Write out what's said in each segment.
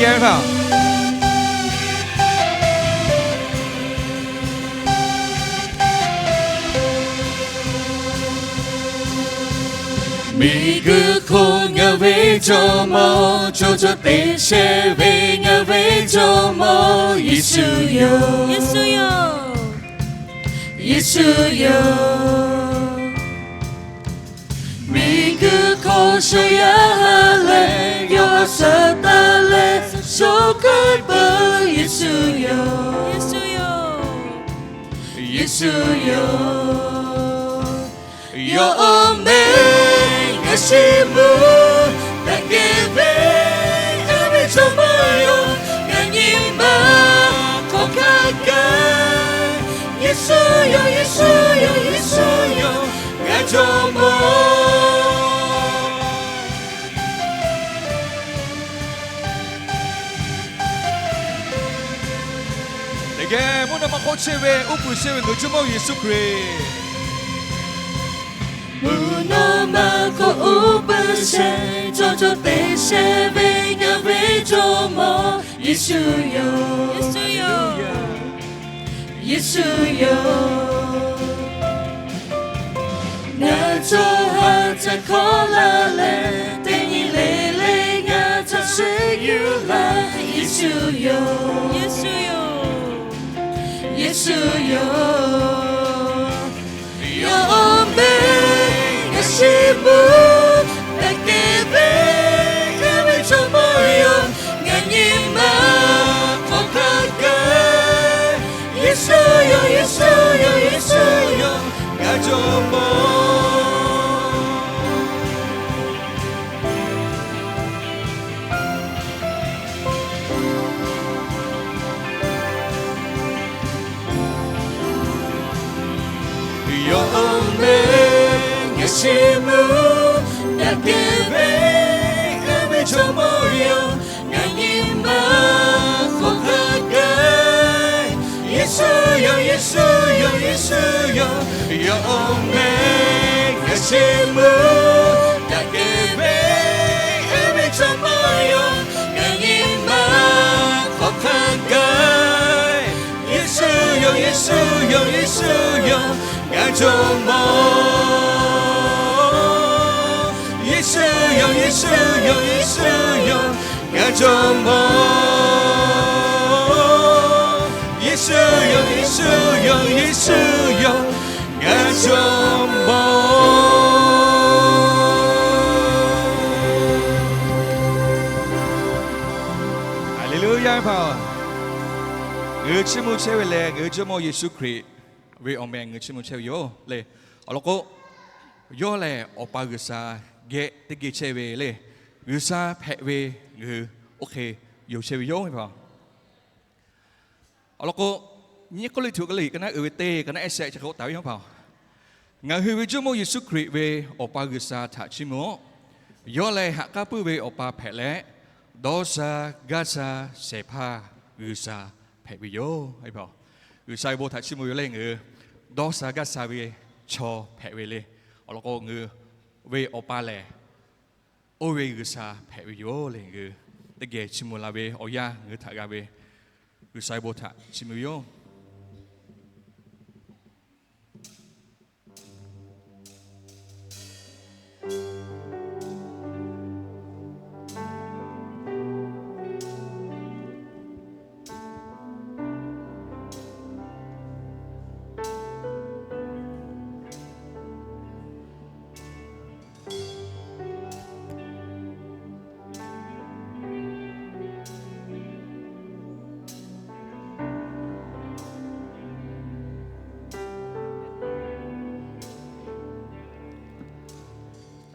Teˇ geh hpaˍ, miˬguiˬ hk'oˆ ngaˬ ve Jawˇmawˇ, chaw cawˬ te shehˍ ve ngaˬ ve Jawˇmawˇ Yeˍsuˆ yoˬ. Yeˍsuˆ yoˬ. Miˬguiˬ hk'oˆ sho yaˇ ha leh, yawˇ a shaꞈ taˍ leh sho k'ai peuˬ, Yeˍsuˆ yoˬ. Yeˍsuˆ yoˬ. Yawˇ awˬ meh ngaˬ shiˍ mvuhˇ daꞈ kehˬ ve, a ve Jawˇmawˇ yoˬ. Ngaˬ nyi ma hk'aw hk'a gaˬ, Yeˍsuˆ yoˬ, Yeˍsuˆ yoˬ, Yeˍsuˆ yoˬ, ngaˬ Jawˇmawˇ. Teˇ geh mvuhˇ naw ma hk'oˆ chehˇ ve, uˉ peunˍ shehˍ ve ngaˬ hui Jawˇmawˇ Yeˍsuˆ Hkriꞈ, mvuhˇ naw ma hk'oˆ uˉ peunˍ shehˍ, chaw cawˬ te shehˍ ve ngaˬ ve Jawˇmawˇ Yeˍsuˆ yoˬ. Yeˍsuˆ yoˬ. Ngaˬ cawˬ ha ca hkawˇ la leh, teˇ nyi le le ngaˬ ca sheˍ yuˬ laˇ, Yeˍsuˆ yoˬ. Yeˍsuˆ yoˬ. Yawˇ awˬ meh ngaˬ shiˍ mvuhˇ daꞈ kehˬ ve, a ve Jawˇmawˇ yoˬ. Ngaˬ nyi ma hk'aw hk'a gaˬ, Yeˍsuˆ yoˬ, Yeˍsuˆ yoˬ, Yeˍsuˆ yoˬ, ngaˬ Jawˇmawˇ. Yawˇ awˬ meh ngaˬ shiˍ mvuhˇ daꞈ kehˬ ve, a ve Jawˇmawˇ yoˬ. Ngaˬ nyi ma hk'aw hk'a gaˬ, Yeˍsuˆ yoˬ, Yeˍsuˆ yoˬ, Yeˍsuˆ yoˬ. Yawˇ awˬ meh ngaˬ shiˍ mvuhˇ daꞈ kehˬ ve, a ve Jawˇmawˇ yoˬ. Ngaˬ nyi ma hk'aw hk'a gaˬ, Yeˍsuˆ yoˬ, Yeˍsuˆ yoˬ, Yeˍsuˆ yoˬ, ngaˬ Jawˇmawˇ. Yeˍsuˆ yoˬ, Yeˍsuˆ yoˬ, Yeˍsuˆ yoˬ, ngaˬ Jawˇmawˇ. Yeˍsuˆ yoˬ, Yeˍsuˆ yoˬ, Yeˍsuˆ yoˬ, ngaˬ Jawˇmawˇ. Haˍleˍluˆyaˇ hpaˍ-oˬ, ngaˬ hui chiˇ mvuh chehˇ ve lehˬ, ngaˬ hui Jawˇmawˇ Yeˍsuˆ Hkriꞈ ve awˬ meh ngaˬ hui chiˇ mvuh chehˇ ve yoˬ le. Awˬ lawn k'o, yawˇ lehˬ Awˬ pa G'uiˬsha geh teˇ geh chehˇ ve le. G'uiˬsha hpehꞈ ve ngaˬ hui oˇ hk'e yonˍ chehˇ ve yoˬ. Awˬ lawn k'o, nyiˇ Kawˇrenˍhtuˆ ka le ka naˉ uiˍ ve teˇ ka naˉ ehˉ shehˆ chi hk'e k'oˆ taˍ ve yoˬ hpaˍ-oˬ. Ngaˬ hui ve Jawˇmawˇ Yeˍsuˆ Hkriꞈ ve Awˬ pa G'uiˬsha htaꞈ chiˇ mvuh-oˆ. Yawˇ lehˬ haꞈ k'aˉ puiˉ ve Awˬ pa hpehꞈ leh, dawˇ sha gaˇ sha shehˍ hpaˇ G'uiˬsha hpehꞈ ve yoˬ. G'uiˬsha ve bon htaꞈ chiˇ mvuh ve le. Ngaˬ hui dawˇ sha gaˇ sha ve chaw hpehꞈ ve le. Awˬ lawn k'o, ngaˬ hui ve Awˬ pa lehˬ oˇ ve G'uiˬsha hpehꞈ ve yoˬ le. Ngaˬ hui teˇ geh chiˇ mvuh la ve awˬ yanˇ ngaˬ hui htaꞈ g'a ve, G'uiˬsha ve bon htaꞈ chiˇ mvuh ve yoˬ.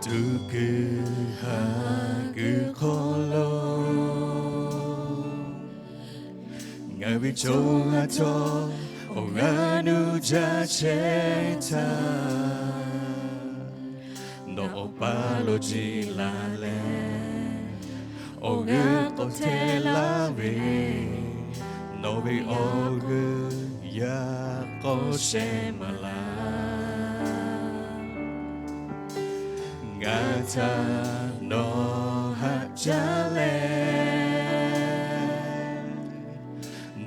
Tuꞈ kuiˬ haˍ kuiˬ hk'aw lo, ngaˬ ve co ha htawˇ awˬ g'aˇ nuˇ jaˇ chehˇ htaˇ, nawˬ Awˬ pa lo jiˆ laˬ leh, awˬ g'euˆ k'awꞈ hteˇ laˇ ve, nawˬ ve awˬ g'euˆ yaꞈ k'aw shehˍ maˍ laˇ. Ngaˬ htaꞈ nawˬ haꞈ jaˇ leh,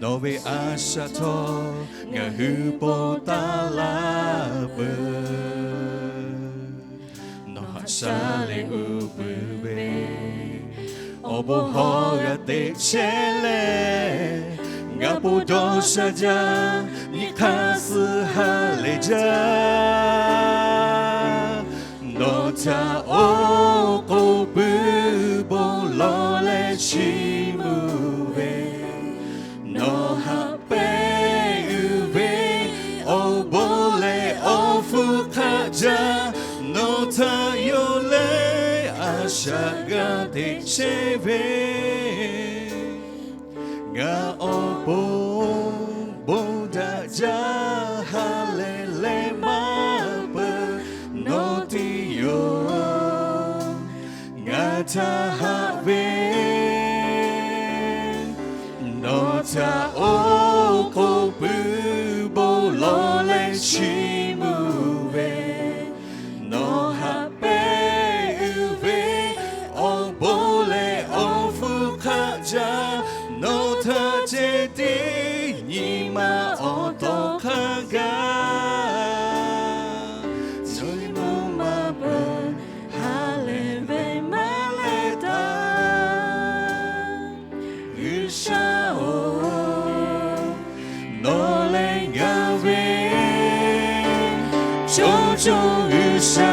Nawˬ ve a shaꞈ htawˇ ngaˬ hui po taˍ laˇ peuˬ. Nawˬ haꞈ shaˉ leh uˉ peunˍ ve awˬ bon hawˉ g'a teꞈ chehˇ leh, ngaˬ po dawˇ sha jaˇ, nyi hk'aˇ suh ha lehˬ jaˇ. Nawˬ htaꞈ oˉ k'oˍ puiˉ bon lawˬ leh chiˇ mvuh ve, nawˬ haꞈ pehnˇ uiˍ ve awˬ bon leh awˬ hpfuhˇ hk'aˆ jaˇ. Nawˬ htaꞈ yonˍ leh a shaꞈ g'a teꞈ chehˇ ve, ngaˬ awˬ pon bon daꞈ jaˇ, ha lehˬ leh maˇ peuˬ. Nawˬ tiˉ yoˬ ngaˬ htaꞈ haꞈ ve, nawˬ htaꞈ oˉ k'oˍ puiˉ bon lawˬ leh chiˇ mvuh ve, nawˬ haꞈ pehnˇ uiˍ ve awˬ bon leh awˬ hpfuhˇ hk'aˆ jaˇ. Nawˬ htaꞈ ceh tiˉ nyi ma awˬ tawˍ hk'a gaˇ chiˇ mvuh maˇ peuˬ. Ha lehˬ ve maˇ leh taˍ, G'uiˬsha oˬ, nawˬ lehˬ ngaˬ ve co co G'uiˬsha.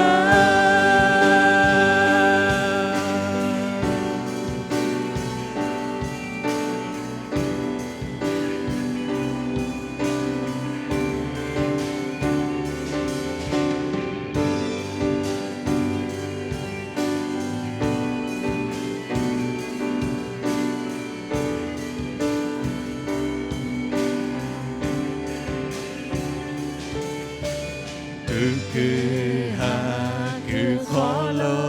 Tuꞈ kuiˬ haꞈ kuiˬ hk'aw lo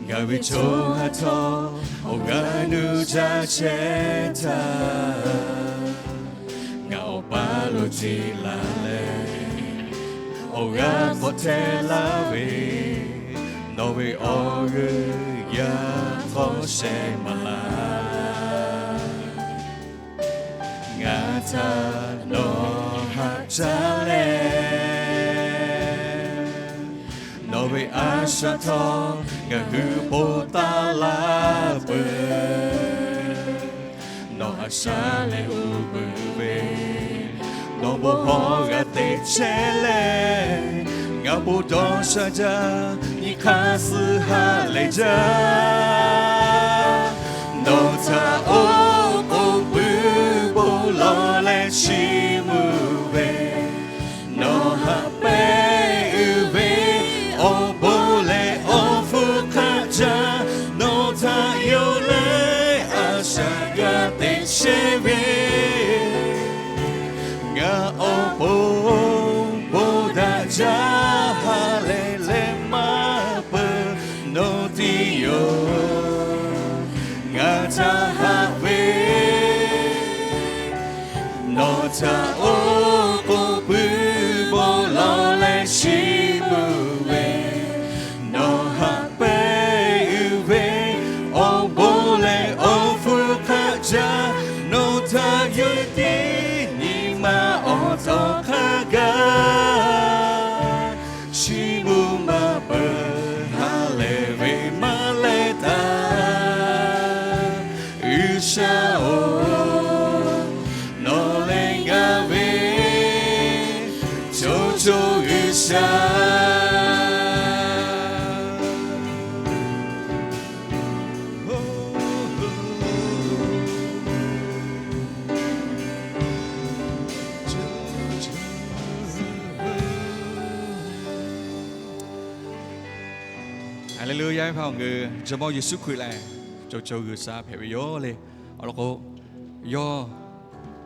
ngaˬ ve co ha htawˇ awˬ g'aˇ nuˇ caˇ chehˇ htaˇ, ngaˬ awˬ paˇ lo ceˬ laˬ leh, awˬ g'aˇ k'awꞈ hteh laˇ ve, nawˬ ve awˬ g'euˆ yaˇ hk'awˇ shehˍ maˍ laˇ. Ngaˬ htaꞈ nawˬ haꞈ caˉ leh, nawˬ ve a shaꞈ htawˇ ngaˬ hui po taˍ laˇ peuˬ. Nawˬ haꞈ shaˉ leh uˉ peunˍ ve, nawˬ bon hawˉ g'a teꞈ chehˇ leh, ngaˬ po dawˇ sha jaˇ, nyi hk'aˇ suh ha lehˬ jaˇ. Nawˬ htaꞈ oˉ k'oˍ puiˉ bon lawˬ leh chiˇ mvuh ve, nawˬ haꞈ pehnˇ uiˍ ve awˬ bon leh awˬ hpfuhˇ hk'aˆ jaˇ. Nawˬ htaꞈ yonˍ leh a shaꞈ g'a teꞈ chehˇ ve, ngaˬ awˬ pon bon daꞈ jaˇ, ha lehˬ leh maˇ peuˬ. Nawˬ tiˉ yoˬ ngaˬ htaꞈ haꞈ ve, nawˬ htaꞈ oˉ k'oˍ puiˉ bon lawˬ leh chiˇ mvuh ve, nawˬ haꞈ pehnˇ uiˍ ve awˬ bon leh awˬ hpfuhˇ hk'aˆ jaˇ. Nawˬ htaꞈ yonˍ ve teˇ nyi ma awˬ tawˍ hk'a gaˇ chiˇ mvuh maˇ peuˬ. Ha lehˬ ve maˇ leh taˍ, G'uiˬsha oˬ, nawˬ lehˬ ngaˬ ve co co G'uiˬsha. Haˍleˍluˍyaˇ. Yaˇ hpaˇ awˬ g'uiˬ Jawˇmawˇ Yeˍsuˆ Hkriꞈ lehˬ co co G'uiˬsha hpehꞈ ve yoˬ le. Awˬ lawn k'o, yawˇ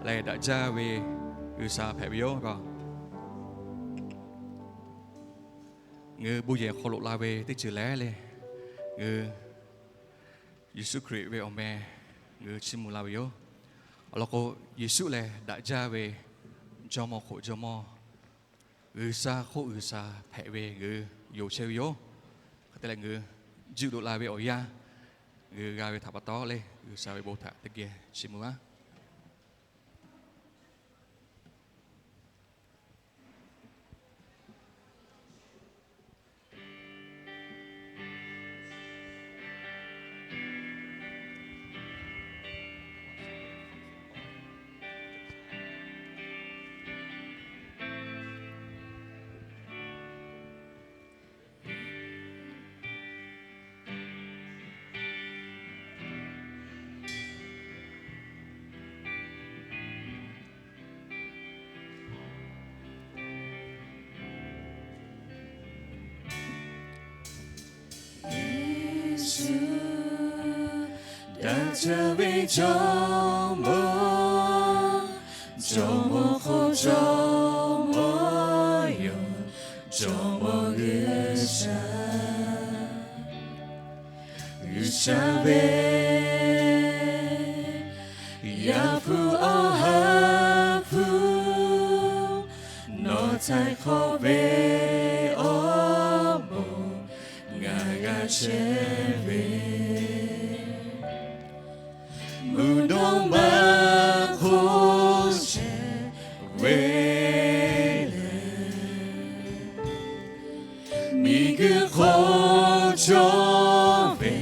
lehˬ daꞈ jaˇ ve G'uiˬsha hpehꞈ ve yoˬ. Ngaˬ hui bon yehˬ hk'aw loꞈ la ve teˇ ceuˬ lehˬ le, ngaˬ hui Yeˍsuˆ Hkriꞈ ve awˬ meh ngaˬ hui chiˇ mvuh la ve yoˬ. Awˬ lawn k'o, Yeˍsuˆ lehˬ daꞈ jaˇ ve Jawˇmawˇ hk'oˆ Jawˇmawˇ, G'uiˬsha hk'oˆ G'uiˬsha hpehꞈ ve ngaˬ hui yonˍ chehˇ ve yoˬ. Hk'e te leh, ngaˬ hui juˆ loꞈ la ve awˬ yanˇ ngaˬ hui g'a ve htaꞈ pa taw le, G'uiˬsha ve bon htaꞈ teˇ geh chiˇ mvuh laˇ. Yeˍsuˆ, daꞈ jaˇ ve Jawˇmawˇ, Jawˇmawˇ hk'oˆ Jawˇmawˇ yoˬ, Jawˇmawˇ G'uiˬsha. G'uiˬsha ve Yaˇ hpu Awˬ ha hpu, nawˬ htaiˍ hk'awꞈ ve awˬ moˍ ngaˬ g'a chehˇ ve, mvuhˇ naw ma hk'oˆ shehˍ ve lehˬ, miˬguiˬ hk'oˆ cawˇ ve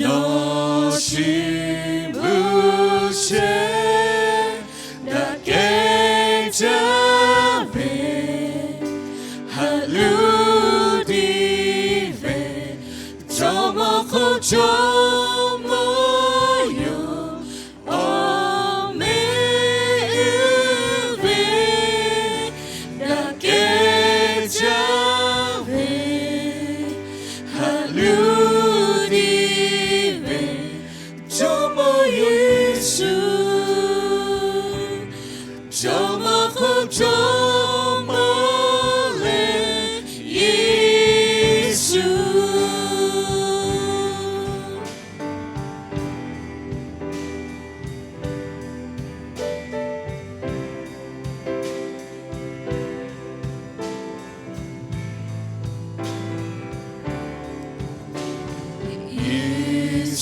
nawˬ shiˍ bvuhˬ shehˍ, daꞈ kehˉ jaˇ ve, haꞈ luˇ tiˇ ve, Jawˇmawˇ hk'oˆ Jawˇmawˇ yoˬ, awˬ meh uˉ ve, daꞈ kehˉ jaˇ ve, haꞈ luˇ tiˇ ve, Jawˇmawˇ Yeˍsuˆ, Jawˇmawˇ hk'oˆ Jawˇmawˇ lehˬ Yeˍsuˆ.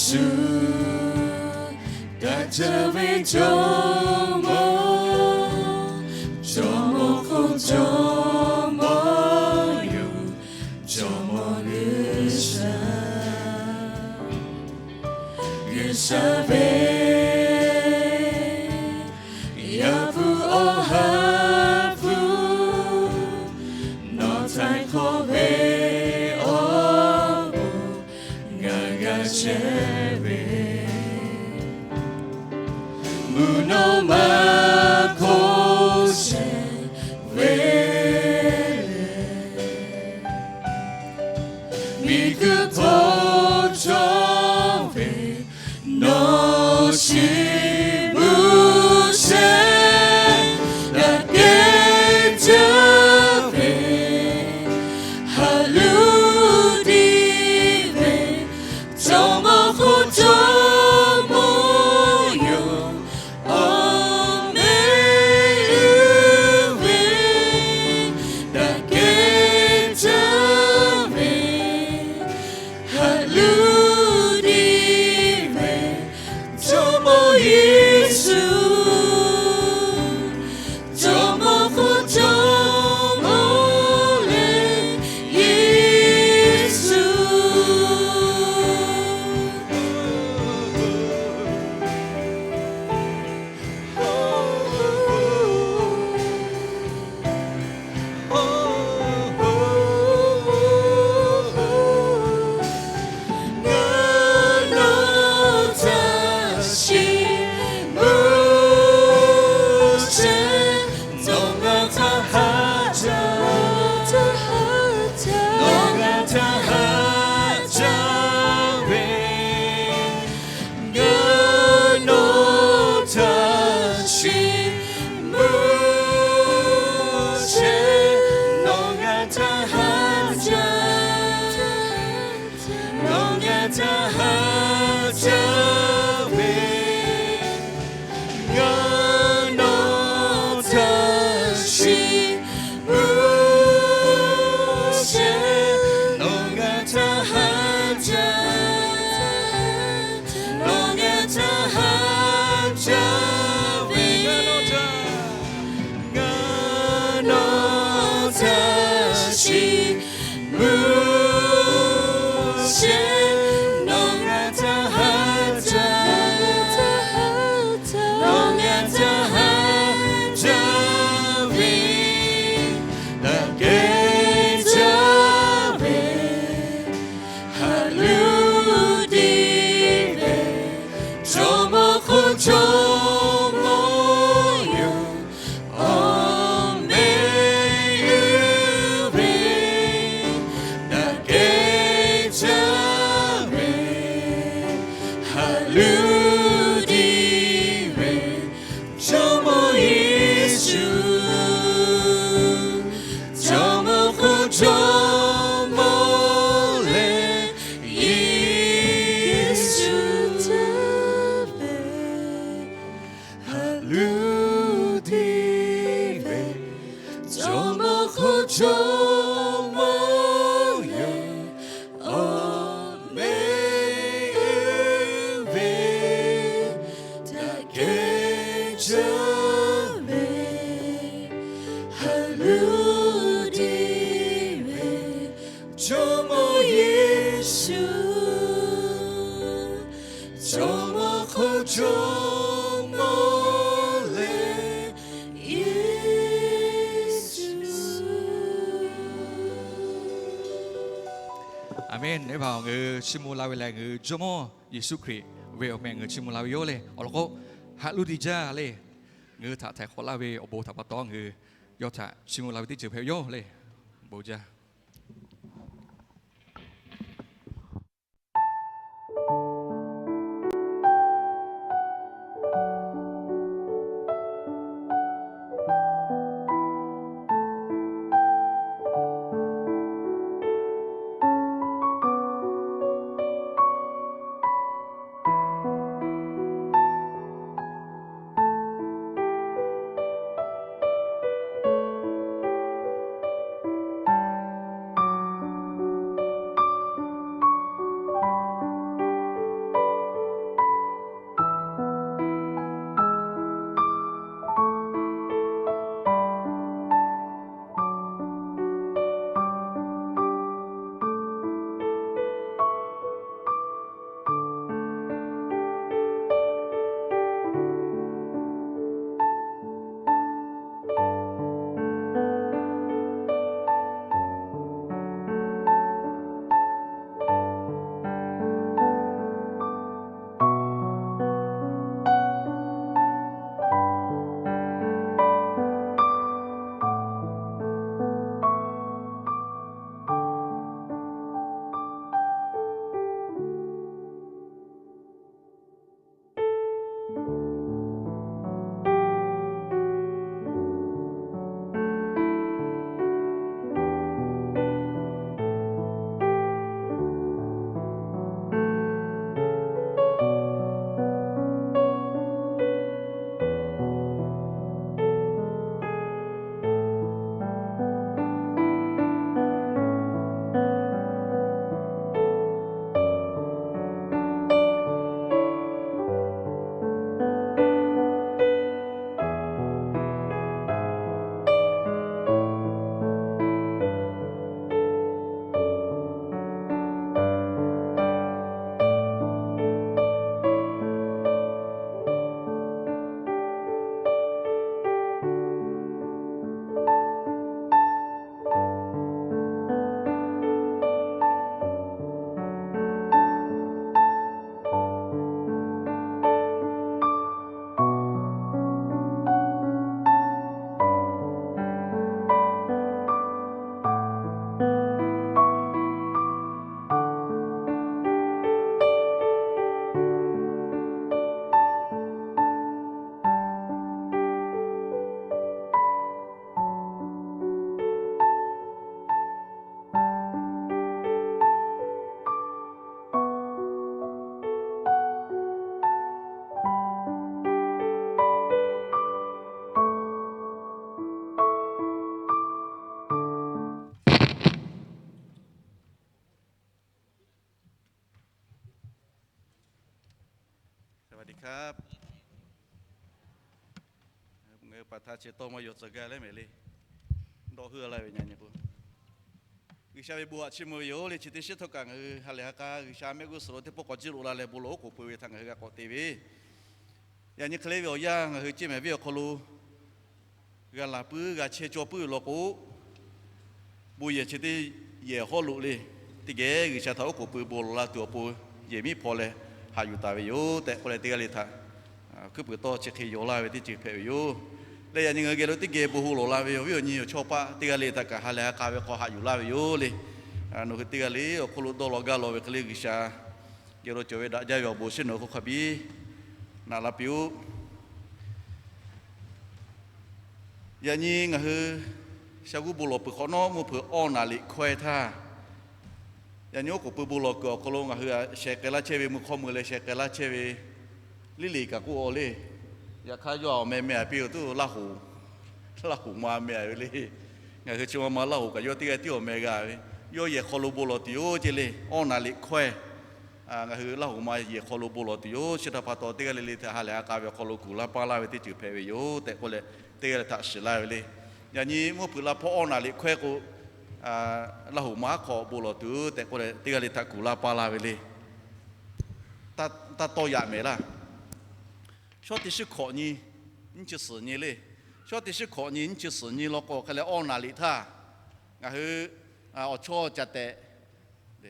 Yeˍsuˆ, daꞈ jaˇ ve Jawˇmawˇ, Jawˇmawˇ hk'oˆ Jawˇmawˇ yoˬ, Jawˇmawˇ G'uiˬsha. G'uiˬsha ve Yaˇ hpu Awˬ ha hpu, nawˬ htaiˍ hk'awꞈ ve awˬ moˍ ngaˬ g'a chehˇ ve, mvuhˇ naw ma hk'oˆ shehˍ ve lehˬ, miˬguiˬ hk'oˆ cawˇ ve nawˬ shiˍ bvuhˬ shehˍ, daꞈ Jawˇmawˇ yaˇ awˬ meh ve, daꞈ kehˬ jaˇ ve, haꞈ luˬ deˇ ve, Jawˇmawˇ Yeˍsuˆ, jawˇmawˇ hk'oˆ Jawˇmawˇ leh Yeˍsuˆ. Aˍmenˍ. Ngaˬ hui chiˇ mvuh la ve lehˬ, ngaˬ hui Jawˇmawˇ Yeˍsuˆ Hkriꞈ ve awˬ meh ngaˬ hui chiˇ mvuh la ve yoˬ le. Awˬ lawn k'o, haꞈ luˬ deˇ jaˇ le. Ngaˬ hui htaꞈ htaiˍ hk'awꞈ laˇ ve awˬ bon htaꞈ pa taw, ngaˬ hui yawˇ htaꞈ chiˇ mvuh la ve teˇ ceuˬ hpehꞈ ve yoˬ le. Bon jaˇ. Ngaˬ hui pa htaˇ chi tawˇ maˇ yaw tcuh gaˇ leh mehˍ le. Dawˇ heuˆ laˇ ve nyi k'o, G'uiˬsha ve bon haꞈ chiˇ mvuh ve yoˬ le. Chi teˇ shiˉ htawˇ kaꞈ ngaˬ hui ha lehˬ ha k'a G'uiˬsha mehˆ g'uˇ suhˍ lo teˇ pawˆ k'awꞈ jiˇ loꞈ la leh bon lawˬ oˉ k'oˍ pui ve htaꞈ ngaˬ hui g'a k'awꞈ te ve. Yaꞈ nyi hk'e le ve awˬ yanˇ ngaˬ hui ceˇ mehˍ viˉ awˬ hk'aw lo g'a laˬ puiˉ g'a chehˇ cawˇ puiˉ ve law k'o, bon yehˬ chi teˇ yehˬ hawˉ loꞈ le. Teˇ geh G'uiˬsha htaꞈ oˉ k'oˍ pui bon lawˬ la tuˬ awˬ pon yehˬ miˉ hpaw leh haꞈ yuˬ taˍ ve yoˬ tehꞈ k'oˆ leh, teˇ g'aˇ le htaꞈ kuiˉ puiˍ tawˇ chi hk'e yaw laˇ ve teˇ ceuˬ hpehꞈ ve yoˬ. Leh yaꞈ nyi ngaˬ hui geh lo teˇ geh bon ho lawˬ la ve awˬ viˉ awˬ nyi awˬ chawˇ paˆ teˇ g'aˇ le htaꞈ kaꞈ ha lehˬ ha k'a ve hk'aw haꞈ yuˬ laˇ ve yoˬ le. Nawˬ hui teˇ g'aˇ le awˬ hk'oˆ lo dawˇ law gaˇ law ve hk'e le, G'uiˬsha geh lo cawˬ ve daꞈ jaˇ ve awˬ bon shiˉ nawˬ hui hk'aw hk'a biˇ naꞈ la piˇ-oˆ. Yaꞈ nyi ngaˬ hui sha g'uˇ bon lawˬ peuˬ hk'awꞈ nawˉ, mvuhˇ hpeuꞈ awˇ naˍ liꞈ hkawehˇ htaˇ, yaꞈ nyi oˉ k'oˍ pui bon lawˬ kuiˬ awˬ hk'aw lo ngaˬ hui sheh k'ai laˇ chehˇ ve, mvuhˇ hk'awˇ mui leh sheh k'ai laˇ chehˇ ve, liˇ liꞈ kaꞈ k'oˆ-a le. Yaꞈ hk'aˇ yawˇ awˬ meh meh-a piˇ-oˬ tuˬ, Laˇ hoˍ, Laˇ hoˍ ma meh-a ve le. Ngaˬ hui chi ma ma Laˇ hoꞈ kaꞈ yawˇ teˇ g'aˇ tiˉ awˬ meh g'a ve, yawˇ yehˬ hk'aw lo bon lawˬ tuˬ yoˬ ceˇ le. Awˇ naˍ liꞈ hkawehˇ, ngaˬ hui Laˇ hoꞈ ma yehˬ hk'aw lo bon lawˬ tuˬ yoˬ. Chi htaꞈ pa taw, teˇ g'aˇ le le htaꞈ ha lehˬ ha k'a ve awˬ hk'aw lo kuˬ laˇ paˇ laˇ ve teˇ ceuˬ hpehꞈ ve yoˬ tehꞈ k'oˆ leh, teˇ g'aˇ le htaꞈ shiˍ laˇ ve le. Yaꞈ nyi mvuhˇ hpeuꞈ la hpawˇ awˇ naˍ liꞈ hkawehˇ k'o, Laˇ hoꞈ ma aˉ hk'aw bon lawˬ tuˬ tehꞈ k'oˆ leh, teˇ g'aˇ le htaꞈ kuˬ laˇ paˇ laˇ ve le. Taˇ tawˇ yaꞈ mehˍ laˇ. Shawˉ teˇ shiˉ hkawꞈ nyi, nyiˇ chi suhˍ nyi le. Shawˉ teˇ shiˉ hkawꞈ nyi, nyiˇ chi suhˍ nyi law k'o hk'e leh awˇ naˍ liꞈ htaˇ, ngaˬ hui awˬ chawˇ ca tehꞈ,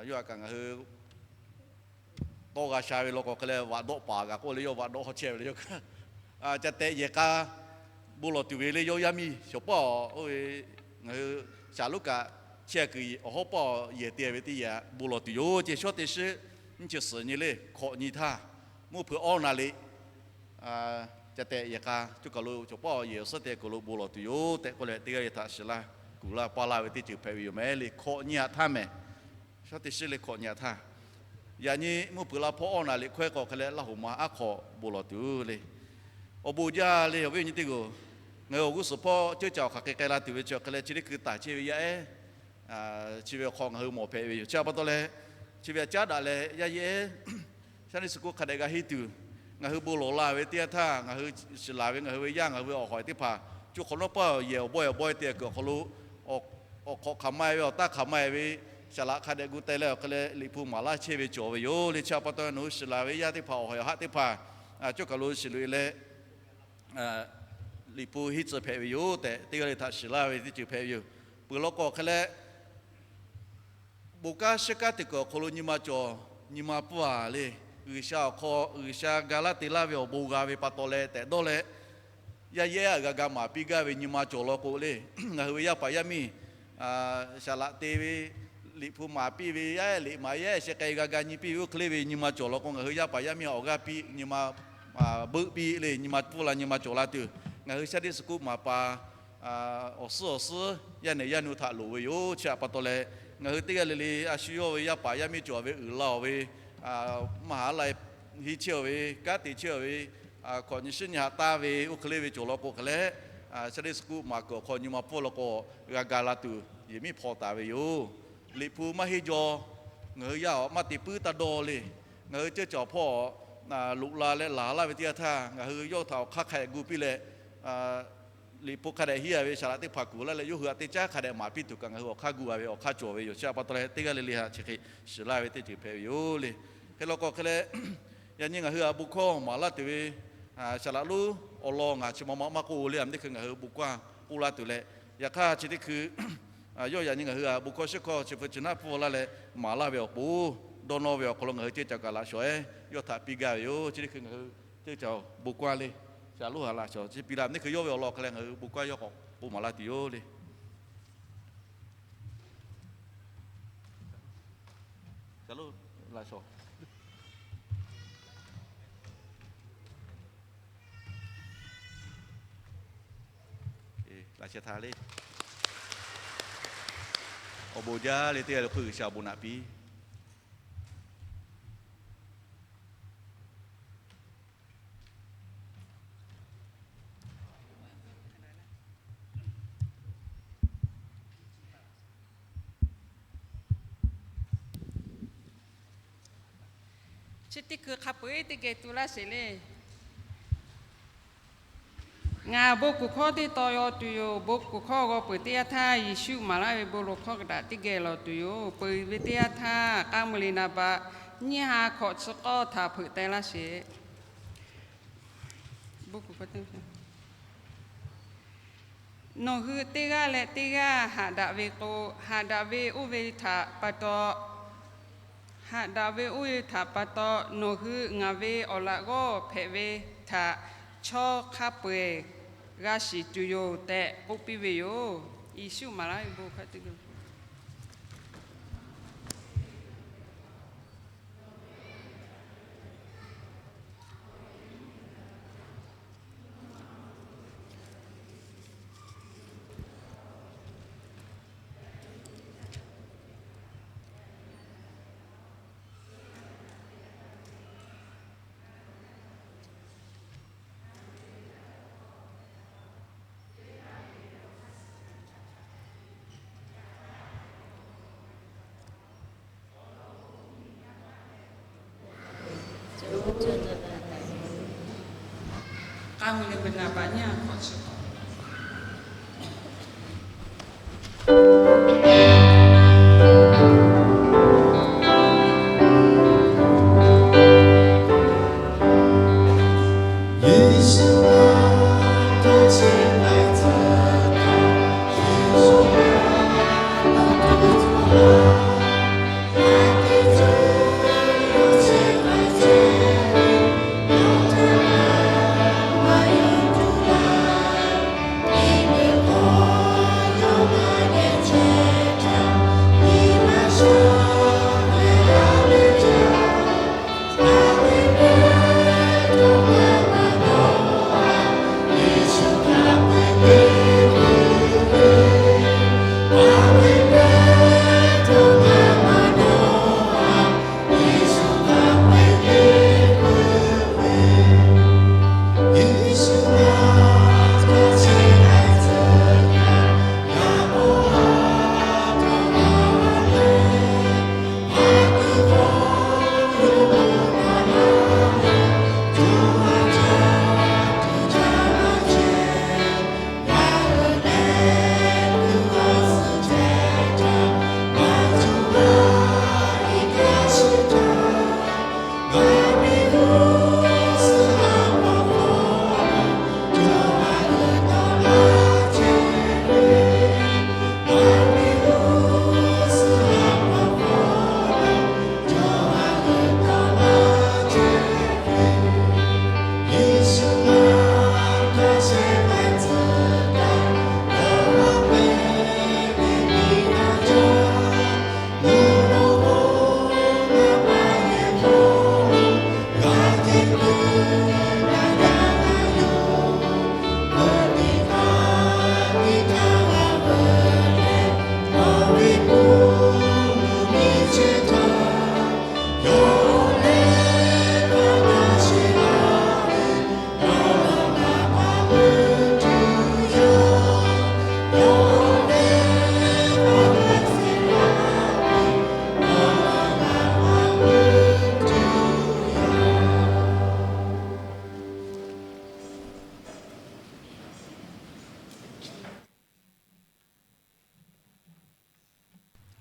yawˇ htaꞈ kaꞈ ngaˬ hui tawˇ g'a sha ve law k'o hk'e leh vaꞈ dawˆ paˍ kaꞈ k'oˆ le, yawˇ vaꞈ dawˆ hawˉ chehˇ ve le yawˇ. Ca tehꞈ yehˬ k'a bon lawˬ tuˬ ve le, yawˇ yaˇ miˇ shawˍ paˇ-oˬ, oˇ ve ngaˬ hui shaˍ luˉ kaꞈ chehˇ kuiˬ awˬ hawˉ paˇ yehˬ te ve teˇ yanˇ bon lawˬ tuˬ yoˬ ceˇ. Shawˉ teˇ shiˉ nyiˇ chi suhˍ nyi le hkawꞈ nyi htaˇ, mvuhˇ hpeuꞈ awˇ naˍ liꞈ ca tehꞈ yehˬ k'a cawˇ kaˬ lo cawˬ paˇ yehˬ awˬ suhˉ te kuiˬ lo bon lawˬ tuˬ yoˬ tehꞈ k'oˆ leh, teˇ g'aˇ le htaꞈ shiˍ laˇ kuˬ laˇ paˇ laˇ ve teˇ ceuˬ hpehꞈ ve yoˬ mehˍ le. Hkawꞈ nyi htaˇ mehˍ. Shawˉ teˇ shiˉ le hkawꞈ nyi htaˇ, yaꞈ nyi mvuhˇ hpeuꞈ la hpawˇ awˇ naˍ liꞈ hkawehˇ k'o hk'e leh Laˇ hoꞈ ma aˉ hk'aw bon lawˬ tuˬ le. Awˬ bon jaˇ le awˬ viˉ awˬ nyi teˇ g'aˇ, ngaˬ hui awˬ g'uˇ suhˍ hpawˇ ceuˇ caˬ awˬ hk'aˬ hk'e k'ai la tuˬ ve chi hk'e leh chi teˇ hkui taˍ chehˇ ve yaˇ ehˉ, chi ve awˬ hk'aw ngaˬ hui mawˬ hpehꞈ ve yoˬ. Chi htaꞈ pa taw leh, chi ve aꞈ caˉ daꞈ leh yaˇ ehˉ Sunday school hk'a dehꞈ g'a henˇ tuˬ, ngaˬ hui bon lawˬ la ve teˇ yanˇ htaˇ, ngaˬ hui shiˍ laˬ ve ngaˬ hui ve yaˇ ngaˬ hui ve awˬ hawˍ teˇ hpaˍ co hk'awꞈ nawˉ paˇ yehˬ awˬ bawehˇ awˬ bawehˇ te kuiˬ awˬ hk'aw lo awˬ hk'awꞈ hk'aˬ ma e ve awˬ taˇ hk'aˬ ma e ve shaˍ laꞈ hk'a dehꞈ gu teh leh awˬ hk'e leh Liꞈ hpu maˍ laˇ chehˇ ve cawˬ ve yoˬ le. Chi htaꞈ pa taw nawˬ hui shiˍ laˬ ve yaˇ teˇ hpaˍ awˬ hawˍ awˬ haˆ teˇ hpaˍ cawˇ kaˬ lo shiˍ loꞈ e leh Liꞈ hpu henˇ tcuh hpehꞈ ve yoˬ tehꞈ teˇ g'aˇ le htaꞈ shiˍ laˇ ve teˇ ceuˬ hpehꞈ ve yoˬ. Peuˬ law k'o hk'e leh bon kanˉ shiˉ kanˉ te kuiˬ awˬ hk'aw lo nyi ma cawˬ, nyi ma pfuhˇ a le. G'uiˬsha awˬ hk'aw G'uiˬsha ga laˇ te laˇ ve awˬ bon g'a ve pa taw leh tehꞈ dawˇ leh, yaˇ ehˉ g'a ga maˍ piˇ gaˇ ve nyi ma cawˬ law k'o le, ngaˬ hui ve yaˇ paˍ yaˇ miˇ shaˍ laꞈ te ve, Liꞈ hpu maˍ piˇ ve yaˇ ehˉ, liꞈ maˍ yaˇ ehˉ sheh k'ai g'a ga nyi piˇ ve oˇ hk'e le ve nyi ma cawˬ law k'o, ngaˬ hui yaˇ paˍ yaˇ miˇ awˬ g'aˇ piˇ nyi ma beuˆ piˇ le, nyi ma pfuhˇ la nyi ma cawˬ la tuˬ, ngaˬ hui Sunday school maˍ paˍ awˬ suhˉ awˬ suhˉ yaˇ nehˬ yaˇ nu htaꞈ loˍ ve yoˬ. Chi htaꞈ pa taw leh, ngaˬ hui teˇ g'aˇ le le a shu yawˇ ve yaˇ paˍ yaˇ miˇ cawˬ ve uiˍ la-oˬ ve, maˇ haˉ la hiˇ chehˇ-oˬ ve, kanˉ te chehˇ-oˬ ve, hkawꞈ nyi shiˉ nyi haꞈ taˇ ve oˇ hk'e le ve cawˬ law k'o hk'e leh, Sunday school maˍ kuiˬ awˬ hk'aw nyi ma pfuhˇ law k'o, g'a ga la tuˬ yehˬ miˉ hpaw taˍ ve yoˬ. Liꞈ hpu maˇ henˇ jaw, ngaˬ hui yaˇ awˬ maˇ te puiˉ taˇ dawˇ le. Ngaˬ hui ceuˇ caˬ awˬ hpawˇ loꞈ la leh laˬ laˇ ve teˇ yanˇ htaˇ, ngaˬ hui yawˇ htaꞈ awˬ hk'aˇ hk'a dehꞈ gu piˇ leh, Liꞈ hpu hk'a dehꞈ henˇ a ve shaˍ laꞈ teˇ hpaˍ kuˬ laˇ leh yawˇ hui htaꞈ teˇ caˉ hk'a dehꞈ maˍ piˇ tuˬ kaꞈ ngaˬ hui awˬ hk'aˇ gu a ve awˬ hk'aˇ cawˬ ve yoˬ. Chi htaꞈ pa taw leh teˇ g'aˇ le le htaꞈ chi hk'e shiˍ laˇ ve teˇ ceuˬ hpehꞈ ve yoˬ le. Hk'e law k'o hk'e leh, yaꞈ nyi ngaˬ hui htaꞈ bon hkawˇ maˍ laˇ tuˬ ve shaˍ laꞈ lonˉ awˬ lawn ngaˬ chi ma ma maˇ k'oˆ le, a teˇ hkui ngaˬ hui bon kawˇ k'oˆ laˇ tuˬ leh, yaꞈ hk'aˇ chi teˇ hkui yawˇ yaꞈ nyi ngaˬ hui htaꞈ bon hkawˇ shiˉ hkawˇ chi hpu chi naˆ pfuhˇ laˇ leh maˍ laˇ ve awˬ pon, dawˇ nawˇ ve awˬ hk'aw lo ngaˬ hui ceuˇ caˬ kaꞈ laꞈ shawˍ ehˉ yawˇ htaꞈ piˇ gaˇ ve yoˬ. Chi teˇ hkui ngaˬ hui ceuˇ caˬ bon kawˇ le, shaˍ laꞈ lonˉ htaꞈ laꞈ shawˍ chi piˇ la, a teˇ hkui yawˇ ve awˬ lawn hk'a leh ngaˬ hui bon kawˇ yawˇ k'awꞈ k'oˆ maˍ laˇ tuˬ yoˬ le. Shaˍ laꞈ lonˉ laꞈ shawˍ laꞈ sheh htaꞈ le. Awˬ bon jaˇ le teˇ g'aˇ le hk'oˆ G'uiˬsha awˬ bon naꞈ piˇ. Chi teˇ hkui hk'a peu-eˬ teˇ geh tu laˇ sheˍ le. Ngaˬ bon kuˬ hkawˇ teˇ tawn yaw tuˬ yoˬ. Bon kuˬ hkawˇ g'aw peuˬ teˇ yanˇ htaˇ, Yeˍsuˆ maˍ laˇ ve bon lawˬ hkawˇ kaꞈ teˇ geh lawˬ tuˬ yoˬ. Peuˬ ve teˇ yanˇ htaˇ, k'a mui liꞈ naˍ baꞈ nyiˇ ha hkawꞈ chi k'awˇ htaꞈ hpeuꞈ teh laˇ sheˍ. Nawˬ hui teˇ g'aˇ leh teˇ g'aˇ haꞈ daꞈ ve k'o, haꞈ daꞈ ve oˇ ve htaꞈ pa taw, haꞈ daꞈ ve oˇ ve htaꞈ pa taw, nawˬ hui ngaˬ ve awˬ laꞈ g'awˇ hpehꞈ ve htaꞈ chaw hk'a peu-eˬ g'a shiˍ tuˬ yoˬ tehꞈ k'oˆ piˇ ve yoˬ. Yeˍsuˆ maˍ laˇ ve bon hkawˇ teˇ geh k'aˇ mui leh beuꞈ naˍ baꞈ nyiˇ a hk'awꞈ chi k'awꞈ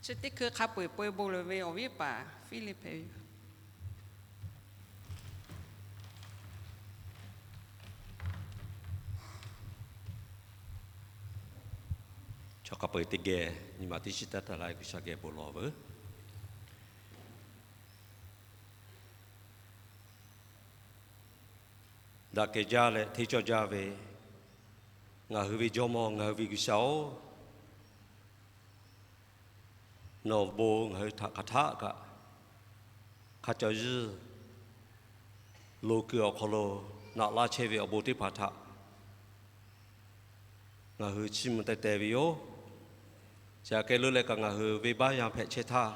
Chi teˇ hkui hk'a peu-eˬ peu-e bon lawˬ ve awˬ viˉ paˍ Hpiˇliˇ hpehꞈ ve yoˬ. Chaw hk'a peu-eˬ teˇ geh nyi ma teˇ shiˉ taˇ taˍ la, G'uiˬsha geh bon lawˬ veuˬ. Daꞈ kehˬ jaˇ leh hteˇ cawˇ jaˇ ve ngaˬ hui ve Jawˇmawˇ, ngaˬ hui ve G'uiˬsha-oˬ, nawˬ bon ngaˬ hui htaꞈ hk'aˬ htaˆ kaꞈ hk'a caw zuhˇ lo kuiˬ awˬ hk'aw lo naꞈ laˇ chehˇ ve awˬ bon teˇ hpaˍ htaꞈ ngaˬ hui chiˇ mvuh teh teh ve yoˬ. Chi aꞈ kehˉ leuˉ leh kaꞈ ngaˬ hui venˇbaˆ yanˇ hpehꞈ chehˇ htaˇ,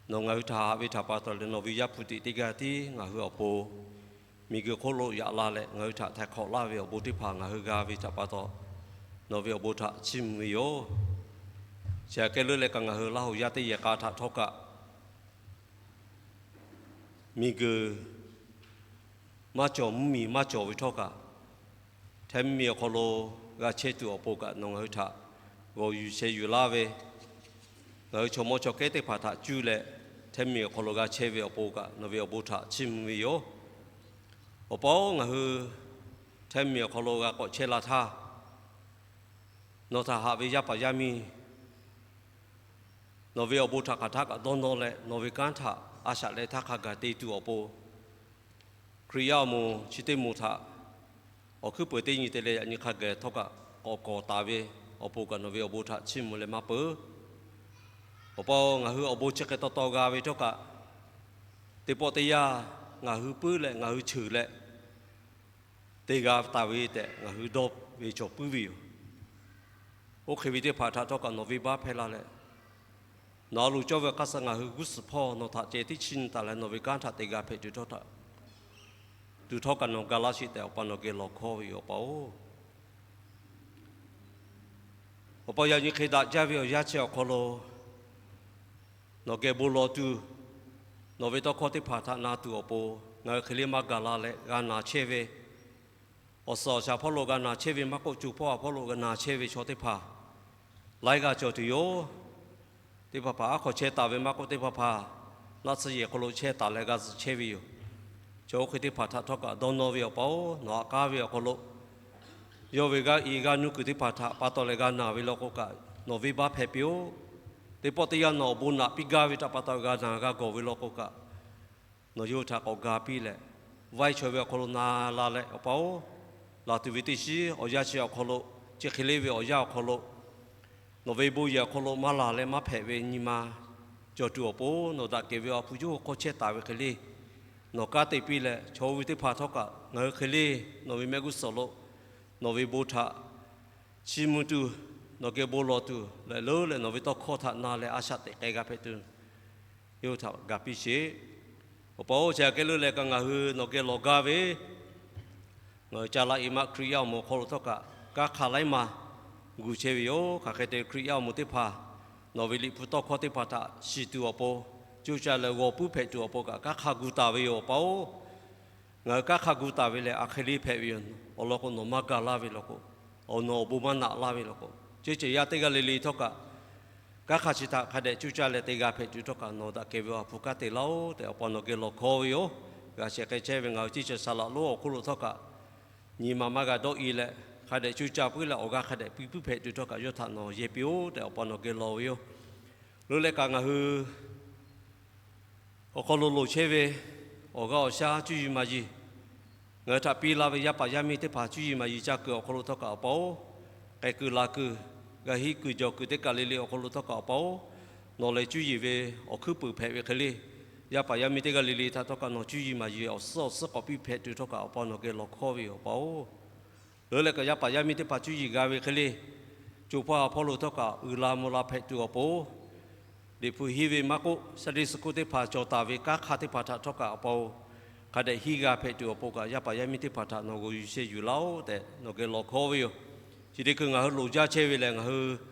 nawˬ ngaˬ hui htaꞈ haꞈ ve htaꞈ pa taw leh nawˬ ve Yaˇ hpu tiꞈ teˇ g'aˇ tiˉ ngaˬ hui awˬ pon miˬguiˬ hk'oˆ lo yaꞈ la leh ngaˬ hui htaꞈ htaiˍ hk'awꞈ laˇ ve awˬ bon teˇ hpaˍ ngaˬ hui g'a ve htaꞈ pa taw, nawˬ ve awˬ bon htaꞈ chiˇ mvuh ve yoˬ. Chi aꞈ kehˉ leuˉ leh kaꞈ ngaˬ hui Laˇ hoꞈ yaˇ teˇ yehˬ k'a htaꞈ htawˇ kaꞈ miˬguiˬ maˇ cawˬ, mvuhˇmiˬ maˇ cawˬ ve htawˇ kaꞈ, hteˇ mvuhˇmiˬ awˬ hk'aw lo g'a chehˇ tuˬ awˬ pon kaꞈ nawˬ ngaˬ hui htaꞈ g'awˬ yuˬ sheh yuˬ laˇ ve, ngaˬ hui chaw mawˇ chaw kehˉ teˇ hpaˍ htaꞈ cuˇ leh hteˇ mvuhˇmiˬ awˬ hk'aw lo g'a chehˇ ve awˬ pon kaꞈ nawˬ ve awˬ bon htaꞈ chiˇ mvuh ve yoˬ. Awˬ pa-oˬ, ngaˬ hui hteˇ mvuhˇmiˬ awˬ hk'aw lo g'a k'awꞈ chehˇ la htaˇ, nawˬ htaꞈ haꞈ ve yaˇ paˍ yaˇ miˇ nawˬ ve awˬ bon htaꞈ hk'aˬ htaˆ kaꞈ dawˇ nawˇ leh nawˬ ve kanˉ htaꞈ a shaꞈ leh htaˇ hk'a gaˬ te tuˬ awˬ pon, Hkriꞈ yaˇ awˬ moˍ chi teˇ moˍ htaꞈ awˬ hkuiˉ peuˍ teˇ nyi te leh yaꞈ nyi hk'a gaˬ htawˇ kaꞈ k'awꞈ kawˍ taˍ ve awˬ pon kaꞈ nawˬ ve awˬ bon htaꞈ chiˇ mvuh leh maˇ peuˬ. Awˬ pa-oˬ, ngaˬ hui awˬ bon chi hk'e taw taw g'a ve htawˇ kaꞈ, teˇ pawˆ teˇ yanˇ ngaˬ hui puiˉ leh ngaˬ hui cheuˬ leh te g'a taˍ ve tehꞈ ngaˬ hui dawˇ ve cawˬ puiˉ ve yoˬ. Oˇ hk'e ve teˇ hpaˍ htaꞈ htawˇ kaꞈ nawˬ venˇbaˆ hpehˇ laˇ leh, nawˬ a loˍ cawˇ ve hk'a shuˍ ngaˬ hui g'uˇ suhˍ hpawˇ nawˬ htaꞈ ceh tiˉ chiˇ nyi taˍ leh nawˬ ve kanˉ htaꞈ te g'a hpehꞈ tuˬ htawˇ kaꞈ, tuˬ htawˇ kaꞈ nawˬ ga laˇ sheˍ tehꞈ Awˬ pa nawˬ geh lawˬ hkawˇ ve yoˬ, Awˬ pa-oˬ. Awˬ pa yaꞈ nyi hk'e daꞈ jaˇ ve awˬ yanˇ chi awˬ hk'aw lo nawˬ geh bon lawˬ tuˬ, nawˬ ve tawˇ hkawˇ teˇ hpaˍ htaꞈ na tuˬ awˬ pon ngaˬ hui hk'e le maˇ gaˬ la leh g'a na chehˇ ve, Awˬ suhˍ awˬ shaˍ hpawˇ lo g'a na chehˇ ve maˇ k'oˆ, co hpawˇ a hpawˇ lo g'a na chehˇ ve chaw teˇ hpaˍ laiˉ g'aˇ cawˬ tuˬ yoˬ. Teˇ hpaˍ hpaˍ aˉ hk'aw chehˇ taˍ ve maˇ k'oˆ, teˇ hpaˍ hpaˍ naˆ tsuhˇ yehˬ hk'aw lo chehˇ taˍ leh g'a zuhꞈ chehˇ ve yoˬ. Chaw oˇ hk'e teˇ hpaˍ htaꞈ htawˇ kaꞈ dawˇ nawˇ ve awˬ pa-oˬ, nawˬ haꞈ k'aˉ ve awˬ hk'aw lo yawˇ ve g'aˇ i g'aˇ nuˇ kuiˬ teˇ hpaˍ htaꞈ pa taw leh g'a naˬ ve law k'o kaꞈ, nawˬ venˇbaˆ hpehꞈ piˇ-oˆ. Teˇ pawˆ teˇ yanˇ nawˬ awˬ bon naꞈ piˇ gaˇ ve htaꞈ pa taw g'a naˬ g'a gawˬ ve law k'o kaꞈ, nawˬ yawˇ htaꞈ k'awꞈ ga piˇ leh, vaiˇ chaweh ve awˬ hk'aw lo na la leh, awˬ pa-oˬ, laˬ tuˬ ve teˇ shiˉ awˬ yanˇ chi awˬ hk'aw lo, chi hk'e le ve awˬ yanˇ awˬ hk'aw lo, nawˬ ve bon yehˬ awˬ hk'aw lo maˇ laˬ leh maˇ hpehꞈ ve nyi ma cawˬ tuˬ awˬ pon, nawˬ daꞈ kehˬ ve awˬ ha hpu yawˇ hui hk'aw chehˇ taˍ ve hk'e le, nawˬ kanˉ te piˇ leh, chaw oˇ ve teˇ hpaˍ htawˇ kaꞈ ngaˬ hui hk'e le nawˬ ve mehˆ g'uˇ suhˍ lo nawˬ ve bon htaꞈ chiˇ mvuh tuˬ, nawˬ geh bon lawˬ tuˬ leh leuˉ leh nawˬ ve tawˇ hkawˇ htaꞈ na leh a shaꞈ teꞈ k'ai g'a hpehꞈ tuˬ, yawˇ hui htaꞈ ga piˇ sheˍ. Awˬ pa-oˬ, chi aꞈ kehˉ leuˉ leh kaꞈ ngaˬ hui nawˬ geh lawˬ gaˇ ve, ngaˬ hui ca la i maˇ Hkriꞈ yaˇ awˬ moˍ awˬ hk'aw lo htawˇ kaꞈ kanˉ hk'a laiˉ ma gu chehˇ ve yoˬ. Hk'aˬ hk'e te Hkriꞈ yaˇ awˬ moˍ teˇ hpaˍ nawˬ ve liꞈ hpu tawˇ hkawˇ teˇ hpaˍ htaꞈ shiˍ tuˬ awˬ pon, coˇ caˇ leh g'aw puiˉ hpehꞈ tuˬ awˬ pon kaꞈ kanˉ hk'a gu taˍ ve yoˬ, awˬ pa-oˬ. Ngaˬ hui kanˉ hk'a gu taˍ ve lehˬ, aˬ hk'e le hpehꞈ ve yoˬ. Awˬ lawn k'o, nawˬ maˇ ga laˇ ve law k'o, awˬ nawˬ awˬ bon maˇ naꞈ laˇ ve law k'o, ceˇ ceuˬ yaˇ teˇ g'aˇ le le htawˇ kaꞈ, kanˉ hk'a chi htaꞈ hk'a dehꞈ coˇ caˇ leh te g'a hpehꞈ tuˬ htawˇ kaꞈ nawˬ daꞈ kehˬ ve awˬ ha hpu kanˉ te laˇ-oˆ tehꞈ, awˬ pa nawˬ geh lawˬ hkawˇ ve yoˬ. G'a shehˍ k'ai chehˇ ve ngaˬ hui teˇ ceuˬ saˍ laꞈ lonˉ awˬ hk'oˆ lo htawˇ kaꞈ, nyi ma maˇ g'a dawˇ i leh, hk'a dehꞈ coˇ caˇ puiˉ leh awˬ g'aˇ hk'a dehꞈ piˇ puiˉ hpehꞈ tuˬ htawˇ kaꞈ yawˇ htaꞈ nawˬ yehˇ piˇ-oˆ tehꞈ, awˬ pa nawˬ geh lawˬ ve yoˬ. Leuˉ leh kaꞈ ngaˬ hui awˬ hk'aw lo loˍ chehˇ ve awˬ g'aˇ awˬ shaˉ cuˇ yiˍ maˍ yiˍ, ngaˬ hui htaꞈ piˇ laˇ ve yaˇ paˍ yaˇ miˇ teˇ hpaˍ cuˇ yiˍ maˍ yiˍ ca kuiˬ awˬ hk'aw lo htawˇ kaꞈ, awˬ pa-oˬ, k'ai kuiˬ laˬ kuiˬ, g'a hiˆ kuiˬ jawˬ kuiˬ teˇ kaˬ le le awˬ hk'aw lo htawˇ kaꞈ, awˬ pa-oˬ, nawˬ lehˬ cuˇ yiˍ ve awˬ hkuiˉ puiˍ hpehꞈ ve hk'e le, yaˇ paˍ yaˇ miˇ teˇ g'aˇ le le htaꞈ htawˇ kaꞈ nawˬ cuˇ yiˍ maˍ yiˍ awˬ suhˉ awˬ suhˉ k'awꞈ piˇ hpehꞈ tuˬ htawˇ kaꞈ, awˬ pa nawˬ geh lawˬ hkawˇ ve yoˬ, awˬ pa-oˬ. Leuˉ leh kaꞈ yaˇ paˍ yaˇ miˇ teˇ hpaˍ cuˇ yiˍ g'a ve hk'e le, co hpawˇ a hpawˇ lo htawˇ kaꞈ uiˍ la mvuh la hpehꞈ tuˬ awˬ pon, Liꞈ hpu henˇ ve maˇ k'oˆ, Sunday school teˇ hpaˍ cawˬ taˍ ve kanˉ hk'a teˇ hpaˍ htaꞈ htawˇ kaꞈ awˬ pa-oˬ, hk'a dehꞈ henˇ g'a hpehꞈ tuˬ awˬ pon kaꞈ, yaˇ paˍ yaˇ miˇ teˇ hpaˍ htaꞈ nawˬ g'aw yuˬ sheh yuˬ laˇ-oˆ tehꞈ nawˬ geh lawˬ hkawˇ ve yoˬ. Chi teˇ hkui ngaˬ hui loˍ jaˇ chehˇ ve lehˬ, ngaˬ hui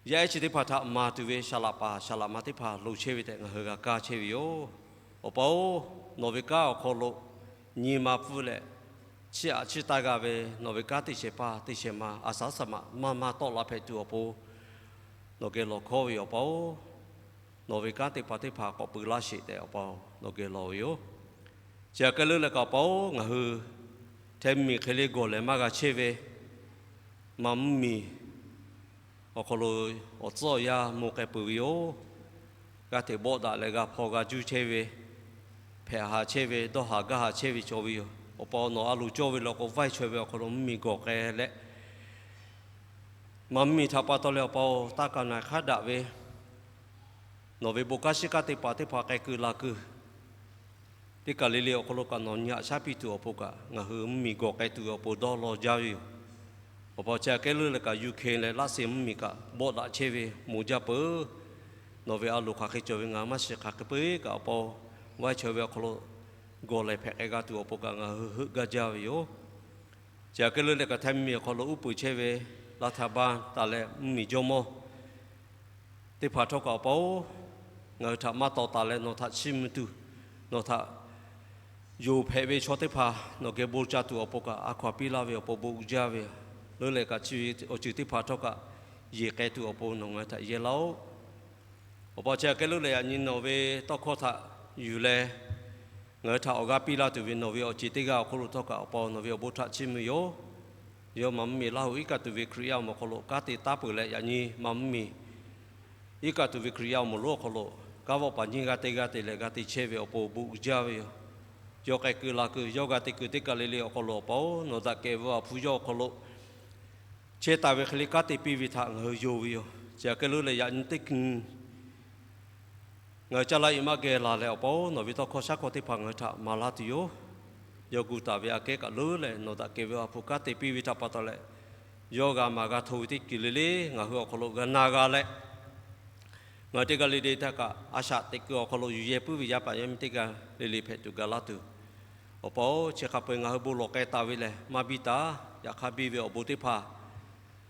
yaˇ ehˉ chi teˇ hpaˍ htaꞈ maˍ tuˬ ve saˍ laꞈ paˍ saˍ laꞈ ma teˇ hpaˍ loˍ chehˇ ve tehꞈ ngaˬ hui g'a kaˇ chehˇ ve yoˬ. Awˬ pa-oˬ, nawˬ ve kanˉ awˬ hk'aw lo nyi ma pfuhˇ leh, chiˇ aꞈ chiˇ taˇ g'a ve nawˬ ve kanˉ teˇ shehˍ hpaˇ teˇ shehˍ ma a shaˍ saˍ maꞈ maˇ maˇ tawˆ la hpehꞈ tuˬ awˬ pon, nawˬ geh lawˬ hkawˇ ve yoˬ, awˬ pa-oˬ. Nawˬ ve kanˉ te pa teˇ hpaˍ k'awꞈ peu laˇ sheˍ tehꞈ, awˬ pa nawˬ geh lawˬ ve yoˬ. Chi aꞈ kehˉ leuˉ leh kaꞈ, awˬ pa-oˬ, ngaˬ hui hteˇ miˬ hk'e le gawˬ lehˬ maˇ g'a chehˇ ve, maˇ mvuhˇ miˬ awˬ hk'aw lo awˬ tcuhˉ awˬ yanˇ mvuh k'ai peuˬ ve yoˬ. G'aˇ hteꞈ bawˆ daꞈ leh g'a hpaw g'a juˇ chehˇ ve, hpehꞈ haˍ chehˇ ve, dawˇ haˍ gaˇ haˍ chehˇ ve cawˬ ve yoˬ. Awˬ pa nawˬ a loˍ cawˇ ve law k'o, vaiˇ chaweh ve awˬ hk'aw lo mvuhˇ miˬ gawˬ k'ai leh, maˇ mvuhˇ miˬ htaꞈ pa taw leh awˬ pa-oˬ, taˇ kaˍ naˍ hk'aˉ daꞈ ve nawˬ ve bon kanˉ shiˉ kanˉ te paˍ teˇ hpaˍ k'ai kuiˬ laˬ kuiˬ teˇ kaˬ le le awˬ hk'aw lo kaꞈ nawˬ nyi aꞈ shaˉ piˇ tuˬ awˬ pon kaꞈ, ngaˬ hui mvuhˇ miˬ gawˬ k'ai tuˬ awˬ pon dawˇ law jaˇ ve yoˬ. Awˬ pa chi aꞈ kehˉ leuˉ leh kaꞈ, Ukraine leh Laˇsehˍ mvuhˇ miˬ kaꞈ bawˆ daꞈ chehˇ ve mvuh jaˇ peuˬ. Nawˬ ve a loˍ hk'aˬ hk'e cawˬ ve ngaˬ hui maˇ shiˍ, hk'aˬ hk'e peu-eˬ kaꞈ awˬ pa-oˬ, vaiˇ chaweh ve awˬ hk'aw lo gawˬ lehˬ hpehꞈ k'ai g'a tuˬ awˬ pon kaꞈ ngaˬ hui heuˆ gaˇ jaˇ ve yoˬ. Chi aꞈ kehˉ leuˉ leh kaꞈ, hteˇ miˬ awˬ hk'aw lo uˉ peunˍ chehˇ ve Laˇ htaˇ baˇ taˍ leh mvuhˇ miˬ jawˇ mawˇ teˇ hpaˍ htawˇ kaꞈ awˬ pa-oˬ, ngaˬ hui htaꞈ maˇ tawˍ taˍ leh nawˬ htaꞈ chiˇ mvuh tuˬ, nawˬ htaꞈ yonˍ hpehꞈ ve chaw teˇ hpaˍ nawˬ geh bon ca tuˬ awˬ pon kaꞈ, a hkaw-anˬ piˇ laˇ ve awˬ pon bon uiˍ jaˇ ve yoˬ. Leuˉ leh kaꞈ, chi awˬ ceuˬ teˇ hpaˍ htawˇ kaꞈ yeˬ k'ai tuˬ awˬ pon nawˬ ngaˬ hui htaꞈ yehˇ laˇ-oˆ. Awˬ pa chi aꞈ kehˉ leuˉ leh, yaꞈ nyi nawˬ ve tawˇ hkawˇ htaꞈ yuˬ leh ngaˬ hui htaꞈ awˬ g'aˇ piˇ laˇ tuˬ ve nawˬ ve awˬ ceˬ teˇ g'aˇ awˬ hk'oˆ lo htawˇ kaꞈ, awˬ pa nawˬ ve awˬ bon htaꞈ chiˇ mvuh yoˬ. Yawˇ maˇ mvuhˇ miˬ Laˇ huˍ iˉ kaˆ tuˬ ve Hkriꞈ yaˇ awˬ moˍ awˬ hk'aw lo kanˉ te taˉ peuˬ leh, yaꞈ nyi maˇ mvuhˇ miˬ iˉ kaˆ tuˬ ve Hkriꞈ yaˇ awˬ moˍ lonˉ awˬ hk'aw lo kanˉ vawˆ paˍ nyiˇ g'aˇ teˇ g'aˇ te leh g'a te chehˇ ve awˬ pon bon uiˍ jaˇ ve yoˬ. Yawˇ k'ai kuiˬ laˬ kuiˬ, yawˇ g'a te kuiˬ teˇ kaˬ le le awˬ hk'aw lo awˬ pa-oˬ, nawˬ daꞈ kehˬ ve awˬ hpu yawˇ awˬ hk'aw lo chehˇ taˍ ve hk'e le kanˉ te piˇ ve htaꞈ ngaˬ hui yonˍ ve yoˬ. Chi aꞈ kehˉ leuˉ leh, yaꞈ nyi teˇ hkui ngaˬ hui caˇ laˇ i maˇ geh laˬ leh, awˬ pa-oˬ, nawˬ ve tawˇ hkawˇ shaˉ hkawˇ teˇ hpaˍ ngaˬ hui htaꞈ maˍ laˇ tuˬ yoˬ. Yawˇ gu taˍ ve aꞈ kehˉ kaꞈ leuˉ leh, nawˬ daꞈ kehˬ ve awˬ hpu kanˉ te piˇ ve htaꞈ pa taw leh, yawˇ g'a maˍ g'a hto ve teˇ ceuˬ le le ngaˬ hui awˬ hk'aw lo g'a na g'a leh, ngaˬ hui teˇ g'aˇ le le htaˇ kaꞈ a shaꞈ teꞈ kuiˬ awˬ hk'aw lo yuˬ yehˇ puiˉ ve yaˇ paˍ yaˇ miˇ teˇ g'aˇ le le hpehꞈ tuˬ ga laˇ tuˬ, awˬ pa-oˬ, chi hk'a peu-eˬ ngaˬ hui bon lawˬ k'ai taˍ ve lehˬ, maˇ biˇ taˍ. Yaꞈ hk'aˇ biˇ ve awˬ bon teˇ hpaˍ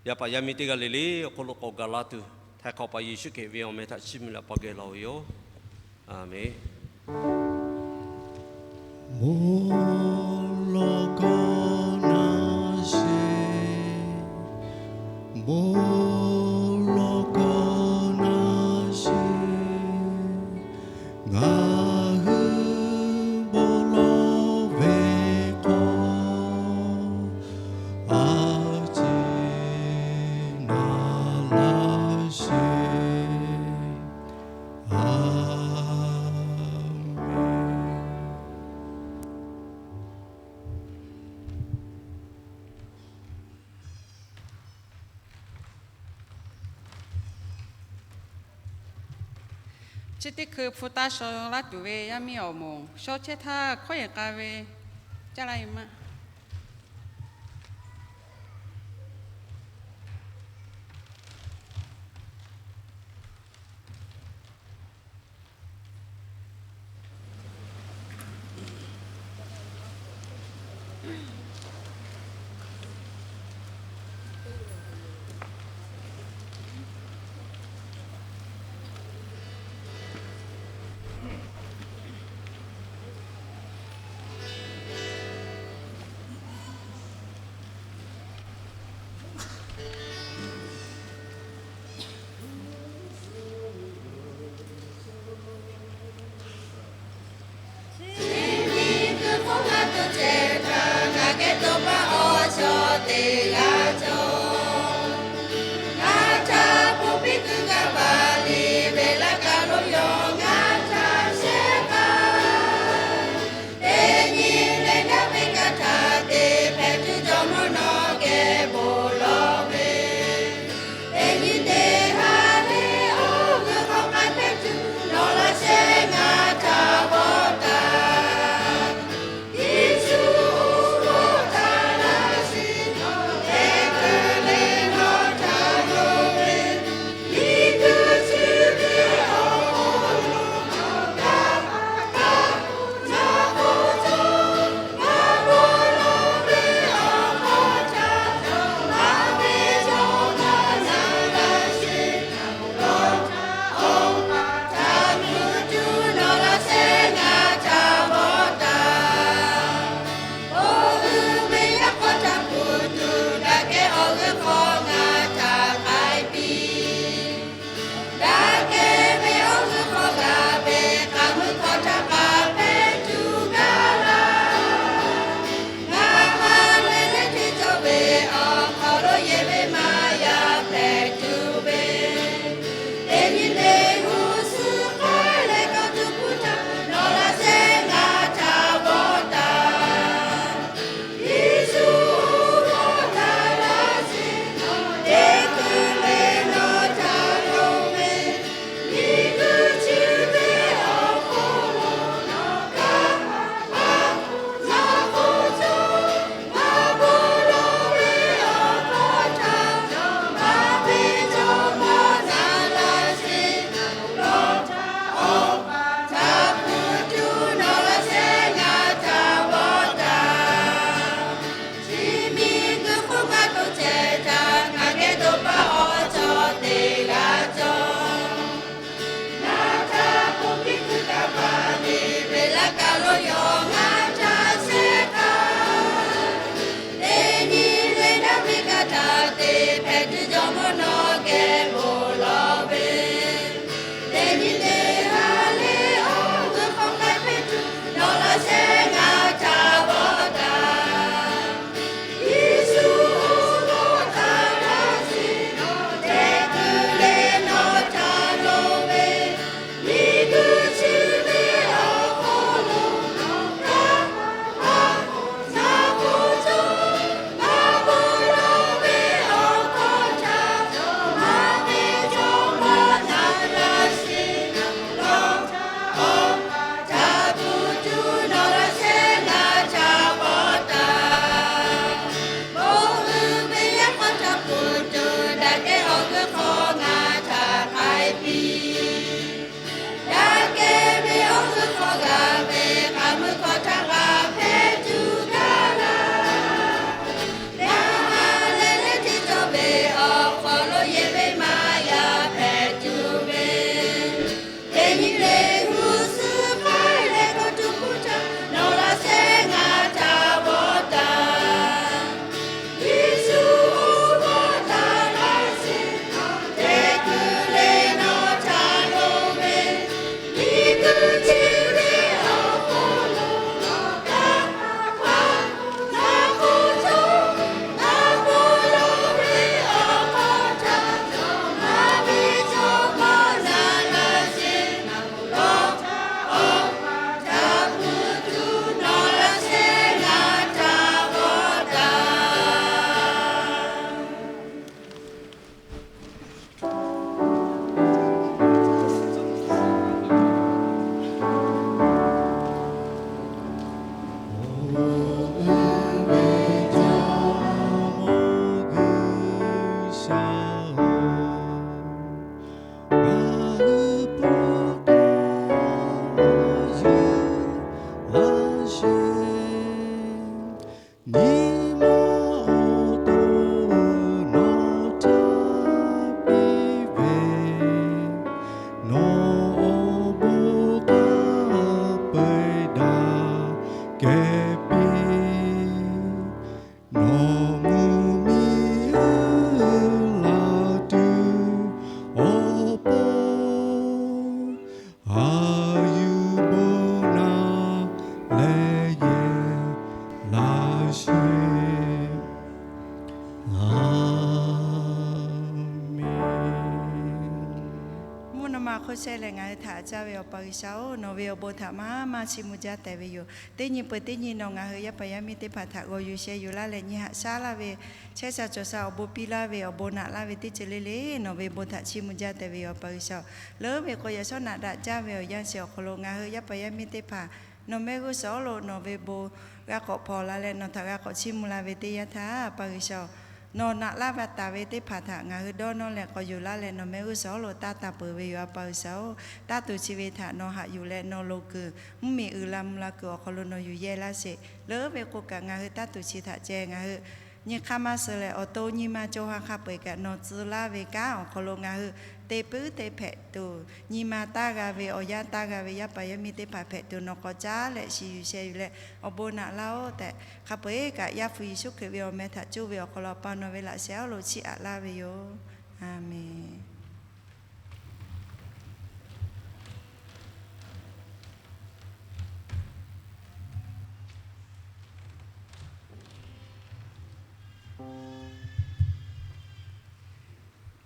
yaˇ paˍ yaˇ miˇ teˇ g'aˇ le le awˬ hk'aw lo k'awꞈ ga laˇ tuˬ, htaiˍ hk'awꞈ paˍ Yeˍsuˆ Hkriꞈ ve awˬ meh htaꞈ chiˇ mvuh leh awˬ pa geh lawˬ ve yoˬ. Aˍmenˍ. Bon lawˬ k'awꞈ na sheˍ. Ngaˬ hui bon lawˬ ve k'o, a ciˉ na laˇ sheˍ. A menˍ. Chi teˇ hkui hpu taˇ shaw laˇ tuˬ ve yaˇ miˇ awˬ moˍ, shaw chehˇ htaˇ hkawˇ yehˬ k'a ve caˇ laˇ ve maˇ. Aˍmenˍ. Mvuhˇ naw ma hk'oˆ shehˆ leh ngaˬ hui htaꞈ caˇ ve Awˬ pa G'uiˬsha-oˬ, nawˬ ve awˬ bon htaꞈ maˇ maˇ chiˇ mvuh jaˇ tehꞈ ve yoˬ. Teˇ nyi peuˬ teˇ nyi nawˬ ngaˬ hui yaˇ paˍ yaˇ miˇ teˇ hpaˍ htaꞈ g'aw yuˬ sheh yuˬ laˇ leh, nyi haꞈ shaˉ laˇ ve, chehˇ sha cawˬ sha awˬ bon piˇ laˇ ve, awˬ bon naꞈ laˇ ve teˇ ceuˬ le le, nawˬ ve bon htaꞈ chiˇ mvuh jaˇ tehꞈ ve yoˬ, Awˬ pa G'uiˬsha-oˬ. Leuˉ ve k'o, yaꞈ shawˉ naꞈ daꞈ jaˇ ve awˬ yanˇ shiˍ awˬ hk'aw lo ngaˬ hui yaˇ paˍ yaˇ miˇ teˇ hpaˍ nawˬ mehˆ g'uˇ suhˍ awˉ lo nawˬ ve bon g'a k'awꞈ hpaw la leh, nawˬ htaꞈ g'a k'awꞈ chiˇ mvuh la ve teˇ yanˇ htaˇ, Awˬ pa G'uiˬsha-oˬ, nawˬ naꞈ laˇ va taˍ ve teˇ hpaˍ htaꞈ ngaˬ hui dawˇ nawˇ leh k'awꞈ yuˬ laˇ leh, nawˬ mehˆ g'uˇ suhˍ awˉ lo taˇ taˍ peuˬ ve yoˬ, Awˬ pa G'uiˬsha-oˬ. Taˇ tuˬ chi ve htaꞈ nawˬ haꞈ yuˬ leh nawˬ loˍ kuiˬ mvuhˇmiˬ uiˍ la mvuh la kuiˬ awˬ hk'aw lo nawˬ yuˬ yehˇ laˇ sheˍ. Leuˉ ve k'o kaꞈ, ngaˬ hui taˇ tuˬ chi htaꞈ ceh ngaˬ hui nyi hk'aˇ maˇ suh leh, awˬ to nyi ma co ha hk'a peu-eˬ kaꞈ nawˬ tcuh laˇ ve kanˉ awˬ hk'aw lo ngaˬ hui te puiˉ te hpehꞈ tuˬ, nyi ma taˇ g'a ve, awˬ yanˇ taˇ g'a ve yaˇ paˍ yaˇ miˇ teˇ hpaˍ hpehꞈ tuˬ nawˬ k'awꞈ caˉ leh shiˍ yuˬ sheh yuˬ leh awˬ bon naꞈ laˇ-oˆ tehꞈ, hk'a peu-eˬ kaꞈ Yaˇ hpu Yeˍsuˆ Hkriꞈ ve awˬ meh htaꞈ cuˇ ve awˬ hk'aw lo Awˬ pa nawˬ ve laꞈ sheh awˉ lo chiˇ aꞈ laˇ ve yoˬ. Aˍmenˍ.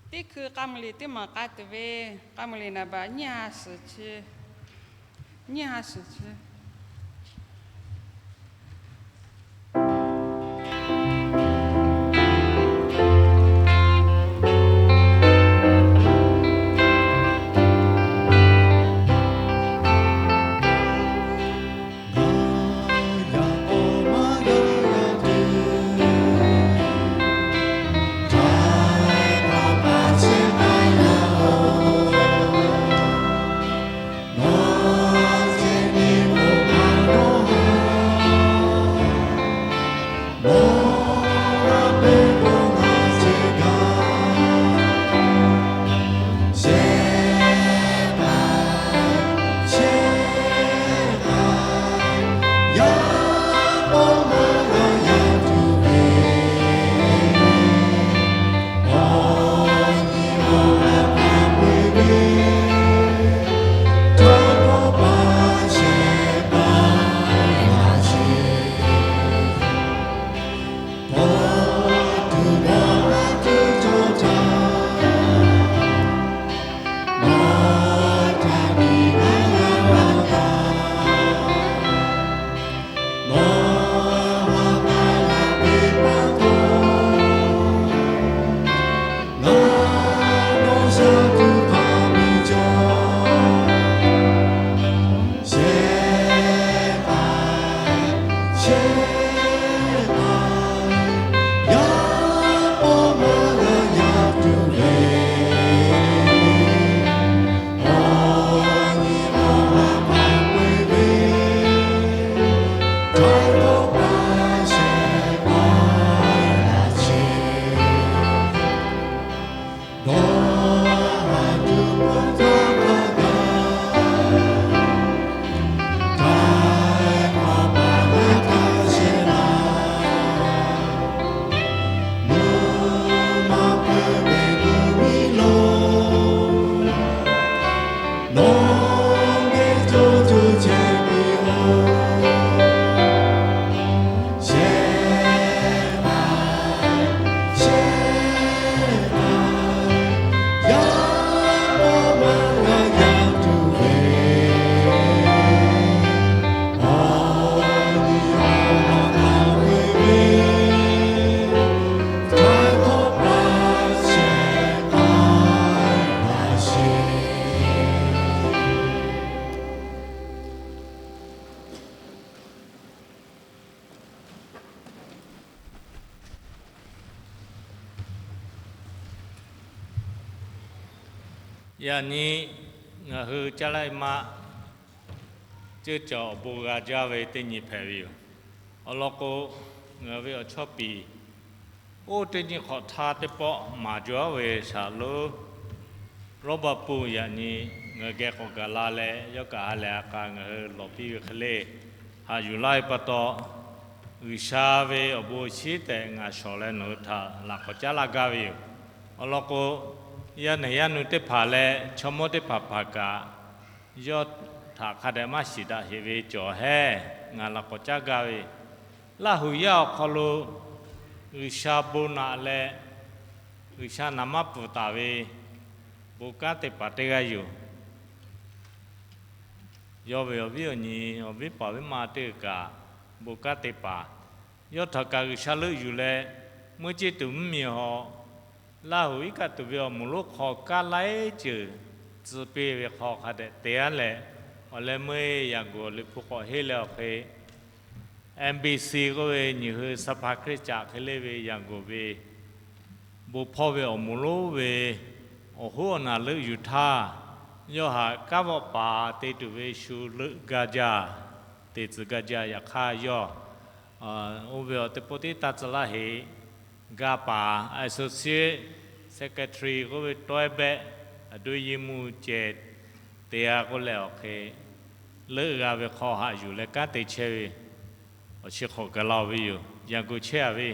Teˇ hkui k'a muiˬ liꞈ teˇ maˬ k'a tuˬ ve, k'a muiˬ liꞈ naˍ baꞈ nyiˇ ha suhˍ chi, nyiˇ ha suhˍ chi. Yaꞈ nyi ngaˬ hui caˇ laˇ maˆ ceuˇ cawˬ awˬ bon g'a jaˇ ve teˇ nyi hpehꞈ ve yoˬ. Awˬ lawn k'o, ngaˬ ve awˬ chawˇ piˍ oˇ teˇ nyi hk'awꞈ htaˇ teˇ pawˆ maˍ jaw ve shaˍ lonˉ Rawˇbaˆ pun yaꞈ nyi ngaˬ geh k'awꞈ gaˬ la leh, yawˇ kaꞈ ha lehˬ ha k'a ngaˬ hui lawˬ piˇ ve hk'e le, haꞈ yuˬ laˇ ve pa taw, G'uiˬsha ve awˬ bon awˬ shinˉ tehꞈ ngaˬ shawˍ leh nawˬ hui htaꞈ laꞈ k'awꞈ caˉ laˇ gaˇ ve yoˬ. Awˬ lawn k'o, yaˇ nehˬ yaˇ nu teˇ hpaˍ leh chaw mawˇ teˇ hpaˍ hpaˍ kaꞈ, yawˇ htaꞈ hk'a dehꞈ maˇ shiˍ daꞈ sheˍ ve cawˬ hehˉ ngaˬ laꞈ k'awꞈ caˉ gaˇ ve, Laˇ huˍ yaˇ awˬ hk'aw lo G'uiˬsha bon naꞈ leh G'uiˬsha naˍ maˇ pfuhˍ taˍ ve bon kanˉ te paˍ teˇ g'aˇ yoˬ. Yawˇ ve awˬ viˉ awˬ nyi, awˬ viˉ paˍ viˉ ma teˇ g'aˇ kaꞈ bon kanˉ te paˍ. Yawˇ htaꞈ kaꞈ G'uiˬsha leuˆ yuˬ leh, meuˇ ceˇ tuˬ mvuhˇmiˬ hawꞈ, Laˇ huˍ iˉ kaˆ tuˬ ve awˬ moˍ lonˉ hk'aw kanˉ laiˉ ceuˬ tcuh piˇ ve hk'aw hk'a dehꞈ te-a leh, awˬ leh meuˇ Yaꞈ guˬ awˬ liꞈ hpu k'awꞈ henˇ leh awˬ hk'e, M B C k'oˆ ve nyiˬ hui สภาคริสตจักร hk'e le ve Yaꞈ guˬ ve bon hpawˇ ve awˬ moˍ lonˉ ve awˬ hoˉ awˬ naˬ leuˆ yuˬ htaˇ, yawˇ htaꞈ kanˉ vawˆ paˍ te tuˬ ve shu leuˆ gaˇ jaˇ, te tcuh gaˇ jaˇ. Yaꞈ hk'aˇ yawˇ oˇ ve awˬ teˇ pawˆ tiˉ taˇ tcuh laˇ heꞈ, ga paˍ associate secretary k'oˆ ve tawehˇ behˆ aˬ duˇ yiˇ mvuhˇ ceh te-a k'oˆ leh awˬ hk'e, leuˆ g'a ve hk'aw haꞈ yuˬ leh kanˉ te chehˇ ve awˬ chi hk'awꞈ gaˬ la-oˬ ve yoˬ. Yaꞈ guˬ chehˇ-a ve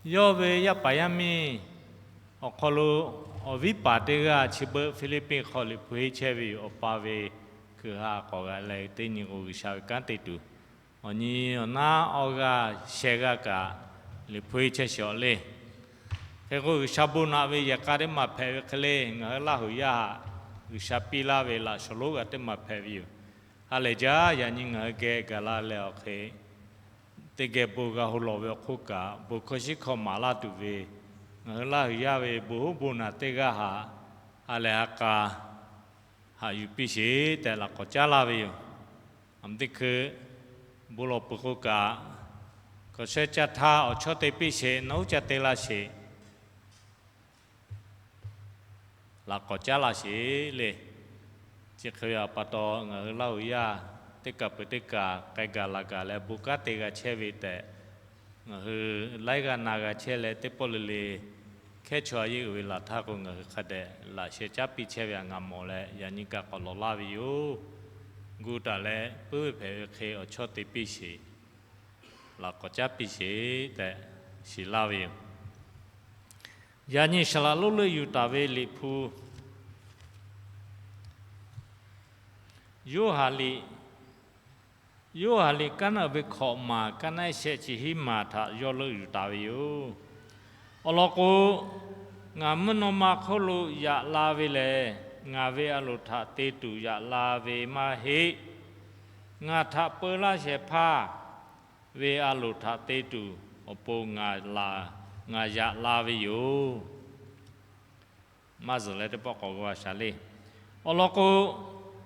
yawˇ ve yaˇ paˍ yaˇ miˇ awˬ hk'aw lo awˬ viˉ paˍ teˇ g'aˇ chi beuꞈ Hpiˇliˇpiˆ hk'aw liꞈ hpu henˇ chehˇ ve yoˬ. Awˬ pa ve hkui ha k'awꞈ g'a leh teˇ nyi k'o G'uiˬsha ve kanˉ te tuˬ awˬ nyi awˬ naˉ awˇ g'aˇ sheh g'aˇ kaꞈ liꞈ hpu henˇ chehˇ sheˍ-a le. Hk'e k'o G'uiˬsha bon naꞈ ve yehˬ k'a teˇ maˬ hpehꞈ ve hk'e le, ngaˬ hui Laˇ huˍ yaˇ htaꞈ G'uiˬsha piˇ laˇ ve laꞈ shawˍ lonˉ g'a teˇ maˬ hpehꞈ ve yoˬ. Ha lehˬ jaˇ, yaꞈ nyi ngaˬ hui geh gaˬ la leh awˬ hk'e, teˇ geh bon g'a hu lawˬ ve awˬ hk'oˆ kaꞈ, bon hkawˇ shiˉ hkawˇ maˍ laˇ tuˬ ve ngaˬ hui Laˇ huˍ yaˇ ve bon hoˉ bon naˬ teˇ g'aˇ htaꞈ ha lehˬ ha k'a haꞈ yuˬ piˇ sheˍ tehꞈ laꞈ k'awꞈ caˉ laˇ ve yoˬ. Aˬ, teˇ hkui bon lawˬ peuˬ k'o kaꞈ, hkawꞈ sheh caˇ htaˇ awˬ chawˇ te piˇ sheˍ, nawˬ uˉ caˇ te laˇ sheˍ. Laꞈ k'awꞈ caˉ laˇ sheˍ le. Chi hk'e ve pa taw, ngaˬ hui Laˇ huˍ yaˇ teˇ kaˬ peuˬ teˇ kaˬ k'ai gaˬ laˬ gaˬ leh bon kanˉ te g'a chehˇ ve tehꞈ, ngaˬ hui laiˉ g'aˇ na g'a chehˇ leh teˇ pawˆ le le hkehˉ chaw a yeˇ uiˍ ve laˬ htaˇ k'o, ngaˬ hui hk'a dehꞈ laꞈ sheh caˉ piˇ chehˇ ve htaꞈ ngaˬ mawˬ leh, yaꞈ nyi kaꞈ k'awꞈ lawˬ laˇ ve yoˬ. Gu taˍ leh puiˉ ve hpehꞈ ve hk'e awˬ chawˇ te piˇ sheˍ, laꞈ k'awꞈ caˉ piˇ sheˍ tehꞈ shiˍ laˇ ve yoˬ. Yaꞈ nyi saˍ laꞈ lonˉ leuˆ yuˬ taˍ ve liꞈ hpu, Yoˇhanˬ liꞈ, Yoˇhanˬ liꞈ kaˉ naˆ ve hkawꞈ maˬ kaˉ naˆ shehˆ chi hiˉ maˬ htaꞈ yawˇ leuˆ yuˬ taˍ ve yoˬ. Awˬ lawn k'o, ngaˬ mvuhˇ naw ma hk'oˆ lo yaꞈ la ve lehˬ, ngaˬ ve a loˍ htaꞈ te tuˬ yaꞈ la ve maˇ heˆ. Ngaˬ htaꞈ peu laˇ shehˍ hpaˇ ve a loˍ htaꞈ te tuˬ awˬ pon ngaˬ yaꞈ la ve yoˬ. Maˇ zuhˬ leh teˇ pawˆ k'awꞈ g'a shaˍ le. Awˬ lawn k'o,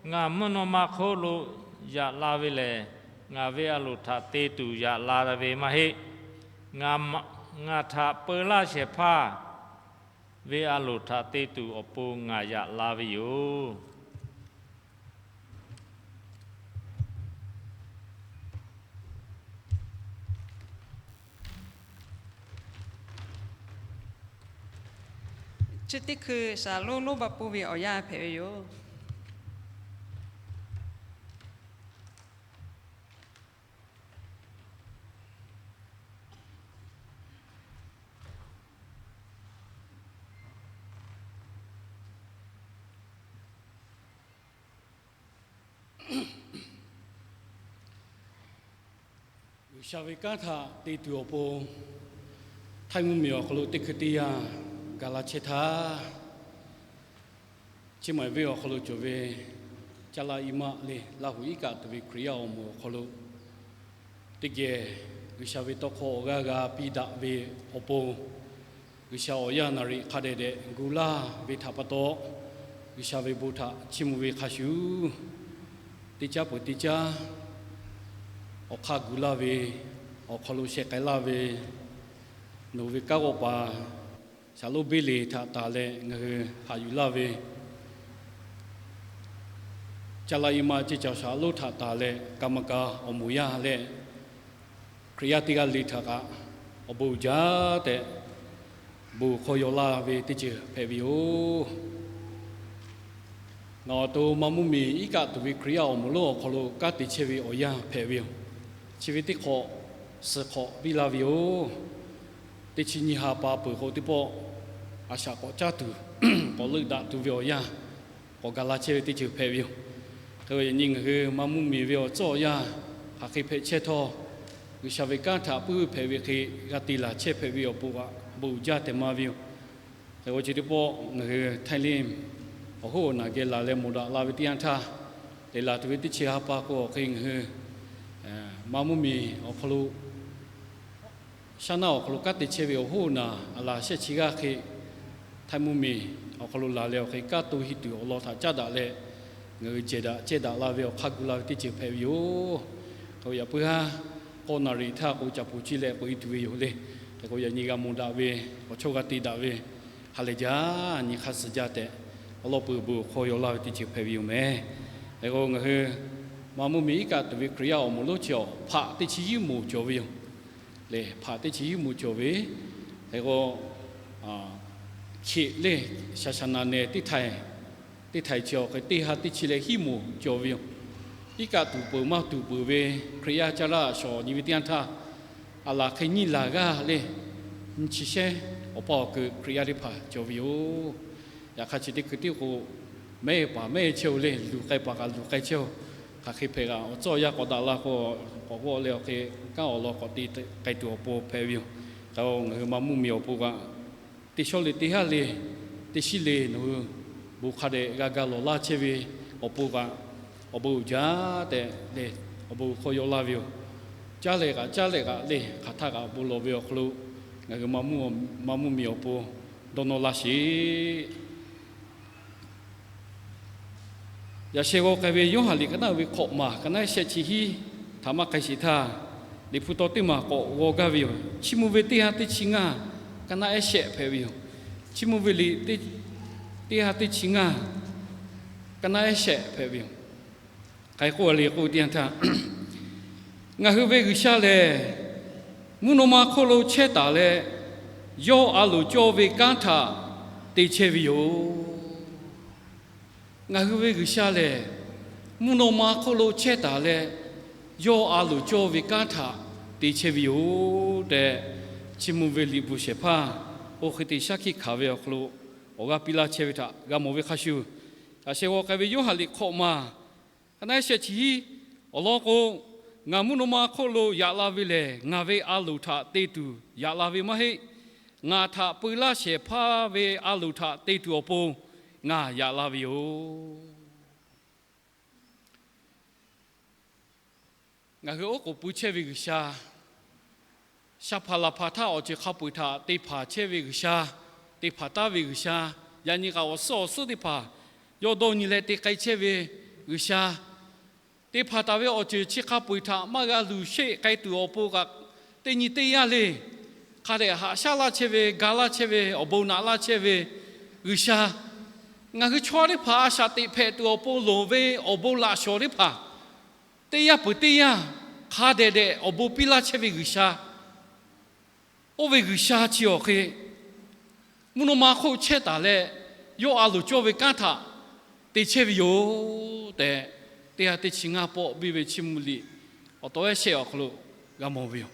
ngaˬ mvuhˇ naw ma hk'oˆ lo yaꞈ la ve lehˬ, ngaˬ ve a loˍ htaꞈ te tuˬ yaꞈ la ve maˇ heˆ. Ngaˬ htaꞈ peu laˇ shehˍ hpaˇ ve a loˍ htaꞈ te tuˬ awˬ pon ngaˬ yaꞈ la ve yoˬ. Chi teˇ hkui saˍ laꞈ lonˉ lonˉ baˆ pfuhˇ ve awˬ yanˇ hpehꞈ ve yoˬ. G'uiˬsha ve kanˉ htaꞈ te tuˬ awˬ pon, Htaiˇ mvuhˇmiˬ awˬ hk'aw lo teˇ hkui teˇ yanˇ gaˬ la chehˇ htaˇ, Chiang Mai venˇ awˬ hk'aw lo cawˬ ve Caˇ laˇ iˉ maˆ le, Laˇ huˍ iˉ kaˆ tuˬ ve Hkriꞈ yaˇ awˬ moˍ awˬ hk'aw lo teˇ geh G'uiˬsha ve tawˇ hkawˇ awˬ g'aˇ g'a piˇ daꞈ ve awˬ pon, G'uiˬsha awˬ yanˇ naˍ riˍ hk'a dehꞈ dehꞈ gu laˇ ve htaꞈ pa taw, G'uiˬsha ve bon htaꞈ chiˇ mvuh ve hk'a shuˍ, teˇ caˉ peuˬ teˇ caˉ awˬ hk'aˇ gu laˇ ve, awˬ hk'aw lo sheh k'ai laˇ ve, nawˬ hui ve kanˉ g'awˆ paˍ Saˍ lonˉ Beˇleˍ htaꞈ tanˬ leh ngaˬ hui haꞈ yuˬ laˇ ve, Caˇ laˇ iˉ maˆ ceˇ cawˬ Saˍ lonˉ htaꞈ tanˬ leh กรรมการ awˬ moˍ yaˇ leh Hkriꞈ yaˇ teˇ g'aˇ le htaꞈ kaꞈ awˬ bon uiˍ jaˇ tehꞈ bon hkawˇ yaw laˇ ve teˇ ceuˬ hpehꞈ ve yoˬ. Ngaˬ awˬ to maˇ mvuhˇmiˬ iˉ kaˆ tuˬ ve Hkriꞈ yaˇ awˬ moˍ lonˉ awˬ hk'aw lo kanˉ te chehˇ ve awˬ yanˇ hpehꞈ ve yoˬ. Chi ve teˇ hk'awꞈ suhˍ hk'awꞈ biˇ laˇ ve yoˬ. Teˇ chi nyi ha pa peuˬ k'o teˇ pawˆ a shaꞈ k'awꞈ caˇ tuˬ, k'awꞈ leuˆ daꞈ tuˬ ve awˬ yanˇ k'awꞈ gaˬ la chehˇ ve teˇ ceuˬ hpehꞈ ve yoˬ. Hk'e te leh yaꞈ nyi ngaˬ hui maˇ mvuhˇmiˬ ve awˬ tcuhˉ awˬ yanˇ hk'aˬ hk'e hpehꞈ chehˇ htawˇ, G'uiˬsha ve kanˉ htaꞈ puiˉ hpehꞈ ve hk'e g'a te laˬ chehˇ hpehꞈ ve awˬ pon kaꞈ bon uiˍ jaˇ tehꞈ maˇ ve yoˬ. Hk'e k'o chi teˇ pawˆ ngaˬ hui Thailand awˬ hoˉ awˬ naˬ geh laˬ leh mawˬ daꞈ la ve teˇ yanˇ htaˇ, te laˬ tuˬ ve teˇ chi ha pa k'o awˬ hk'e ngaˬ hui Maˇ mvuhˇmiˬ awˬ hk'aw lo shaˉ naˆ awˬ hk'aw lo kanˉ te chehˇ ve awˬ hoˉ awˬ naˬ a laˬ shehˆ chi g'aˇ hk'e, Htaiˇ mvuhˇmiˬ awˬ hk'aw lo laˬ leh awˬ hk'e kanˉ to heˆ tuˬ awˬ lawn htaꞈ caˉ daꞈ leh, ngaˬ hui jehˬ daꞈ cehˇ daꞈ la ve awˬ hk'aˇ gu la ve teˇ ceuˬ hpehꞈ ve yoˬ. K'o yaꞈ puiˉ haˉ k'awˇ naˍ riˍ htaˇ k'o caꞈ poˍ ciˇ leh k'oꞈ e tuˬ ve yoˬ le. Hk'e k'o yaꞈ nyi g'a mawˬ daꞈ ve awˬ chawˇ g'a te daꞈ ve ha lehˬ jaˇ nyi hk'aˇ suh jaˇ tehꞈ, awˬ lawn peuˬ bon awˬ hk'aw yaw laˇ ve teˇ ceuˬ hpehꞈ ve yoˬ mehˍ. Hk'e k'o ngaˬ hui Maˇ mvuhˇmiˬ iˉ kaˆ tuˬ ve Hkriꞈ yaˇ awˬ moˍ lonˉ chi awˬ hpaꞈ teˇ chi yinˉ moˍ cawˬ ve yoˬ. Lehˬ hpaꞈ teˇ chi yinˉ moˍ cawˬ ve, hk'e k'o Hkiꞈ lehˬ, shaˍ shaˍ naˍ nehˬ teˇ htaiˍ, teˇ htaiˍ chi awˬ hk'e teˇ ha teˇ chi leh hiˉ moˍ cawˬ ve yoˬ. Iˉ kaˆ tuˬ peuˬ maˇ tuˬ peuˬ ve Hkriꞈ yaˇ caˇ laˇ shawˍ nyi ve teˇ yanˇ htaˇ, a laˬ hk'e nyiˇ laˬ g'aˇ lehˬ, nyi chi shehˉ awˬ pa awˬ keu Hkriꞈ yaˇ teˇ hpaˍ cawˬ ve yoˬ. Yaꞈ hk'aˇ chi teˇ hkui tiˉ k'o, mehˆ paˍ mehˆ chehˇ-oˬ lehˬ, luˬ k'ai paˍ kaꞈ luˬ k'ai chehˇ-oˬ. Hk'aˬ hk'e hpehꞈ kaꞈ awˬ tcuhˉ awˬ yanˇ k'awꞈ daꞈ la k'o, k'awꞈ g'awˆ leh awˬ hk'e kanˉ awˬ lawn k'awꞈ te k'ai tuˬ awˬ pon hpehꞈ ve yoˬ. K'o ngaˬ hui Maˇ mvuhˇmiˬ awˬ pon kaꞈ teˇ shawˉ le teˇ haˉ le, teˇ shiˉ le nawˬ hui bon hk'a dehꞈ g'a ga lawˬ laˇ chehˇ ve awˬ pon kaꞈ, awˬ bon uiˍ jaˇ tehꞈ lehˬ awˬ bon hk'aw yaw laˇ ve yoˬ. Caˉ leh kaꞈ caˉ leh kaꞈ lehˬ, hk'aˬ htaˇ kaꞈ bon lawˬ ve awˬ hk'aw lo ngaˬ hui Maˇ mvuhˇmiˬ awˬ pon dawˇ nawˇ laˇ sheˍ. Yaꞈ sheh g'aw k'ai ve Yoˇhanˬ liꞈ ka naˆ uiˍ ve hk'awꞈ maˬ ka naˆ ehˉ shehˆ chi hiˉ htaꞈ maˇ k'ai sheˍ htaˇ, Liꞈ hpu taw teˇ maˬ k'awꞈ g'aw gaˇ ve yoˬ. Chiˇ mvuh ve teˇ ha teˇ chi ngaˇ ka naˆ ehˉ shehˆ hpehꞈ ve yoˬ. Chiˇ mvuh ve liꞈ teˇ ha teˇ chi ngaˇ ka naˆ ehˉ shehˆ hpehꞈ ve yoˬ. K'ai k'oˆ a le k'oˆ ve teˇ yanˇ htaˇ, ngaˬ hui ve G'uiˬsha lehˬ, mvuhˇ naw ma hk'oˆ lo chehˇ taˍ leh, yawˇ a loˍ cawˇ ve kanˉ htaꞈ te chehˇ ve yoˬ. Ngaˬ hui ve G'uiˬsha lehˬ, mvuhˇ naw ma hk'oˆ lo chehˇ taˍ leh, yawˇ a loˍ cawˇ ve kanˉ htaꞈ te chehˇ ve yoˬ tehꞈ, Chiˇ mvuh ve liꞈ bvuhꞈ shehˍ hpaˇ oˇ hk'e te shaˉ hkiˆ hkanˍ ve awˬ hk'aw lo awˬ g'aˇ piˇ laˇ chehˇ ve htaꞈ g'a mawˬ ve hk'a shuˍ, yaꞈ sheh g'aw k'ai ve Yoˇhanˬ liꞈ hk'awꞈ maˬ ka naˆ ehˉ shehˆ chi hiˉ awˬ lawn k'o, ngaˬ mvuhˇ naw ma hk'oˆ lo yaꞈ la ve lehˬ, ngaˬ ve a loˍ htaꞈ te tuˬ yaꞈ la ve maˇ heˆ. Ngaˬ htaꞈ peu laˇ shehˍ hpaˇ ve a loˍ htaꞈ te tuˬ awˬ pon ngaˬ yaꞈ la ve yoˬ. Ngaˬ hui oˉ k'oˍ pui chehˇ ve G'uiˬsha, sha hpaˍ laˬ hpaˍ htaˇ awˬ ceuˬ hk'a peu-eˬ htaꞈ te hpanˍ chehˇ ve G'uiˬsha, te hpanˍ taˍ ve G'uiˬsha, yaꞈ nyi kaꞈ awˬ suhˉ awˬ suhˉ teˇ hpaˍ yawˇ dawˇ nyi leh te k'ai chehˇ ve G'uiˬsha, te hpanˍ taˍ ve awˬ ceuˬ chi hk'a peu-eˬ htaꞈ maˇ g'a luˬ sheˆ k'ai tuˬ awˬ pon kaꞈ, teˇ nyi teˇ yanˇ le, hk'a dehꞈ haꞈ shaˉ laˇ chehˇ ve, ga laˇ chehˇ ve, awˬ bon naꞈ laˇ chehˇ ve G'uiˬsha, ngaˬ hui chaw yaˇ teˇ hpaˍ a shaꞈ teꞈ hpehꞈ tuˬ awˬ pon loˍ ve awˬ bon laꞈ shawˍ teˇ hpaˍ, teˇ yanˇ peuˬ teˇ yanˇ hk'a dehꞈ dehꞈ awˬ bon piˇ laˇ chehˇ ve G'uiˬsha, oˇ ve G'uiˬsha chi awˬ hk'e mvuhˇ naw ma hk'oˆ chehˇ taˍ leh, yawˇ a loˍ cawˇ ve kanˉ htaꞈ te chehˇ ve yoˬ tehꞈ, teˇ ha teˇ chi ngaˇ pawˆ biˇ ve Chiˇ mvuh liꞈ awˬ taw ehˉ shehˆ awˬ hk'aw lo g'a mawˬ ve yoˬ.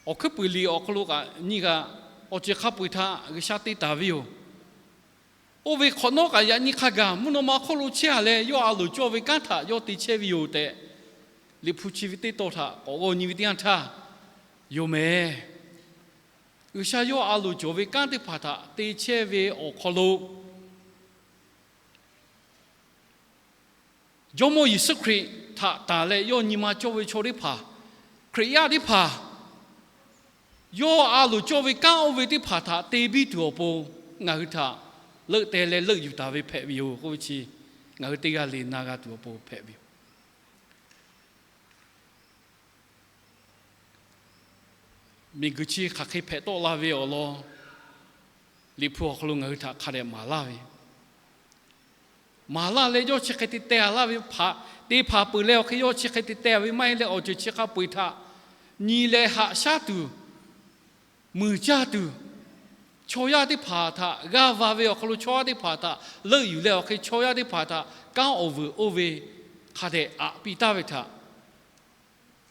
Awˬ hkuiˉ puiˍ liꞈ awˬ hk'aw lo kaꞈ nyi kaꞈ, awˬ ceuˬ hk'a peu-eˬ htaꞈ G'uiˬsha te taˍ ve yoˬ. Oˇ ve hk'awꞈ nawˉ kaꞈ yaꞈ nyi hk'a gaˬ mvuhˇ naw ma hk'oˆ lo chehˇ-a leh, yawˇ a loˍ cawˇ ve kanˉ htaꞈ yawˇ te chehˇ ve yoˬ tehꞈ, Liꞈ hpu chi ve teˇ tawn htaꞈ k'awꞈ g'aw nyi ve teˇ yanˇ htaˇ, yoˬ mehˍ. G'uiˬsha yawˇ a loˍ cawˬ ve kanˉ teˇ hpaˍ htaꞈ te chehˇ ve awˬ hk'aw lo, Jawˇmawˇ Yeˍsuˆ Hkriꞈ htaꞈ tanˬ leh yawˇ nyi ma cawˇ ve chaw teˇ hpaˍ, Hkriꞈ yaˇ teˇ hpaˍ, yawˇ a loˍ cawˇ ve kanˉ oˇ ve teˇ hpaˍ htaꞈ te biˇ tuˬ awˬ pon ngaˬ hui htaꞈ leuˆ teh leh leuˆ yuˬ taˍ ve hpehꞈ ve yoˬ k'oˆ ve chi, ngaˬ hui teˇ g'aˇ le na g'a tuˬ awˬ pon hpehꞈ ve yoˬ. Miˬguiˬ chi hk'aˬ hk'e hpehꞈ tawˆ la ve awˬ lawn, Liꞈ hpu awˬ hk'aw lo ngaˬ hui htaꞈ hk'a dehꞈ maˍ laˇ ve, maˍ laˇ leh yawˇ chi hk'e te teh-a laˇ ve hpaꞈ, te hpanˍ peuˬ leh awˬ hk'e yawˇ chi hk'e te teh ve maˇ heˆ leh, awˬ ceuˬ chi hk'a peu-eˬ htaꞈ nyi leh haꞈ shaˉ tuˬ, muiˬ jaˇ tuˬ, chaw yaˇ teˇ hpaˍ htaꞈ g'aˇ va ve awˬ hk'aw lo chaw yaˇ teˇ hpaˍ htaꞈ leuˆ yuˬ leh awˬ hk'e chaw yaˇ teˇ hpaˍ htaꞈ kanˉ awˬ vuiˬ oˇ ve hk'a dehꞈ aꞈ piˇ taˍ ve htaꞈ,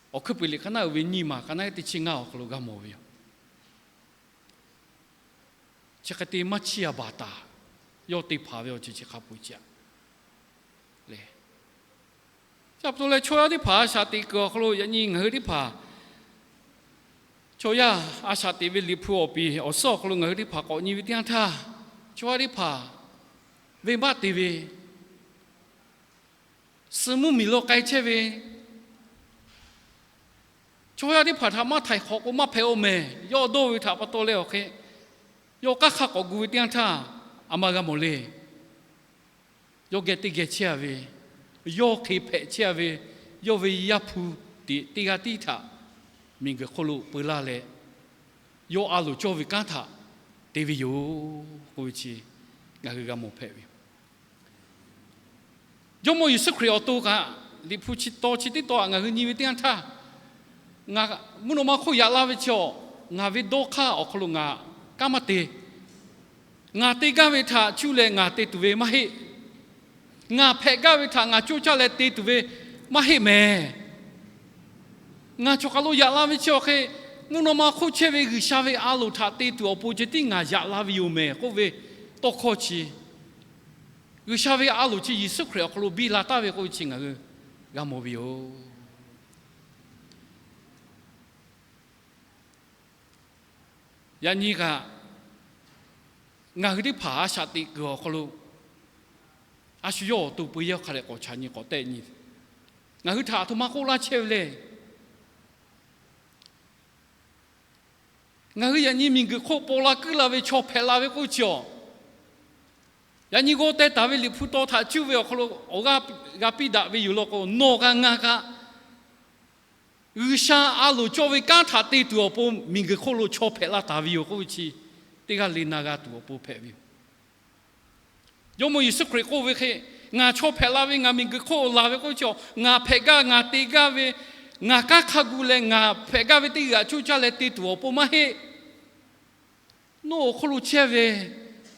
Awˬ hkuiˉ puiˍ liꞈ ka naˆ uiˍ ve nyiˇ maˬ ka naˆ ehˉ teˇ chi ngaˇ awˬ hk'aw lo g'a mawˬ ve yoˬ. Chi hk'e te maˇ chiˇ-a baˬ taˍ, yawˇ te hpanˍ ve awˬ ceuˬ chi hk'a peu-eˬ chi aꞈ le. Chi pa taw leh chaw yaˇ teˇ hpaˍ a shaꞈ teꞈ kuiˬ awˬ hk'aw lo yaꞈ nyi ngaˬ hui teˇ hpaˍ chaw yaˇ a shaꞈ teꞈ ve Liꞈ hpu awˬ piˍ awˬ suhˉ awˬ hk'aw lo ngaˬ hui teˇ hpaˍ k'awꞈ nyi ve teˇ yanˇ htaˇ, chaw yaˇ teˇ hpaˍ venˇbaˆ te ve, suh mvuhˇmiˬ lo k'ai chehˇ ve chaw yaˇ teˇ hpaˍ htaꞈ maˇ htaiˍ hk'awꞈ k'o maˇ hpehꞈ-oˬ mehˍ. Yawˇ dawˇ ve htaꞈ pa taw leh awˬ hk'e, yawˇ k'aˉ hk'aˇ k'awꞈ gu ve teˇ yanˇ htaˇ, a ma g'a mawˬ le. Yawˇ geh teˇ geh chehˇ-a ve, yawˇ hk'e hpehꞈ chehˇ-a ve, yawˇ ve Yaˇ hpu teꞈ teˇ g'aˇ tiˉ htaꞈ miˬguiˬ hk'oˆ lo peu laˇ leh, yawˇ a loˍ cawˇ ve kanˉ htaꞈ te ve yoˬ k'oˆ ve chi ngaˬ hui g'a mawˬ hpehꞈ ve yoˬ. Jawˇmawˇ Yeˍsuˆ Hkriꞈ awˬ to kaꞈ, Liꞈ hpu chi taw chi teˇ taw htaꞈ ngaˬ hui nyi ve teˇ yanˇ htaˇ, mvuhˇ naw ma hk'oˆ yaꞈ la ve chaw, ngaˬ ve dawˇ hk'aˇ awˬ hk'aw lo ngaˬ kanˉ maˇ te. Ngaˬ te gaˇ ve htaꞈ cuˇ leh ngaˬ te tuˬ ve maˇ heˆ. Ngaˬ hpehꞈ gaˇ ve htaꞈ ngaˬ coˇ caˇ leh te tuˬ ve maˇ heˆ mehˍ. Ngaˬ chaw hk'aˬ lo yaꞈ la ve chi awˬ hk'e, mvuhˇ naw ma hk'oˆ chehˇ ve G'uiˬsha ve a loˍ htaꞈ te tuˬ awˬ pon ceh tiˉ ngaˬ yaꞈ la ve yoˬ mehˍ k'oˆ ve tawˇ hkawˇ chi, G'uiˬsha ve a loˍ chi Yeˍsuˆ Hkriꞈ awˬ hk'aw lo biˇ la taˍ ve k'oˆ ve chi ngaˬ hui g'a mawˬ ve yoˬ. Yaꞈ nyi kaꞈ, ngaˬ hui teˇ hpaˍ a shaꞈ teꞈ kuiˬ awˬ hk'aw lo, a shu yawˇ awˬ to peu yehˇ hk'a dehꞈ k'awꞈ chaꞈ nyi k'awꞈ tehˆ nyi, ngaˬ hui htaꞈ aˬ htoꞈ ma k'oˆ laˇ chehˇ ve le. Ngaˬ hui yaꞈ nyi miˬguiˬ hk'oˆ paw la kuiˉ la ve chaw hpehꞈ la ve k'oˆ ve chi awˬ, yaꞈ nyi g'aw teh taˍ ve Liꞈ hpu taw htaꞈ cuˇ ve awˬ hk'aw lo awˬ g'aˇ g'a piˇ daꞈ ve yoˬ law k'o, nawˬ kaꞈ ngaˬ kaꞈ G'uiˬsha a loˍ cawˇ ve kanˉ htaꞈ te tuˬ awˬ pon miˬguiˬ hk'oˆ lo chaw hpehꞈ la taˍ ve yoˬ k'oˆ ve chi, teˇ g'aˇ le na g'a tuˬ awˬ pon hpehꞈ ve yoˬ. Jawˇmawˇ Yeˍsuˆ Hkriꞈ k'oˆ ve hk'e, ngaˬ chaw hpehꞈ la ve, ngaˬ miˬguiˬ hk'oˆ laˬ ve k'oˆ ve chi, ngaˬ hpehꞈ gaˇ ngaˬ te gaˇ ve, ngaˬ kanˉ hk'a gu leh ngaˬ hpehꞈ gaˇ ve teˇ g'aˇ coˇ caˇ leh te tuˬ awˬ pon maˇ heˆ. Nawˬ awˬ hk'oˆ lo chehˇ ve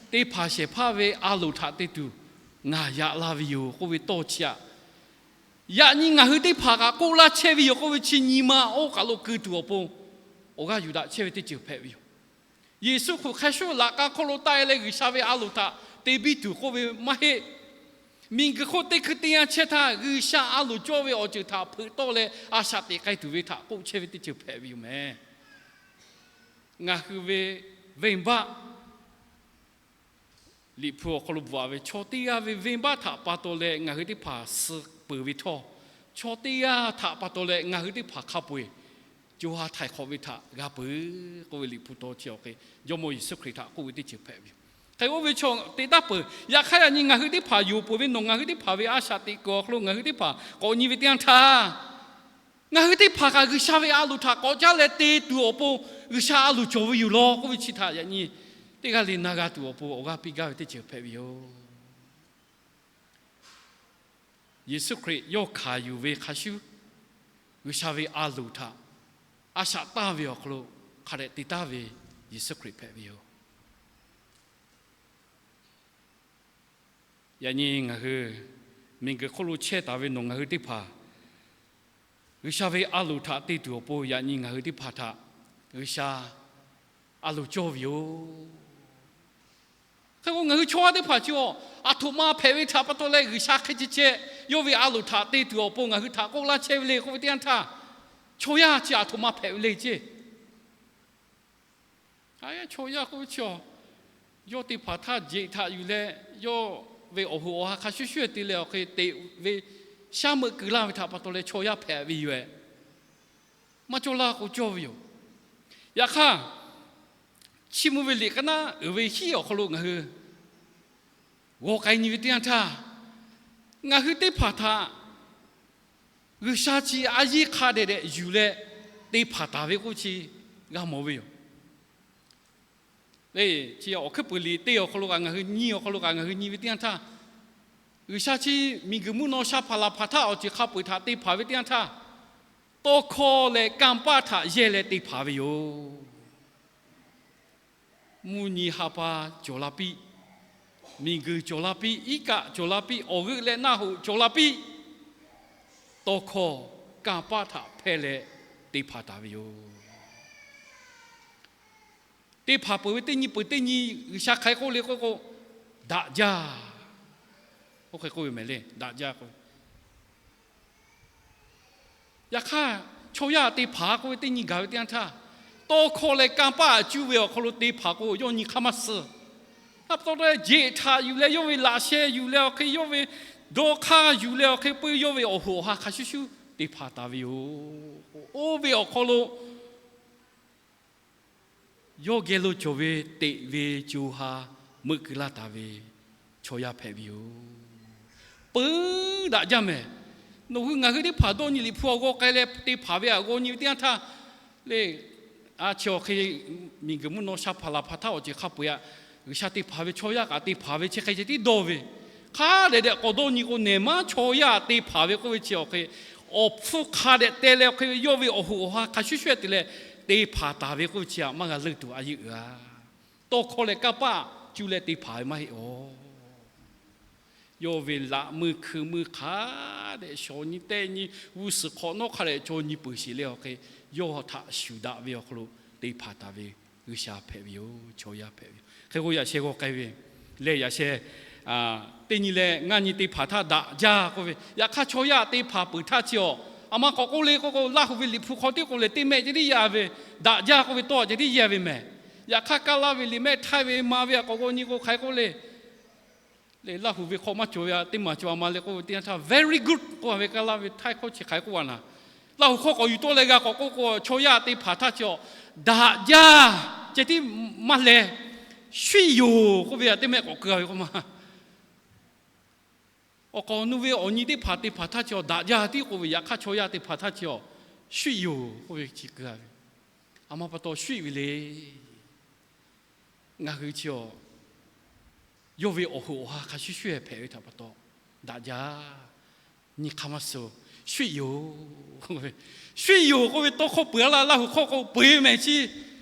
teˇ hpaˍ shehˍ hpaˇ ve a loˍ htaꞈ te tuˬ ngaˬ yaꞈ la ve yoˬ k'oˆ ve tawˇ chi aꞈ, yaꞈ nyi ngaˬ hui teˇ hpaˍ kaꞈ k'oˆ laˇ chehˇ ve yoˬ k'oˆ ve chi nyi ma oˇ kaˬ lo keu tuˬ awˬ pon awˬ g'aˇ yuˬ daꞈ chehˇ ve teˇ ceuˬ hpehꞈ ve yoˬ. Yeˍsuˆ Hkriꞈ hk'a shuˍ laꞈ k'a hk'oˆ lo taˆ-e leh G'uiˬsha ve a loˍ htaꞈ te biˇ tuˬ k'oˆ ve maˇ heˆ. Miˬguiˬ hk'oˆ teˇ hkui teˇ yanˇ chehˇ htaˇ G'uiˬsha a loˍ cawˇ ve awˬ ceuˬ htaꞈ hpeuꞈ tawˆ leh a shaꞈ teꞈ k'ai tuˬ ve htaꞈ k'oˆ chehˇ ve teˇ ceuˬ hpehꞈ ve yoˬ mehˍ. Ngaˬ hui ve venˇbaˆ Liꞈ hpu awˬ hk'aw lo bvuhꞈ-a ve, chaw teˇ g'aˇ ve venˇbaˆ htaꞈ pa taw leh ngaˬ hui teˇ hpaˍ suh peuˬ ve htawˇ, chaw teˇ g'aˇ htaꞈ pa taw leh ngaˬ hui teˇ hpaˍ hk'a peu-eˬ co ha htaiˍ hk'awꞈ ve htaꞈ g'a peuˬ k'oˆ ve Liꞈ hpu taw chi awˬ hk'e, Jawˇmawˇ Yeˍsuˆ Hkriꞈ htaꞈ k'oˆ ve teˇ ceuˬ hpehꞈ ve yoˬ. Hk'e oˇ ve chaw te taˉ peuˬ. Yaꞈ hk'aˇ yaꞈ nyi ngaˬ hui teˇ hpaˍ yonˍ peuˬ ve nawˬ ngaˬ hui teˇ hpaˍ ve a shaꞈ teꞈ kuiˬ awˬ hk'aw lo ngaˬ hui teˇ hpaˍ k'awꞈ nyi ve teˇ yanˇ htaˇ, ngaˬ hui teˇ hpaˍ kaꞈ G'uiˬsha ve a loˍ htaꞈ k'awꞈ caˉ leh te tuˬ awˬ pon G'uiˬsha a loˍ cawˬ ve yoˬ law k'oˆ ve chi htaꞈ yaꞈ nyi teˇ g'aˇ le na g'a tuˬ awˬ pon awˬ g'aˇ piˇ gaˇ ve teˇ ceuˬ hpehꞈ ve yoˬ. Yeˍsuˆ Hkriꞈ yawˇ hkanˍ yuˬ ve hk'a shuˍ, G'uiˬsha ve a loˍ htaꞈ a shaꞈ taˇ ve awˬ hk'aw lo hk'a dehꞈ te taˍ ve Yeˍsuˆ Hkriꞈ hpehꞈ ve yoˬ. Yaꞈ nyi ngaˬ hui miˬguiˬ hk'oˆ lo chehˇ taˍ ve nawˬ ngaˬ hui teˇ hpaˍ G'uiˬsha ve a loˍ htaꞈ te tuˬ awˬ pon yaꞈ nyi ngaˬ hui teˇ hpaˍ htaꞈ G'uiˬsha a loˍ cawˇ ve yoˬ. Hk'e k'o ngaˬ hui chaw yaˇ teˇ hpaˍ chi a, aˬ htoꞈ ma hpehꞈ ve htaꞈ pa taw leh G'uiˬsha hk'e ceh ceh yawˇ ve a loˍ htaꞈ te tuˬ awˬ pon ngaˬ hui htaꞈ k'oˆ laˇ chehˇ ve le k'oˆ ve teˇ yanˇ htaˇ, chaw yaˇ chi aˬ htoꞈ ma hpehꞈ ve le ceˇ. Chaw yaˇ k'oˆ ve chi a, yawˇ teˇ hpaˍ htaˇ jeꞈ htaꞈ yuˬ leh, yawˇ ve awˬ hoꞈ awˬ ha hk'a shuˍ shuˍ te leh awˬ hk'e teꞈ ve shaˉ meuˆ keu laˇ ve htaꞈ pa taw leh chaw yaˇ hpehꞈ ve yoˬ-eh. Maˇ cawˇ laˇ k'o cawˇ ve yoˬ. Yaꞈ hk'aˇ, Chiˇ mvuh ve liꞈ k'aˉ naˉ uiˍ ve hiˉ awˬ hk'aw lo ngaˬ hui g'aw k'ai nyi ve teˇ yanˇ htaˇ, ngaˬ hui teˇ hpaˍ htaꞈ G'uiˬsha chi a yiˇ hk'a dehꞈ dehꞈ yuˬ leh te hpanˍ taˍ ve k'oˆ chi g'a mawˬ ve yoˬ. Le, chi awˬ hkuiˉ puiˍ liꞈ teˇ awˬ hk'aw lo kaꞈ ngaˬ hui nyi awˬ hk'aw lo kaꞈ ngaˬ hui nyi ve teˇ yanˇ htaˇ, G'uiˬsha chi miˬguiˬ mvuhˇ naw sha hpaˍ laˬ hpaˍ htaˇ awˬ ceuˬ hk'a peu-eˬ htaꞈ te hpanˍ ve teˇ yanˇ htaˇ, tawˇ hkawˇ leh kanˇ paˆ htaꞈ yehˇ leh te hpanˍ ve yoˬ. Mvuhˇ nyi ha pa cawˬ la piˇ, miˬguiˬ cawˬ la piˇ, iˉ kaˆ cawˬ la piˇ, awˬ g'euˆ leh naˆ hoꞈ cawˬ la piˇ, tawˇ hkawˇ kanˇ paˆ htaꞈ hpehˇ leh te hpanˍ taˍ ve yoˬ. Te hpanˍ peuˬ ve teˇ nyi peuˬ teˇ nyi G'uiˬsha hk'aˬ hk'e k'oˆ le k'oˆ k'o, daꞈ jaˇ. Oˇ hk'e k'oˆ ve mehˍ le, daꞈ jaˇ k'o, Yaꞈ hk'aˇ, chaw yaˇ te hpanˍ k'oˆ ve teˇ nyi gaˬ ve teˇ yanˇ htaˇ, tawˇ hkawˇ leh kanˇ paˆ cuˇ ve awˬ hk'aw lo te hpanˍ k'o, yawˇ nyi hk'aˇ maˇ suh. A pa taw leh, jeꞈ htaꞈ yuˬ leh yawˇ ve laꞈ sheh yuˬ leh awˬ hk'e, yawˇ ve dawˇ hk'aˇ yuˬ leh awˬ hk'e, peuˬ yawˇ ve awˬ hoꞈ awˬ ha hk'a shuˍ shuˍ te hpanˍ taˍ ve yoˬ. Oˇ ve awˬ hk'aw lo yawˇ geh lo cawˬ ve teꞈ ve co ha meuˆ keu laˇ taˍ ve chaw yaˇ hpehꞈ ve yoˬ. Peuˬ daꞈ jaˇ mehˍ. Nawˬ hui ngaˬ hui teˇ hpaˍ dawˇ nyi, Liꞈ hpu awˬ g'aw k'ai leh te hpanˍ ve aꞈ g'aw nyi ve teˇ yanˇ htaˇ, le, a chi awˬ hk'e miˬguiˬ mvuhˇ naw sha hpaˍ laˬ hpaˍ htaˇ awˬ ceuˬ hk'a peu-eˬ aꞈ, G'uiˬsha te hpanˍ ve chaw yaˇ kaꞈ te hpanˍ ve chi hk'e ceh tiˉ dawˇ ve, hk'a dehꞈ dehꞈ k'awꞈ dawˇ nyi k'o, nehˬ maˉ chaw yaˇ te hpanˍ ve k'oˆ ve chi awˬ hk'e, awˬ hpfuhˇ hk'a dehꞈ teh leh awˬ hk'e ve yawˇ ve awˬ hoꞈ awˬ ha hk'a shuˍ shuˍ te leh te hpanˍ taˍ ve k'oˆ ve chi aꞈ maˇ g'a leunˇ tuˬ a yeˇ uiˍ a. Tawˇ hkawˇ leh kanˇ paˆ cuˇ leh te hpanˍ ve maˇ heˆ awˬ. Yawˇ ve laꞈ meuˇ hkui meuˇ hk'a dehꞈ shawˍ nyi tehˆ nyi, g'uˇ suhˍ hk'awꞈ nawˉ hk'a dehꞈ caw nyi peuˬ sheˍ leh awˬ hk'e, yawˇ htaꞈ shuˍ daꞈ ve awˬ hk'aw lo te hpanˍ taˍ ve G'uiˬsha hpehꞈ ve yoˬ. Chaw yaˇ hpehꞈ ve yoˬ. Hk'e k'o yaꞈ sheh g'aw k'ai ve lehˬ, yaꞈ sheh teˇ nyi leh ngaˇ nyi te hpanˍ htaˇ daꞈ jaˇ k'oˆ ve, yaꞈ hk'aˇ chaw yaˇ te hpanˍ peuˬ htaˇ chi awˬ, a ma k'awꞈ k'oˆ le k'oˆ k'o, Laˇ huˍ ve Liꞈ hpu hk'aw tiˉ k'o lehˬ teˇ mehˆ ceh tiˉ yaˇ ve, daꞈ jaˇ k'oˆ ve tawˇ ceh tiˉ yaˇ ve mehˍ. Yaꞈ hk'aˇ, Kaˇ laˇ ve liꞈ mehˆ htaiˇ ve ma ve aꞈ k'awꞈ g'aw nyi k'o, hk'aˬ hk'e k'oˆ le, lehˬ, Laˇ huˍ ve hk'aw maˇ cawˬ ve aꞈ teˇ maˬ cawˬ a ma leh k'oˆ ve teˇ yanˇ htaˇ, very good k'oˆ ve Kaˇ laˇ ve htaiˇ hkawˇ chi hk'aˬ hk'e k'oˆ a naˍ, Laˇ huˍ hkawˇ k'awꞈ yuˬ tawˆ leh g'a k'awꞈ k'oˆ k'o, chaw yaˇ te hpanˍ htaˇ chi awˬ, daꞈ jaˇ ceh tiˉ maˇ leh, shuiˆ yoˬ k'oˆ ve aꞈ teˇ mehˆ k'awꞈ keu a ve k'oˆ ma. Awˬ k'awꞈ nu ve awˬ nyi teˇ hpaˍ te hpanˍ htaˇ chi awˬ, daꞈ jaˇ tiˉ k'oˆ ve, yaꞈ hk'aˇ chaw yaˇ te hpanˍ htaˇ chi awˬ, shuiˆ yoˬ k'oˆ ve chi keu a ve. A ma pa taw shuiˆ ve le. Ngaˬ hui chi awˬ, yawˇ ve awˬ hoꞈ awˬ ha hk'a shuˍ shuˍ hpehꞈ ve htaꞈ pa taw, daꞈ jaˇ, nyi hk'aˇ maˇ suh, shuiˆ yoˬ. Shuiˆ yoˬ k'oˆ ve tawˇ hkawˇ peuˬ a laˇ, Laˇ huˍ hkawˇ k'o peuˬ mehˍ chi.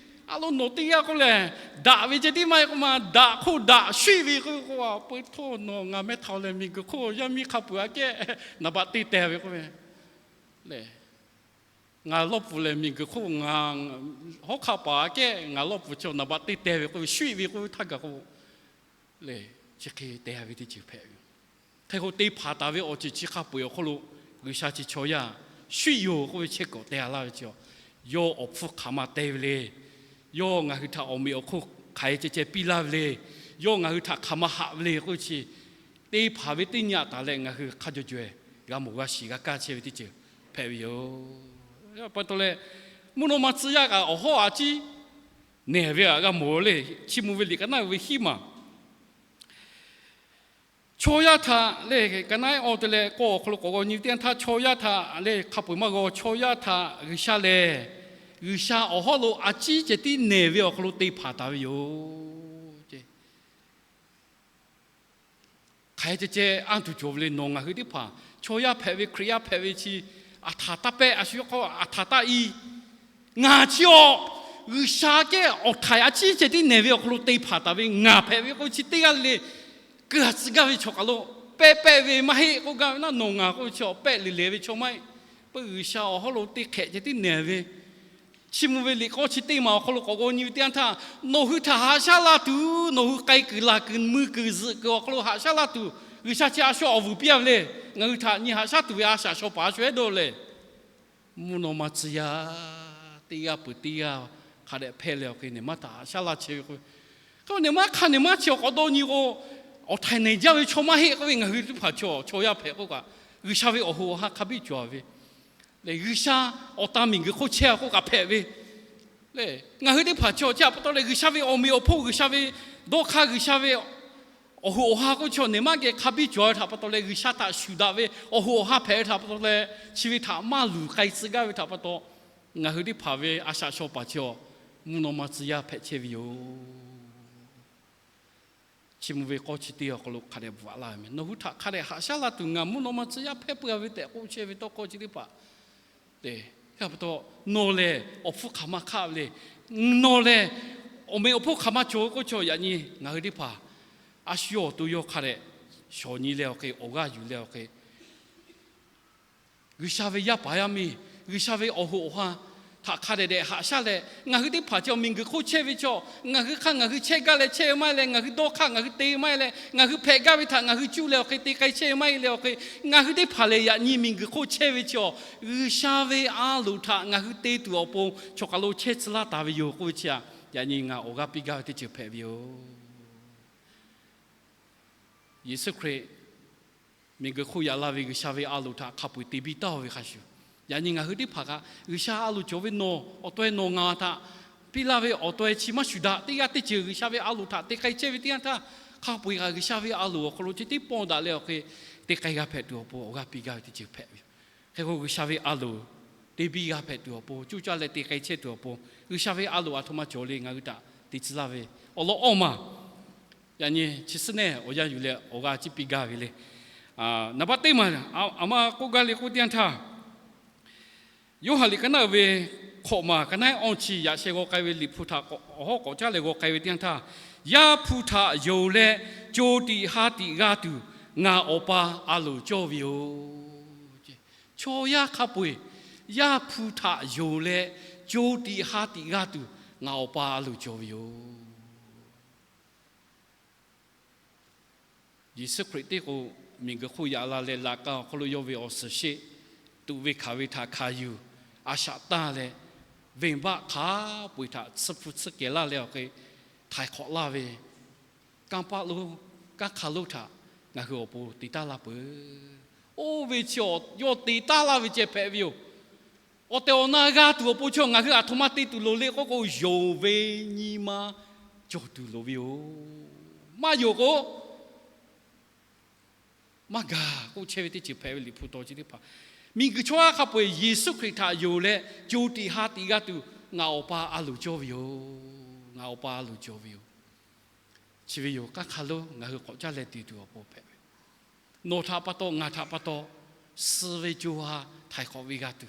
A lo nawˬ teˇ g'aˇ k'oˆ lehˬ, daꞈ ve ceh tiˉ maˇ heˆ k'oˆ ma, daꞈ hk'oˆ daꞈ shuiˆ ve k'oˆ ve k'o, a peu htaˇ nawˬ ngaˬ mehˆ htaꞈ lehˬ miˬguiˬ hk'oˆ yaˇ miˇ hk'a peu-eˬ aꞈ kehˉ naˍ baꞈ te teh ve k'oˆ ve le. Ngaˬ lawˇ puˍ lehˬ miˬguiˬ hk'oˆ ngaˬ hawˉ hk'aˆ paˍ aꞈ kehˉ ngaˬ lawˇ puˍ chi naˍ baꞈ te teh ve k'oˆ ve, shuiˆ ve k'oˆ ve htaˇ gaˬ k'o, lehˬ chi hk'e te ve teˇ ceuˬ hpehꞈ ve yoˬ. Hk'e k'o, te hpanˍ taˍ ve awˬ ceuˬ chi hk'a peu-eˬ awˬ hk'aw lo G'uiˬsha chi chaw yaˇ shuiˆ yoˬ k'oˆ ve chehˇ kuiˬ te a laˇ ve chi, yawˇ awˬ hpfuhˇ hk'aˬ ma te ve le. Yawˇ ngaˬ hui htaꞈ awˬ meꞈ awˬ hponˇ hk'aˬ hk'e ceh ceh piˇ laˇ ve le. Yawˇ ngaˬ hui htaꞈ hk'aˬ ma haꞈ ve le k'oˆ ve chi, te hpanˍ ve teˇ nyi aꞈ taˍ leh ngaˬ hui hk'a jawˬ jawˬ-eˬ g'a mawˬ g'a shiˍ g'a kaˇ chehˇ ve teˇ ceuˬ hpehꞈ ve yoˬ. Pa taw leh, mvuhˇ naw ma tcuh yaˇ kaꞈ awˬ hawˉ a ciˉ nehˬ ve aꞈ g'a mawˬ le. Chiˇ mvuh ve liꞈ ka naˉ ve hiˉ maˬ, chaw yaˇ htaꞈ lehˬ, ka naˉ awˬ te leh k'o awˬ hk'aw lo k'awꞈ g'aw nyi teˇ yanˇ htaˇ, chaw yaˇ htaꞈ lehˬ hk'a peu-eˬ maˇ g'aw. Chaw yaˇ htaꞈ G'uiˬsha lehˬ, G'uiˬsha awˬ hawˉ lo a ciˉ ceh tiˉ nehˬ ve awˬ hk'aw lo te hpanˍ taˍ ve yoˬ. Hk'aˬ hk'e ceh ceh anˇ tuˬ cawˬ ve le. Nawˬ ngaˬ hui teˇ hpaˍ chaw yaˇ hpehꞈ ve, Hkriꞈ yaˇ hpehꞈ ve chi, aˬ htaˍ taˇ pehˆ, a shu k'o aˬ htaˍ taˇ i. Ngaˬ chi awˬ, G'uiˬsha kehˉ awˬ htaiˍ a ciˉ ceh tiˉ nehˬ ve awˬ hk'aw lo te hpanˍ taˍ ve ngaˬ hpehꞈ ve k'oˆ ve chi teˇ g'aˇ le le, keu a tcuh gaˇ ve chaw kaˬ lo pehˆ pehˆ ve maˇ heˆ k'oˆ gaˇ ve naˉ, nawˬ ngaˬ k'oˆ ve chi awˬ pehˆ le le ve chaw maˇ heˆ. Peuˬ G'uiˬsha awˬ hawˉ lo te hk'ehꞈ ceh tiˉ nehˬ ve, chiˇ mvuh ve liꞈ k'awˇ chi teˇ maˬ awˬ hk'aw lo k'awꞈ g'aw nyi ve teˇ yanˇ htaˇ, nawˬ hui htaꞈ haꞈ shaˉ laˇ tuˬ, nawˬ hui k'ai kuiˬ laˬ kuiˬ mui kuiˬ zuhꞈ kuiˬ awˬ hk'aw lo haꞈ shaˉ laˇ tuˬ, G'uiˬsha chi a shu awˬ vuiˬ piˇ a ve le. Ngaˬ hui htaꞈ nyi haꞈ shaˉ tuˬ ve a shaꞈ shaw paˍ a shu ehˉ dawˇ le. Mvuhˇ naw ma tcuh yaˇ teˇ g'aˇ peuˬ teˇ g'aˇ hk'a dehꞈ hpehˇ leh awˬ hk'e nehˬ maˇ htaꞈ haꞈ shaˉ laˇ chehˇ ve k'o, k'o nehˬ maˇ hk'a nehˬ maˇ chi awˬ k'awꞈ dawˇ nyi k'o, awˬ htaiˍ nehˬ jaˇ ve chaw maˇ heˆ k'oˆ ve, ngaˬ hui teˇ hpaˍ chaw, chaw yaˇ hpehꞈ k'oˆ kaꞈ, G'uiˬsha ve awˬ hoꞈ awˬ ha hk'a biˇ cawˬ ve lehˬ, G'uiˬsha awˬ tan miˬguiˬ hk'oˆ chehˇ a k'oˆ kaꞈ hpehꞈ ve le. Ngaˬ hui teˇ hpaˍ chaw chi a pa taw leh G'uiˬsha ve awˬ meꞈ awˬ hponˇ, G'uiˬsha ve dawˇ hk'aˇ, G'uiˬsha ve awˬ hoꞈ awˬ ha k'oˆ chaw nehˬ maˇ geh hk'a biˇ cawˬ ve htaꞈ pa taw leh, G'uiˬsha htaꞈ shuˍ daꞈ ve awˬ hoꞈ awˬ ha hpehꞈ ve htaꞈ pa taw leh, chi ve htaꞈ maˇ luˬ k'ai tcuh gaˇ ve htaꞈ pa taw, ngaˬ hui teˇ hpaˍ ve a shaꞈ shaw paˍ chi awˬ, mvuhˇ naw ma tcuh yaˇ hpehꞈ chehˇ ve yoˬ. Chiˇ mvuh ve k'awˇ chi teˇ awˬ hk'aw lo hk'a dehꞈ bvuhꞈ laˇ ve meh. Nawˬ hui htaꞈ hk'a dehꞈ haꞈ shaˉ laˇ tuˬ ngaˬ mvuhˇ naw ma tcuh yaˇ hpehˇ peuˬ a ve tehꞈ k'oˆ chehˇ ve tawˇ hkawˇ chi teˇ hpaˍ te. Hk'e pa taw, nawˬ lehˬ awˬ hpfuhˇ hk'aˬ ma hk'aˆ ve le. Nawˬ lehˬ awˬ meꞈ awˬ hponˇ hk'aˬ ma cawˬ ve k'oˆ chaw yaꞈ nyi ngaˬ hui teˇ hpaˍ a shu awˬ to yawˇ hk'a dehꞈ shawˍ nyi leh awˬ hk'e, awˬ g'aˇ yuˬ leh awˬ hk'e, G'uiˬsha ve yaˇ paˍ yaˇ miˇ, G'uiˬsha ve awˬ hoꞈ awˬ ha htaꞈ hk'a dehꞈ dehꞈ haꞈ shaˉ leh, ngaˬ hui teˇ hpaˍ chi awˬ miˬguiˬ hk'oˆ chehˇ ve chaw, ngaˬ hui hk'aˇ ngaˬ hui chehˇ gaˇ leh chehˇ ve maˇ heˆ leh, ngaˬ hui dawˇ hk'aˇ ngaˬ hui te ve maˇ heˆ leh, ngaˬ hui hpehꞈ gaˇ ve htaꞈ ngaˬ hui cuˇ leh awˬ hk'e te k'ai chehˇ ve maˇ heˆ leh awˬ hk'e, ngaˬ hui teˇ hpaˍ lehˬ yaꞈ nyi miˬguiˬ hk'oˆ chehˇ ve chaw, G'uiˬsha ve a loˍ htaꞈ ngaˬ hui te tuˬ awˬ pon chaw hk'aˬ lo chehˇ tcuh laˇ taˍ ve yoˬ k'oˆ ve chi aꞈ, yaꞈ nyi ngaˬ awˬ g'aˇ piˇ gaˇ ve teˇ ceuˬ hpehꞈ ve yoˬ. Yeˍsuˆ Hkriꞈ miˬguiˬ hk'oˆ yaꞈ la ve G'uiˬsha ve a loˍ htaꞈ hk'a peu-eˬ te biˇ taˍ-oˬ ve hk'a shuˍ, yaꞈ nyi ngaˬ hui teˇ hpaˍ kaꞈ G'uiˬsha a loˍ cawˬ ve nawˬ awˬ taweh nawˬ ngaˬ htaꞈ piˇ laˇ ve awˬ taweh chi maˇ shuˍ daꞈ. Teˇ g'aˇ teˇ ceuˬ G'uiˬsha ve a loˍ htaꞈ te k'ai chehˇ ve teˇ yanˇ htaˇ, hk'a peu-eˬ kaꞈ G'uiˬsha ve a loˍ awˬ hk'aw lo chi tiˉ pawˇ daꞈ leh awˬ hk'e te k'ai g'a hpehꞈ tuˬ awˬ pon awˬ g'aˇ piˇ gaˇ ve teˇ ceuˬ hpehꞈ ve yoˬ. Hk'e k'o G'uiˬsha ve a loˍ te biˇ g'a hpehꞈ tuˬ awˬ pon, coˇ caˇ leh te k'ai chehˇ tuˬ awˬ pon, G'uiˬsha ve a loˍ aˬ htoꞈ ma cawˬ le ngaˬ hui htaꞈ te tcuh laˇ ve awˬ lawn awˇ maˬ, yaꞈ nyi chi suhˉ nehˇ awˬ yanˇ yuˬ leh awˬ g'aˇ ciˉ piˇ gaˇ ve le. Naˍ baˆ teˇ maˬ aˬ ma k'oˆ gaˇ le k'oˆ teˇ yanˇ htaˇ, Yoˇhanˬ liꞈ ka naˆ uiˍ ve hkawꞈ maˬ ka naˆ awˇ chi yaꞈ sheh g'aw k'ai ve Liꞈ hpu htaꞈ awˬ hawˉ k'awꞈ caˉ leh g'aw k'ai ve teˇ yanˇ htaˇ, Yaˇ hpu htaꞈ yonˍ leh co tiꞈ ha tiꞈ g'a tuˬ ngaˬ Awˬ pa a loˍ cawˇ ve yoˬ. Chaw yaˇ hk'a peu-eˬ Yaˇ hpu htaꞈ yonˍ leh co tiꞈ ha tiꞈ g'a tuˬ ngaˬ Awˬ pa a loˍ cawˬ ve yoˬ. Yeˍsuˆ Hkriꞈ teˇ k'o miˬguiˬ hk'oˆ yaꞈ la leh laꞈ ka awˬ hk'aw lo yawˇ ve awˬ suhˍ sheˆ tuꞈ ve hkanˍ ve htaꞈ hkanˍ yuˬ, a shaꞈ tanˇ leh, venˇbaˆ hk'a peu-eˬ htaꞈ tsuhˇ hpu tsuhˇ kehˬ laˇ leh awˬ hk'e htaiˍ hk'awꞈ laˇ ve kanˇ paˆ lonˉ, kanˉ hk'a lonˉ htaꞈ ngaˬ hui awˬ pon te taˉ laˇ peuˬ. Oˇ ve chi yawˇ te taˉ laˇ ve ceh hpehꞈ ve yoˬ. Awˬ tehˬ awˬ na g'a tuˬ awˬ pon chaw ngaˬ hui aˬ htoꞈ ma te tuˬ loˍ le k'oˆ k'o, yonˍ ve nyi ma cawˬ tuˬ loˍ ve yoˬ. Maˇ yonˍ k'o, maˇ gaˬ k'oˆ chehˇ ve teˇ ceuˬ hpehꞈ ve Liꞈ hpu taw chi teˇ hpaˍ. Miˬguiˬ chaw yaˇ hk'a peu-eˬ Yeˍsuˆ Hkriꞈ htaꞈ yonˍ leh co tiꞈ ha tiꞈ g'a tuˬ ngaˬ Awˬ pa a loˍ cawˇ ve yoˬ. Ngaˬ Awˬ pa a loˍ cawˬ ve yoˬ. Chi ve yoˬ, kanˉ hk'a lonˉ ngaˬ hui k'awꞈ caˇ leh te tuˬ awˬ pon hpehꞈ ve. Nawˬ htaꞈ pa taw, ngaˬ htaꞈ pa taw, suh ve co ha htaiˍ hk'awꞈ ve g'a tuˬ,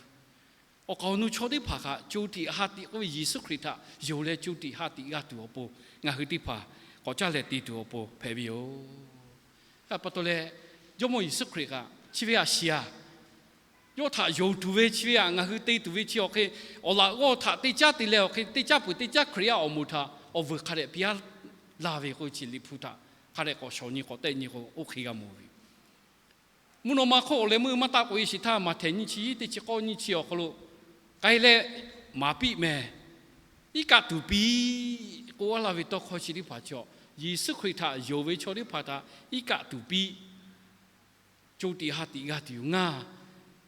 awˬ kaˍ awˬ nu chaw teˇ hpaˍ htaꞈ co tiꞈ ha tiꞈ k'oˆ ve Yeˍsuˆ Hkriꞈ htaꞈ yonˍ leh co tiꞈ ha tiꞈ g'a tuˬ awˬ pon ngaˬ hui teˇ hpaˍ k'awꞈ caˇ leh te tuˬ awˬ pon hpehꞈ ve yoˬ. Hk'e pa taw leh, Jawˇmawˇ Yeˍsuˆ Hkriꞈ kaꞈ chi ve aꞈ shiˍ aꞈ, yawˇ htaꞈ yonˍ tuˬ ve chi ve aꞈ ngaˬ hui te tuˬ ve chi awˬ hk'e, awˬ laꞈ g'awˇ htaꞈ te caˉ te leh awˬ hk'e te caˉ peuˬ te caˉ Hkriꞈ yaˇ awˬ moˍ htaꞈ awˬ vuiˬ hk'a dehꞈ piˇ laˇ ve k'oˆ ve chi Liꞈ hpu htaꞈ hk'a dehꞈ k'awꞈ shawˍ nyi k'awꞈ tehˆ nyi k'o, oˇ hk'e g'a mawˬ ve. Mvuhˇ naw ma hk'oˆ leh meuˇ maˇ taˆ k'oꞈ e shiˍ htaˇ, Maꞈhtehˍ nyiˇ chi teˇ chi k'awˇ nyiˇ chi awˬ hk'aw lo k'ai leh maˍ piˇ mehˍ. Iˉ kaˆ tuˍ piˇ k'oˆ a laˇ ve tawˇ hkawˇ chi teˇ hpaˍ chi awˬ, Yeˍsuˆ Hkriꞈ htaꞈ yonˍ ve chaw teˇ hpaˍ htaꞈ iˉ kaˆ tuˍ piˇ, co tiꞈ ha tiꞈ g'a tuˬ yoˬ. Ngaˬ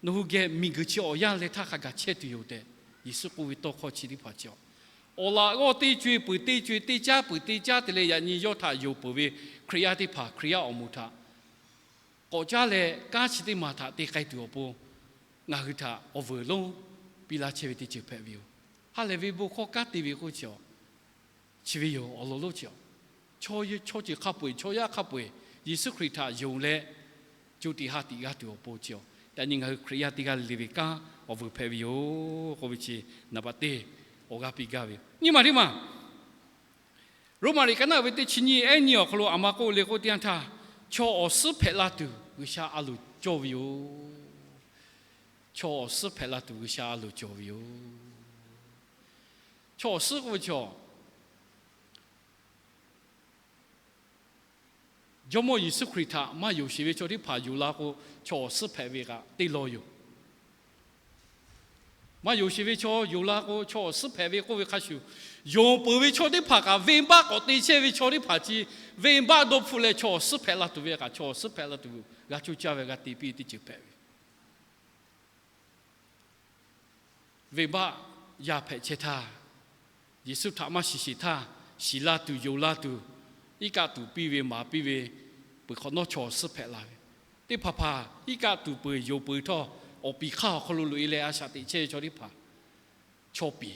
nawˬ hui geh miˬguiˬ chi awˬ yanˇ leh htaˇ hk'a gaˬ chehˇ tuˬ yoˬ tehꞈ Yeˍsuˆ k'oˆ ve tawˇ hkawˇ chi teˇ hpaˍ chi awˬ, awˬ laꞈ g'awˇ teˇ co-e peuˬ teˇ co-e, teˇ caˉ peuˬ teˇ caˉ te leh yaꞈ nyi yawˇ htaꞈ yonˍ peuˬ ve Hkriꞈ yaˇ teˇ hpaˍ Hkriꞈ yaˇ awˬ moˍ htaꞈ k'awꞈ caˇ leh kanˉ chi teˇ maˬ htaꞈ te k'ai tuˬ awˬ pon ngaˬ hui htaꞈ awˬ vuiˬ lonˉ piˇ laˇ chehˇ ve teˇ ceuˬ hpehꞈ ve yoˬ. Ha lehˬ ve bon hkawˇ kanˉ te ve k'oˆ chi awˬ, chi ve yoˬ awˬ lawn lonˉ chi awˬ, chaw ceuˬ hk'a peu-eˬ chaw yaˇ hk'a peu-eˬ Yeˍsuˆ Hkriꞈ htaꞈ yonˍ leh co tiꞈ ha tiꞈ g'a tuˬ awˬ pon chi awˬ, yaꞈ nyi ngaˬ hui Hkriꞈ yaˇ teˇ g'aˇ le ve kanˉ awˬ vuiˬ hpehꞈ ve yoˬ k'oˆ ve chi naˍ baꞈ teˇ awˬ g'aˇ piˇ gaˇ ve yoˬ. Nyiˇ maˬ teˇ maˬ Roˉmaꞈ liꞈ ka naˆ ve teˇ chi nyiˇ ehˉ nyiˇ awˬ hk'aw lo aˬ ma k'oˆ le k'oˆ teˇ yanˇ htaˇ, chaw awˬ suhˉ hpehꞈ la tuˬ G'uiˬsha a loˍ cawˇ ve yoˬ. Chaw awˬ suhˉ hpehꞈ la tuˬ G'uiˬsha a loˍ cawˬ ve yoˬ. Chaw awˬ suhˉ k'oˆ ve chaw, Jawˇmawˇ Yeˍsuˆ Hkriꞈ htaꞈ maˇ yonˍ sheˍ ve chaw teˇ hpaˍ yonˍ la k'o, chaw awˬ suhˉ hpehꞈ ve kaꞈ teˇ law yoˬ. Maˇ yonˍ sheˍ ve chaw yonˍ la k'o, chaw awˬ suhˉ hpehꞈ ve k'oˆ ve hk'a shuˍ, yonˍ peuˬ ve chaw teˇ hpaˍ kaꞈ venˇbaˆ k'awꞈ te chehˇ ve chaw teˇ hpaˍ chi, venˇbaˆ dawˇ hpfuhˆ leh chaw awˬ suhˉ hpehꞈ la tuˬ ve kaꞈ chaw awˬ suhˉ hpehꞈ la tuˬ g'a coˇ caˇ ve g'a te piˇ ve teˇ ceuˬ hpehꞈ ve. Venˇbaˆ yaˇ hpehꞈ chehˇ htaˇ, Yeˍsuˆ htaꞈ maˇ shiˍ sheˍ htaˇ, shiˍ la tuˬ yonˍ la tuˬ, iˉ kaˆ tuˍ piˇ ve maˍ piˇ ve, peuˬ hk'awꞈ nawˉ chaw awˬ suhˉ hpehꞈ la ve. Teˇ hpaˍ hpaˍ iˉ kaˆ tuˍ peuˬ yonˍ peuˬ htawˇ, awˬ piˍ hk'aˇ awˬ hk'aw lo loꞈ e leh a shaꞈ teꞈ chehˇ ve chaw teˇ hpaˍ chaw piˍ.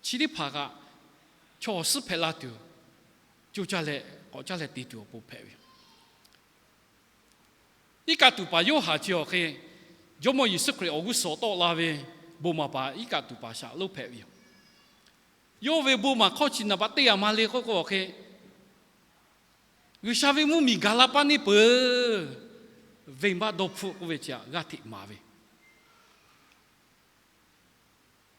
Chi teˇ hpaˍ kaꞈ chaw awˬ suhˉ hpehꞈ la tuˬ, coˇ caˇ leh k'awꞈ caˇ leh te tuˬ awˬ pon hpehꞈ ve. Iˉ kaˆ tuˍ paˍ Yoˇhanˬ chi awˬ hk'e, Jawˇmawˇ Yeˍsuˆ Hkriꞈ awˬ g'uˇ suhˍ tawˆ la ve bon maˍ paˍ iˉ kaˆ tuˍ paˍ shaꞈ lonˉ hpehꞈ ve yoˬ. Yawˇ ve bon maˍ hkawˇ chi naˍ baꞈ teˇ yaꞈ ma le k'oˆ k'o awˬ hk'e, G'uiˬsha ve mvuhˇmiˬ gaˬ la paˇ neˇ peuˬ, venˇbaˆ dawˇ hpfuhˆ k'oˆ ve chi htaꞈ g'aˇ hteꞈ maˍ ve.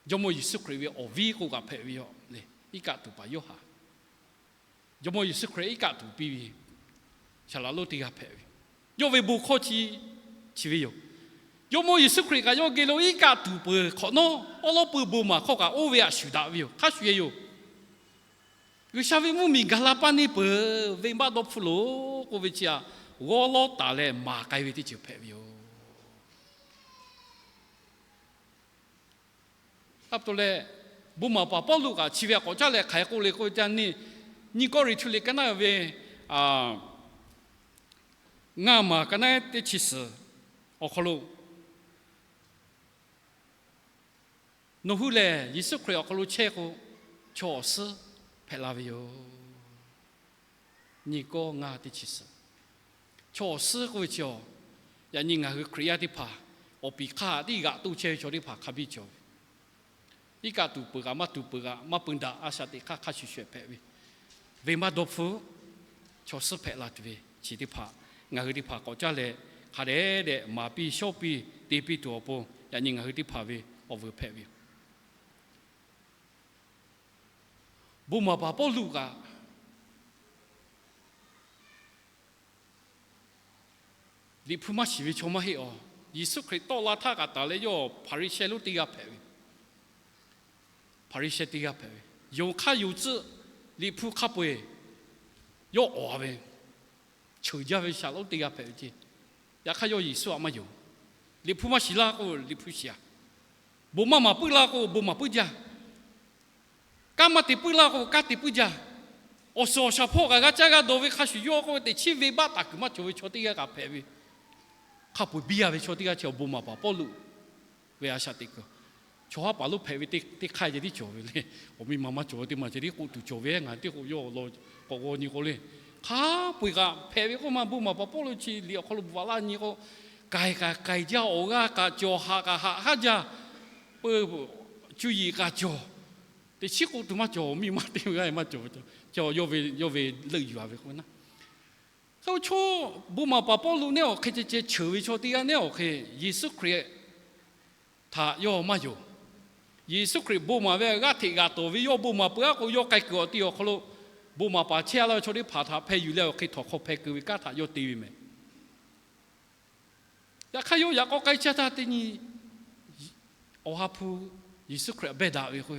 Jawˇmawˇ Yeˍsuˆ Hkriꞈ ve awˬ viˉ k'oˆ kaꞈ hpehꞈ ve yoˬ le. Iˉ kaˆ tuˬ paˍ Yoˇhanˬ, Jawˇmawˇ Yeˍsuˆ Hkriꞈ iˉ kaˆ tuˬ piˇ ve saˍ laꞈ lonˉ teˇ g'aˇ hpehꞈ ve, yawˇ ve bon hkawˇ chi, chi ve yoˬ. Jawˇmawˇ Yeˍsuˆ Hkriꞈ kaꞈ yawˇ geh lo iˉ kaˆ tuˬ peuˬ hk'awꞈ nawˉ, awˉ lawˉ peuˬ bon maˍ hkawˇ kaꞈ oˇ ve htaꞈ shuˍ daꞈ ve yoˬ. Hk'a shuˍ e yoˬ. G'uiˬsha ve mvuhˇmiˬ gaˬ la paˇ neˇ peuˬ, venˇbaˆ dawˇ hpfuhˇ loˬ k'oˆ ve chi htaꞈ g'awˇ lawˉ taˍ leh maˍ k'ai ve teˇ ceuˬ hpehꞈ ve yoˬ. Aˉ pa taw leh, bon maˍ paˍ Pawˇluꞈ kaꞈ chi ve htaꞈ k'awꞈ caˉ leh hk'aˬ hk'e k'oˆ le k'oˆ ve teˇ yanˇ, Nyiˇ Kawˇrenˍhtuˆ liꞈ ka naˉ ve, a, ngaˇ maˬ ka naˉ teˇ chi suhˍ awˬ hk'aw lo, nawˬ hui lehˬ Yeˍsuˆ Hkriꞈ awˬ hk'aw lo chehˇ k'o, chaw awˬ suhˉ hpehꞈ la ve yoˬ. Nyiˇ Kawˇ ngaˇ teˇ chi suhˍ, chaw awˬ suhˉ k'oˆ ve chi awˬ, yaꞈ nyi ngaˬ hui Hkriꞈ yaˇ teˇ hpaˍ, awˬ piˍ hk'aˇ tiˉ g'aꞈ toˇ chehˇ ve chaw teˇ hpaˍ hk'a biˇ cawˬ ve. Iˉ kaˆ tuˬ peuˬ kaꞈ maˇ tuˬ peuˬ kaꞈ maˇ peuˬ daꞈ, a shaꞈ teꞈ hk'aˇ hk'a shuˍ shuˍ hpehꞈ ve, venˇbaˆ dawˇ hpfuhˇ, chaw suhˉ hpehꞈ la tuˬ ve chi teˇ hpaˍ ngaˬ hui teˇ hpaˍ k'awꞈ caˉ leh, hk'a dehꞈ dehꞈ maˍ piˇ shawˉ piˇ te piˇ tuˬ awˬ pon, yaꞈ nyi ngaˬ hui teˇ hpaˍ ve awˬ vuiˬ hpehꞈ ve yoˬ. Bon maˍ paˍ Pawˇluꞈ kaꞈ Liꞈ hpu maˇ shiˍ ve chaw maˇ heˆ awˬ. Yeˍsuˆ Hkriꞈ tawˆ la htaˇ kaꞈ taˍ leh yawˇ Hpaˍriˍsehˇ lonˉ teˇ g'aˇ hpehꞈ ve, Hpaˍriˍsehˇ teˇ g'aˇ hpehꞈ ve, yonˍ hk'aˇ yonˍ tcuhˆ, Liꞈ hpu hk'a peu-eˬ yawˇ awˍ ve, cheuˬ jaˇ ve shaˍ lonˉ teˇ g'aˇ hpehꞈ ve ceˇ. Yaꞈ hk'aˇ yawˇ Yeˍsuˆ htaꞈ maˇ yonˍ. Liꞈ hpu maˇ shiˍ laˇ k'o Liꞈ hpu shiˍ-a. Bon maˇ maˍ puiˉ laˇ k'o bon maˍ puiˉ jaˇ. Kanˉ maˇ te puiˉ laˇ k'o kanˉ te puiˉ jaˇ. Awˬ suhˍ awˬ shaˍ hpawˇ kaꞈ g'a caˇ g'a dawˬ ve hk'a shuˍ yawˇ k'oˆ ve teꞈ chiˉ venˇbaˆ taˍ kuiˬ maˇ cawˬ ve chaw teˇ g'aˇ kaꞈ hpehꞈ ve, hk'a peu-eˬ biˇ a ve chaw teˇ g'aˇ chi awˬ bon maˍ paˍ Pawˇluꞈ ve a shaꞈ teꞈ kuiˬ. Chaw haˉ paˍ lonˉ hpehꞈ ve teˇ hk'aˇ ceh tiˉ cawˬ ve le. Awˬ miˇ ma maˇ cawˬ ve teˇ maˬ ceh tiˉ k'oˆ tuˬ cawˬ ve, ngaˬ teˇ k'o yawˇ law k'awꞈ g'aw nyi k'o le. Hk'a peu-eˬ kaꞈ hpehꞈ ve k'oˆ ma bon maˍ paˍ Pawˇluꞈ chi liꞈ awˬ hk'aw lo bvuhꞈ laˇ nyi k'o, k'ai kaꞈ k'ai jaˇ, awˬ g'aˇ kaꞈ cawˬ, haꞈ kaꞈ haꞈ haˉ jaˇ, peu, cuˇ yiˍ kaꞈ cawˬ. Teꞈ chiˉ k'oˆ tuˬ maˇ cawˬ, miˇ ma teˇ g'aˇ maˇ cawˬ. Cawˬ, yawˇ ve, yawˇ ve leuˆ yuˬ-a ve k'o na. Hk'e chaw bon maˍ paˍ Pawˇluꞈ neˉ awˬ hk'e ceh ceh cheuˬ ve chaw teˇ g'aˇ neˉ awˬ hk'e Yeˍsuˆ Hkriꞈ htaꞈ yawˇ maˇ yonˍ. Yeˍsuˆ Hkriꞈ bon maˍ ve g'aˇ hteꞈ g'aꞈ tawˍ ve yawˇ bon maˍ peuˬ-a k'o, yawˇ k'ai kuiˬ awˬ ti awˬ hk'aw lo bon maˍ paˍ chehˇ-a laˇ ve chaw teˇ hpaˍ htaꞈ hpeh yuˬ leh awˬ hk'e htawnˍ hk'aw hpeh keu ve kanˉ htaꞈ yawˇ te ve mehˍ. Yaꞈ hk'aˇ yawˇ yaꞈ k'aw k'ai caˇ htaˇ teˇ nyi Awˬ ha hpu Yeˍsuˆ Hkriꞈ beh daꞈ ve k'o,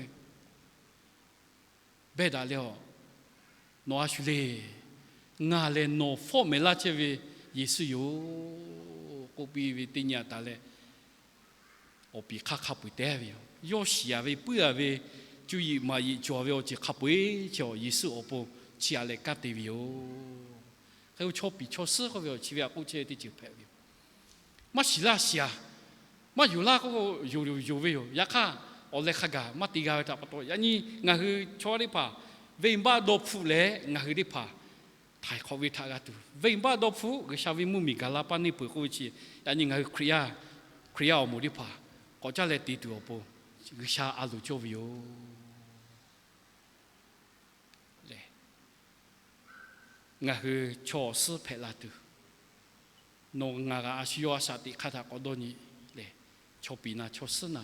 beh daꞈ leh a, Nawˬ a shu le. Ngaˬ lehˬ nawˬ fawˉ mehˍ laˇ chehˇ ve Yeˍsuˆ yoˬ k'oˆ piˇ ve teˇ nyi a taˍ leh, awˬ piˍ hk'aˇ hk'a peu-eˬ te ve yoˬ. Yawˇ shiˍ-a ve puiˉ-a ve, cuˇ yiˍ maˍ yiˍ cawˬ ve awˬ ceuˬ hk'a peu-eˬ chi awˬ Yeˍsuˆ awˬ pon chiˇ aꞈ leh kanˉ te ve yoˬ. Hk'e chaw piˍ chaw suhˉ k'oˆ ve awˬ chi ve htaꞈ k'oˆ chehˇ ve teˇ ceuˬ hpehꞈ ve yoˬ. Maˇ shiˍ laˇ shiˍ-a, maˇ yonˍ laˇ k'oˆ k'o yonˍ yonˍ ve yoˬ. Yaꞈ hk'aˇ, awˬ leh hk'a gaˬ maˇ te g'a ve htaꞈ pa taw, yaꞈ nyi ngaˬ hui chaw teˇ hpaˍ venˇbaˆ dawˇ hpfuhˆ leh ngaˬ hui teˇ hpaˍ htaiˍ hk'awꞈ ve htaꞈ g'a tuˬ, venˇbaˆ dawˇ hpfuhˆ G'uiˬsha ve mvuhˇmiˬ gaˬ la paˇ neˇ peuˬ k'oˆ ve chi, yaꞈ nyi ngaˬ hui Hkriꞈ yaˇ, Hkriꞈ yaˇ awˬ moˍ teˇ hpaˍ k'awꞈ caˇ leh te tuˬ awˬ pon G'uiˬsha a loˍ cawˇ ve yoˬ. Lehˬ, ngaˬ hui chaw awˬ suhˉ hpehꞈ la tuˬ, nawˬ ngaˬ g'aꞈ a shu yawˇ a shaꞈ teꞈ hk'aˇ htaꞈ k'awꞈ dawˇ nyi lehˬ, chaw piˍ na chaw suhˉ na,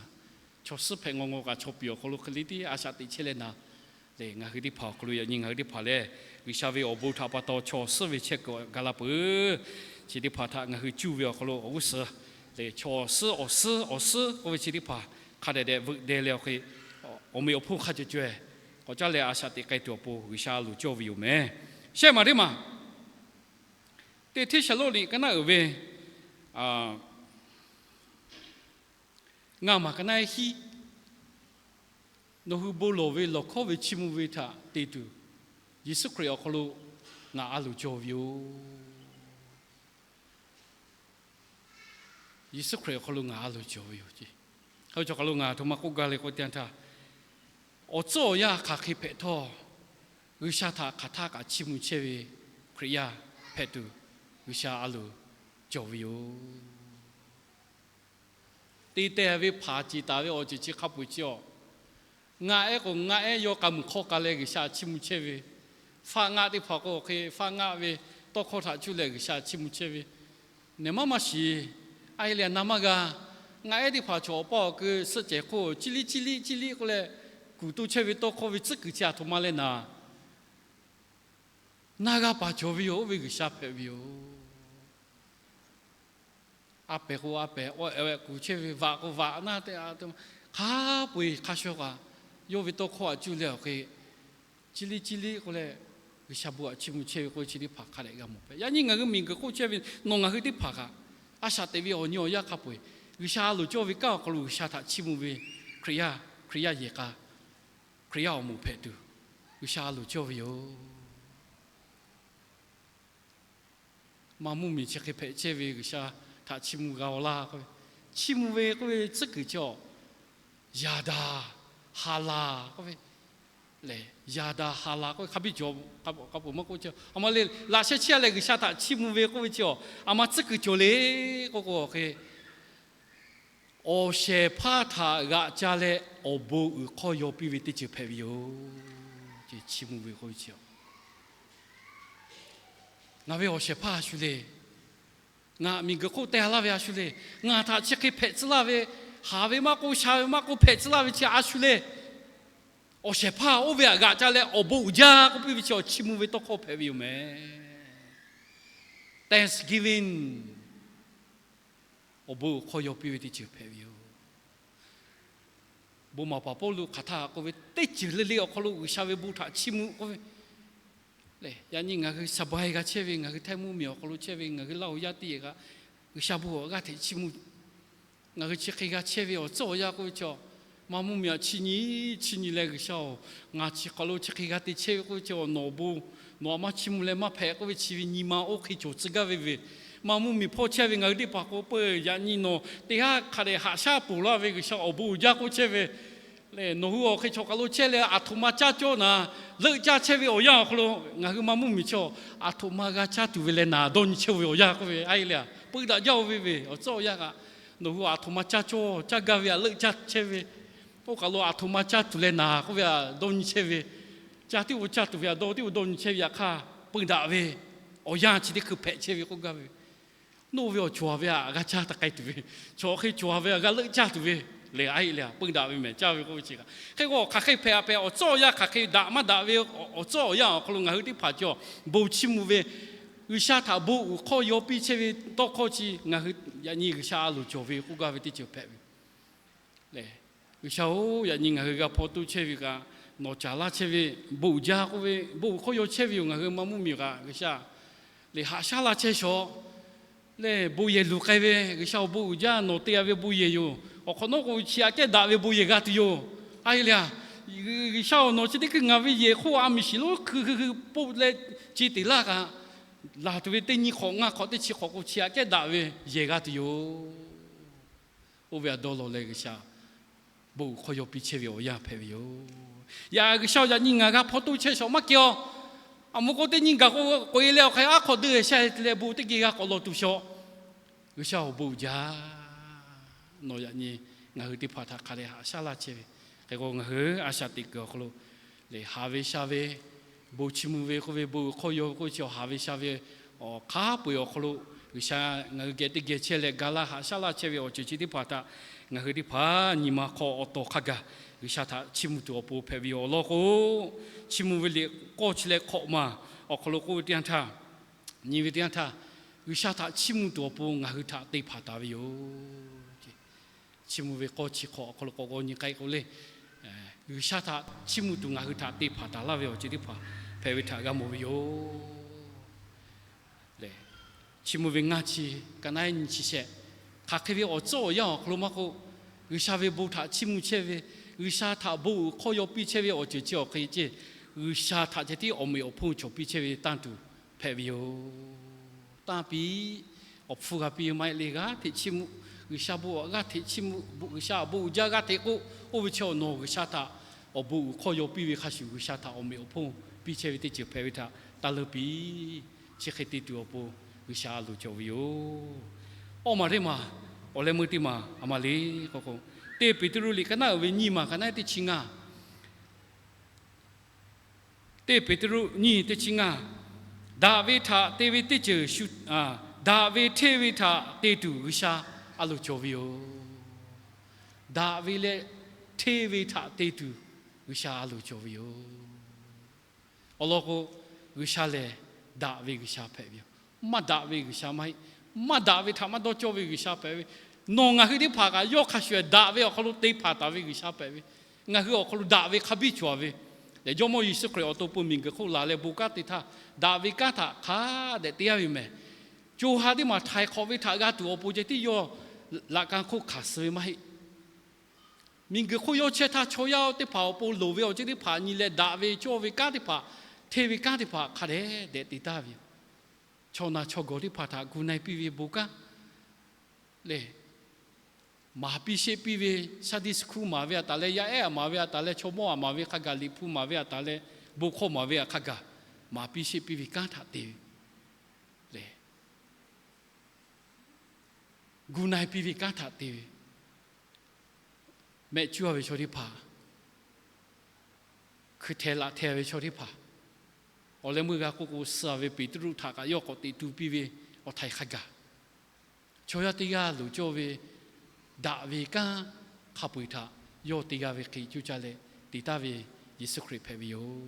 chaw suhˉ hpehꞈ ngaw ngaw kaꞈ chaw piˍ awˬ hk'aw lo hk'e le tiˉ a shaꞈ teꞈ chehˇ leh na lehˬ, ngaˬ hui teˇ hpaˍ awˬ hk'aw lo yaꞈ nyi ngaˬ hui teˇ hpaˍ lehˬ, G'uiˬsha ve awˬ bon htaꞈ pa taw chaw awˬ suhˉ ve chehˇ kuiˬ ga la peuˬ. Chi teˇ hpaˍ htaꞈ ngaˬ hui cuˇ ve awˬ hk'aw lo awˬ g'uˇ suhˍ lehˬ, chaw awˬ suhˉ awˬ suhˉ awˬ suhˉ k'oˆ ve chi teˇ hpaˍ hk'a dehꞈ dehꞈ veuꞈ deh leh awˬ hk'e, awˬ meꞈ awˬ hponˇ hk'a cawˬ caweh k'awꞈ caˇ leh a shaꞈ teꞈ k'ai tuˬ awˬ pon G'uiˬsha a loˍ cawˇ ve yoˬ mehˍ. Shehˆ maˬ teˇ maˬ, Teˇ Hteˇsaˍlawˇniˆ ka naˆ uiˍ ve ngaˇ maˬ ka naˆ hiˆ, nawˬ hui bon lawˬ ve lawˬ hkawˇ ve chiˇ mvuh ve htaꞈ te tuˬ, Yeˍsuˆ Hkriꞈ awˬ hk'aw lo ngaˬ a loˍ cawˬ ve yoˬ. Yeˍsuˆ Hkriꞈ awˬ hk'aw lo ngaˬ a loˍ cawˬ ve yoˬ. Hk'e cawˬ hk'aw lo ngaˬ aˬ htoꞈ ma k'oˆ gaˇ le k'oˆ teˇ yanˇ htaˇ, awˬ tcuhˉ awˬ yanˇ hk'aˬ hk'e hpehꞈ htawˇ, G'uiˬsha htaꞈ hk'aˬ htaˇ kaꞈ chiˇ mvuh chehˇ ve Hkriꞈ yaˇ hpehꞈ tuˬ, G'uiˬsha a loˍ cawˬ ve yoˬ. Te teh ve hpanˍ ceˬ taˍ ve awˬ ceuˬ chi hk'a peu-eˬ chi awˬ, ngaˆ ehˉ k'o ngaˆ ehˉ yawˇ k'a muiˬ hk'awˇ k'a leh G'uiˬsha chiˇ mvuh chehˇ ve, faˆ ngaˆ teˇ hpaˍ k'o hk'e faˆ ngaˆ ve tawˇ hkawˇ htaꞈ cuˇ leh G'uiˬsha chiˇ mvuh chehˇ ve, nehˬ maˇ maˇ shiˍ, a e leh na maˇ g'a, Ngaˬ ehˉ teˇ hpaˍ chaw awˬ pa awˬ keu suhˆ cehˬ hk'oˆ ciˇ liˇ ciˇ liˇ ciˇ liˇ k'oˆ leh, kuˬ toˇ chehˇ ve tawˇ hkawˇ ve tcuhˉ kuiˬ chi aˬ htoꞈ ma leh naˍ, naˇ g'aˇ paˍ cawˬ ve yoˬ. Oˇ ve G'uiˬsha hpehꞈ ve yoˬ. A pehˍ k'o a pehˍ, awˬ ehˍ kuˬ chehˇ ve, vaꞈ k'o vaꞈ naˇ te, hk'a peu-eˬ hk'a shaw kaꞈ, yawˇ ve tawˇ hkawˇ aꞈ cuˇ leh awˬ hk'e, ciˇ liˇ ciˇ liˇ k'oˆ leh, G'uiˬsha bon aꞈ chiˇ mvuh chehˇ ve k'oˆ ve chi teˇ hpaˍ hk'a dehꞈ g'a mawˬ hpehꞈ. Yaꞈ nyi ngaˬ hui miˬguiˬ hk'oˆ chehˇ ve nawˬ ngaˬ hui teˇ hpaˍ kaꞈ, a shaꞈ teꞈ ve awˬ nyi awˬ yanˇ hk'a peu-eˬ, G'uiˬsha a loˍ cawˇ ve kanˉ awˬ hk'aw lo G'uiˬsha htaꞈ chiˇ mvuh ve Hkriꞈ yaˇ, Hkriꞈ yaˇ yehˬ k'a, Hkriꞈ yaˇ awˬ moˍ hpehꞈ tuˬ, G'uiˬsha a loˍ cawˇ ve yoˬ. Maˇ mvuhˇmiˬ chi hk'e hpehꞈ chehˇ ve G'uiˬsha htaꞈ chiˇ mvuh g'a-oˬ laˇ k'oˆ ve, chiˇ mvuh ve k'oˆ ve tcuhˉ kuiˬ chi awˬ, yaꞈ daꞈ ha laˬ k'oˆ ve lehˬ, yaꞈ daꞈ ha laˬ k'oˆ ve hk'a biˇ cawˬ, k'a peuˬ maˇ k'oˆ ce, a ma le, laꞈ sheh chiˇ a leh G'uiˬsha htaꞈ chiˇ mvuh ve k'oˆ ve chi awˬ, a ma tcuhˉ kuiˬ cawˬ le k'oˆ k'o, awˬ hk'e awˬ shehˍ hpaˇ htaꞈ g'aꞈ ca leh awˬ bon uiˍ hk'awˇ yaw piˇ ve teˇ ceuˬ hpehꞈ ve yoˬ. Chiˇ mvuh ve k'oˆ ve chi, ngaˬ ve awˬ shehˍ hpaˇ a shu le. Ngaˬ miˬguiˬ hk'oˆ teh laˇ ve a shu le. Ngaˬ htaꞈ chi hk'e hpehꞈ tcuh laˇ ve, haˍ ve maˇ k'oˆ, sha ve maˇ k'oˆ, hpehꞈ tcuh laˇ ve chi a shu le. Awˬ shehˍ hpaˇ oˇ ve htaꞈ g'aꞈ ca leh awˬ bon uiˍ jaˇ k'oˆ piˇ ve chi awˬ chiˇ mvuh ve tawˇ hkawˇ hpehꞈ ve yoˬ mehˍ. Thanksgiving, awˬ bon uiˍ hk'awˇ yaw piˇ ve teˇ ceuˬ hpehꞈ ve yoˬ. Bon maˍ paˍ Pawˇluꞈ hk'aˬ htaˇ k'oˆ ve, teˇ ceuˬ le le awˬ hk'aw lo G'uiˬsha ve bon htaꞈ chiˇ mvuh k'oˆ ve lehˬ, yaꞈ nyi ngaˬ hui saˍ baˍ-e g'a chehˇ ve, ngaˬ hui htaiˇ mvuhˇmiˬ awˬ hk'aw lo chehˇ ve ngaˬ hui Laˇ huˍ yaˇ teˇ yehˬ kaꞈ, G'uiˬsha bon awˬ g'aˇ hteꞈ chiˇ mvuh. Ngaˬ hui chi hk'e g'a chehˇ ve awˬ tcuhˉ awˬ yanˇ k'oˆ ve chi, maˇ mvuhˇmiˬ aꞈ chiˇ nyi, chiˇ nyi leh, G'uiˬsha-oˬ, ngaˬ chi hk'aw lo chi hk'e g'a te chehˇ ve k'oˆ ve chi, nawˬ bon, nawˬ aꞈ maˇ chiˇ mvuh leh maˇ hpehꞈ k'oˆ ve chi ve nyi ma oˇ hk'e cawˬ tcuh gaˇ ve ve, maˇ mvuhˇmiˬ hpawˇ chehˇ ve ngaˬ hui teˇ hpaˍ k'o, peu yaꞈ nyi nawˬ teˇ g'aˇ hk'a dehꞈ haꞈ shaˉ ponˬ laˇ ve G'uiˬsha awˬ bon uiˍ jaˇ k'oˆ chehˇ ve lehˬ, nawˬ hui awˬ hk'e chaw hk'aˬ lo chehˇ leh aˬ htoꞈ ma caˇ cawˇ naˍ, leuˆ caˇ chehˇ ve awˬ yanˇ awˬ hk'aw lo ngaˬ hui maˇ mvuhˇmiˬ chaw aˬ htoꞈ ma g'a caˇ tuˬ ve leh naˍ dawˇ nyi chehˇ ve awˬ yanˇ k'oˆ ve a e le, peu daꞈ jaˇ-oˬ ve ve awˬ tcuhˉ awˬ yanˇ kaꞈ, nawˬ hui aˬ htoꞈ ma caˇ cawˇ caˇ gaˇ ve htaꞈ leuˆ caˇ chehˇ ve, oˇ kaˬ lo aˬ htoꞈ ma caˇ tuˬ leh naˍ k'oˆ ve htaꞈ dawˇ nyi chehˇ ve, caˇ tiˉ g'aˇ caˇ tuˬ ve htaꞈ dawˇ tiˉ g'aˇ dawˇ nyi chehˇ ve yaꞈ hk'aˇ, peu daꞈ ve awˬ yanˇ chi teˇ hkui hpehꞈ chehˇ ve k'oˆ gaˇ ve, nawˬ ve awˬ cawˬ-a ve htaꞈ g'a caˇ taˇ k'ai tuˬ ve, chaw hk'e cawˬ-a ve htaꞈ g'a leuˆ caˇ tuˬ ve lehˬ, a e le, peu daꞈ ve mehˍ caˇ ve k'oˆ ve chi kaꞈ, hk'e k'o hk'aˬ hk'e hpehꞈ a hpehꞈ, awˬ tcuhˉ awˬ yanˇ hk'aˬ hk'e daꞈ maˇ daꞈ ve awˬ tcuhˉ awˬ yanˇ awˬ hk'aw lo ngaˬ hui teˇ hpaˍ cawˬ bon chiˇ mvuh ve, G'uiˬsha htaꞈ bon uiˍ hk'awˇ yaw piˇ chehˇ ve tawˇ hkawˇ chi ngaˬ hui yaꞈ nyi G'uiˬsha a loˍ cawˬ ve k'oˆ gaˇ ve teˇ ceuˬ hpehꞈ ve lehˬ, G'uiˬsha-oˬ, yaꞈ nyi ngaˬ hui g'a hpaw toˇ chehˇ ve kaꞈ, nawˬ caˍ laˇ chehˇ ve bon uiˍ jaˇ k'oˆ ve, bon uiˍ hk'awˇ yaw chehˇ ve yoˬ. Ngaˬ hui maˇ mvuhˇmiˬ kaꞈ G'uiˬsha lehˬ haꞈ shaˉ laˇ chehˇ shawˍ lehˬ, bon yehˬ luˬ k'ai ve G'uiˬsha awˬ bon uiˍ jaˇ, nawˬ te a ve bon yehˬ yoˬ. Awˬ hk'awꞈ nawˉ k'o, chi aꞈ kehˉ daꞈ ve bon yehˬ g'a tuˬ yoˬ. A e le, G'uiˬsha-oˬ, nawˬ chi teˇ hkui ngaˬ ve yehˬ hk'oˆ a miˬ shiˍ lonˉ hkui hkui hkui poˆ leh ce teꞈ laˇ kaꞈ, laˬ tuˬ ve teˇ nyi hk'awꞈ ngaˇ hk'awꞈ teˇ chi hk'awꞈ k'o, chi aꞈ kehˉ daꞈ ve yehˬ g'a tuˬ yoˬ. Oˇ ve htaꞈ dawˇ law leh G'uiˬsha bon uiˍ hk'awˇ yaw piˇ chehˇ ve awˬ yanˇ hpehꞈ ve yoˬ. Yaꞈ G'uiˬsha-oˬ, yaꞈ nyi ngaˬ g'a hpaw toˇ chehˇ shawˍ maˇ k'ai-aw. Aˬ moˍ k'o teˇ nyi gaˬ k'o, k'oꞈ-e leh awˬ hk'e aˉ hk'awꞈ deuˇ shaˆ leh bon teˇ geh g'a k'awꞈ lawˬ tuˬ shawˍ. G'uiˬsha-oˬ, bon uiˍ jaˇ. Nawˬ yaꞈ nyi ngaˬ hui teˇ hpaˍ htaꞈ hk'a dehꞈ haꞈ shaˉ laˇ chehˇ ve, hk'e k'o ngaˬ hui a shaꞈ teꞈ kuiˬ awˬ hk'aw lo lehˬ, haˍ ve sha ve bon chiˇ mvuh ve k'oˆ ve, bon uiˍ hk'awˇ yaw ve k'oˆ ve chi, haˍ ve sha ve awˬ hk'a peu-eˬ awˬ hk'aw lo G'uiˬsha ngaˬ hui geh teˇ geh chehˇ leh ga laˇ haꞈ shaˉ laˇ chehˇ ve awˬ ceuˬ chi teˇ hpaˍ htaꞈ ngaˬ hui teˇ hpaˍ nyi ma hk'aw awˬ tawˍ hk'a gaˬ G'uiˬsha htaꞈ chiˇ mvuh tuˬ awˬ pon hpehꞈ ve yoˬ. Awˬ lawn k'o, chiˇ mvuh ve liꞈ k'awˇ chi leh hkawꞈ maˬ awˬ hk'aw lo k'oˆ ve teˇ yanˇ htaˇ, nyi ve teˇ yanˇ htaˇ, G'uiˬsha htaꞈ chiˇ mvuh tuˬ awˬ pon ngaˬ hui htaꞈ te hpanˍ taˍ ve yoˬ. Chiˇ mvuh ve k'awˇ chi hk'awꞈ awˬ hk'aw lo k'awꞈ g'aw nyi k'ai k'o le, G'uiˬsha htaꞈ chiˇ mvuh tuˬ ngaˬ hui htaꞈ te hpanˍ taˍ laˇ ve awˬ ceuˬ teˇ hpaˍ hpehꞈ ve htaꞈ g'a mawˬ ve yoˬ. Lehˬ, chiˇ mvuh ve ngaˇ chi, ka naˉ nyi chi shehˍ, hk'aˬ hk'e ve awˬ tcuhˉ awˬ yanˇ awˬ hk'aw lo maˇ k'oˆ, G'uiˬsha ve bon htaꞈ chiˇ mvuh chehˇ ve, G'uiˬsha htaꞈ bon uiˍ hk'awˇ yaw piˇ chehˇ ve awˬ ceuˬ chi awˬ hk'e ceˇ, G'uiˬsha htaꞈ ceh tiˉ awˬ meꞈ awˬ hponˇ cawˬ piˇ chehˇ ve tanˇ tuˬ hpehꞈ ve yoˬ. Tanˇ piˇ, awˬ hpfuhˇ g'a piˇ maˇ heˆ le, g'aˇ hteꞈ chiˇ mvuh, G'uiˬsha bon g'aˇ hteꞈ chiˇ mvuh, G'uiˬsha bon uiˍ jaˇ g'aˇ hteꞈ k'oˆ, oˇ ve chi awˬ nawˬ G'uiˬsha htaꞈ awˬ bon uiˍ hk'awˇ yaw piˇ ve hk'a shuˍ, G'uiˬsha htaꞈ awˬ meꞈ awˬ hponˇ piˇ chehˇ ve teˇ ceuˬ hpehꞈ ve htaꞈ taˇ leunˇ piˇ. Chi hk'e te tuˬ awˬ pon G'uiˬsha a loˍ cawˬ ve yoˬ. Awˇ maˬ teˇ maˬ, awˬ leh meuˇ teˇ maˬ a ma le k'o k'o, teˇ Peˍtruˆ liꞈ ka naˉ uiˍ ve nyiˇ maˬ ka naˉ teˇ chi ngaˇ, teˇ Peˍtruˆ nyiˇ teˇ chi ngaˇ, daꞈ ve htaꞈ te ve teˇ ceuˬ shu, daꞈ ve hteˇ ve htaꞈ te tuˬ G'uiˬsha a loˍ cawˬ ve yoˬ. daꞈ ve leh hteˇ ve htaꞈ te tuˬ G'uiˬsha a loˍ cawˬ ve yoˬ. Awˬ lawn k'o, G'uiˬsha lehˬ daꞈ ve G'uiˬsha hpehꞈ ve yoˬ. Maˇ daꞈ ve G'uiˬsha maˇ heˆ. Maˇ daꞈ ve htaꞈ maˇ dawˇ cawˇ ve G'uiˬsha hpehꞈ ve. Nawˬ ngaˬ hui teˇ hpaˍ kaꞈ yawˇ hk'a shuˍ shuˍ daꞈ ve awˬ hk'aw lo te hpanˍ taˍ ve G'uiˬsha hpehꞈ ve. Ngaˬ hui awˬ hk'aw lo daꞈ ve hk'a biˇ cawˬ ve lehˬ, Jawˇmawˇ Yeˍsuˆ Hkriꞈ awˬ to pun miˬguiˬ hk'oˆ laˬ leh bon kanˉ te htaˇ, daꞈ ve kanˉ htaꞈ hk'a dehꞈ te yaˇ ve mehˬ. Co ha teˇ maˬ htaiˍ hk'awꞈ ve htaꞈ g'a tuˬ awˬ pon ceh tiˉ yawˇ laꞈ ka hk'oˆ hkanˍ suh ve maˇ heˆ. Miˬguiˬ hk'oˆ yawˇ chehˇ htaˇ chaw yaˇ teˇ hpaˍ awˬ pon loˍ ve awˬ ceuˬ teˇ hpaˍ nyi leh daꞈ ve cawˇ ve kanˉ teˇ hpaˍ, hteˇ ve kanˉ teˇ hpaˍ hk'a dehꞈ dehꞈ te taˍ ve yoˬ. Chaw na chaw gawˬ teˇ hpaˍ htaꞈ gu na-e piˇ ve bon kanˉ lehˬ, maˍ piˇ sheˆ piˇ ve, Sunday school maˍ ve a taˍ leh, yaˇ ehˉ a maˍ ve a taˍ leh, chaw mawˇ a maˍ ve hk'a gaˬ, liꞈ hpu maˍ ve a taˍ leh, bon hkawˇ maˍ ve a hk'a gaˬ, maˍ piˇ sheˆ piˇ ve kanˉ htaꞈ te ve lehˬ, gu na-e piˇ ve kanˉ htaꞈ te ve, mehˆ cuˇ a ve chaw teˇ hpaˍ, hkui hteh laꞈ hteh ve chaw teˇ hpaˍ, awˬ leh meuˇ g'a k'oˆ k'o, suh ve Peˍtruˆ htaꞈ kaꞈ yawˇ k'awꞈ teꞈ tu piˇ ve awˬ htaiˍ hk'a gaˬ, chaw yaˇ teˇ g'aˇ loˍ cawˇ ve daꞈ ve kanˉ hk'a peu-eˬ htaꞈ yawˇ te g'a ve hk'e coˇ caˇ leh te taˍ ve Yeˍsuˆ Hkriꞈ hpehꞈ ve yoˬ.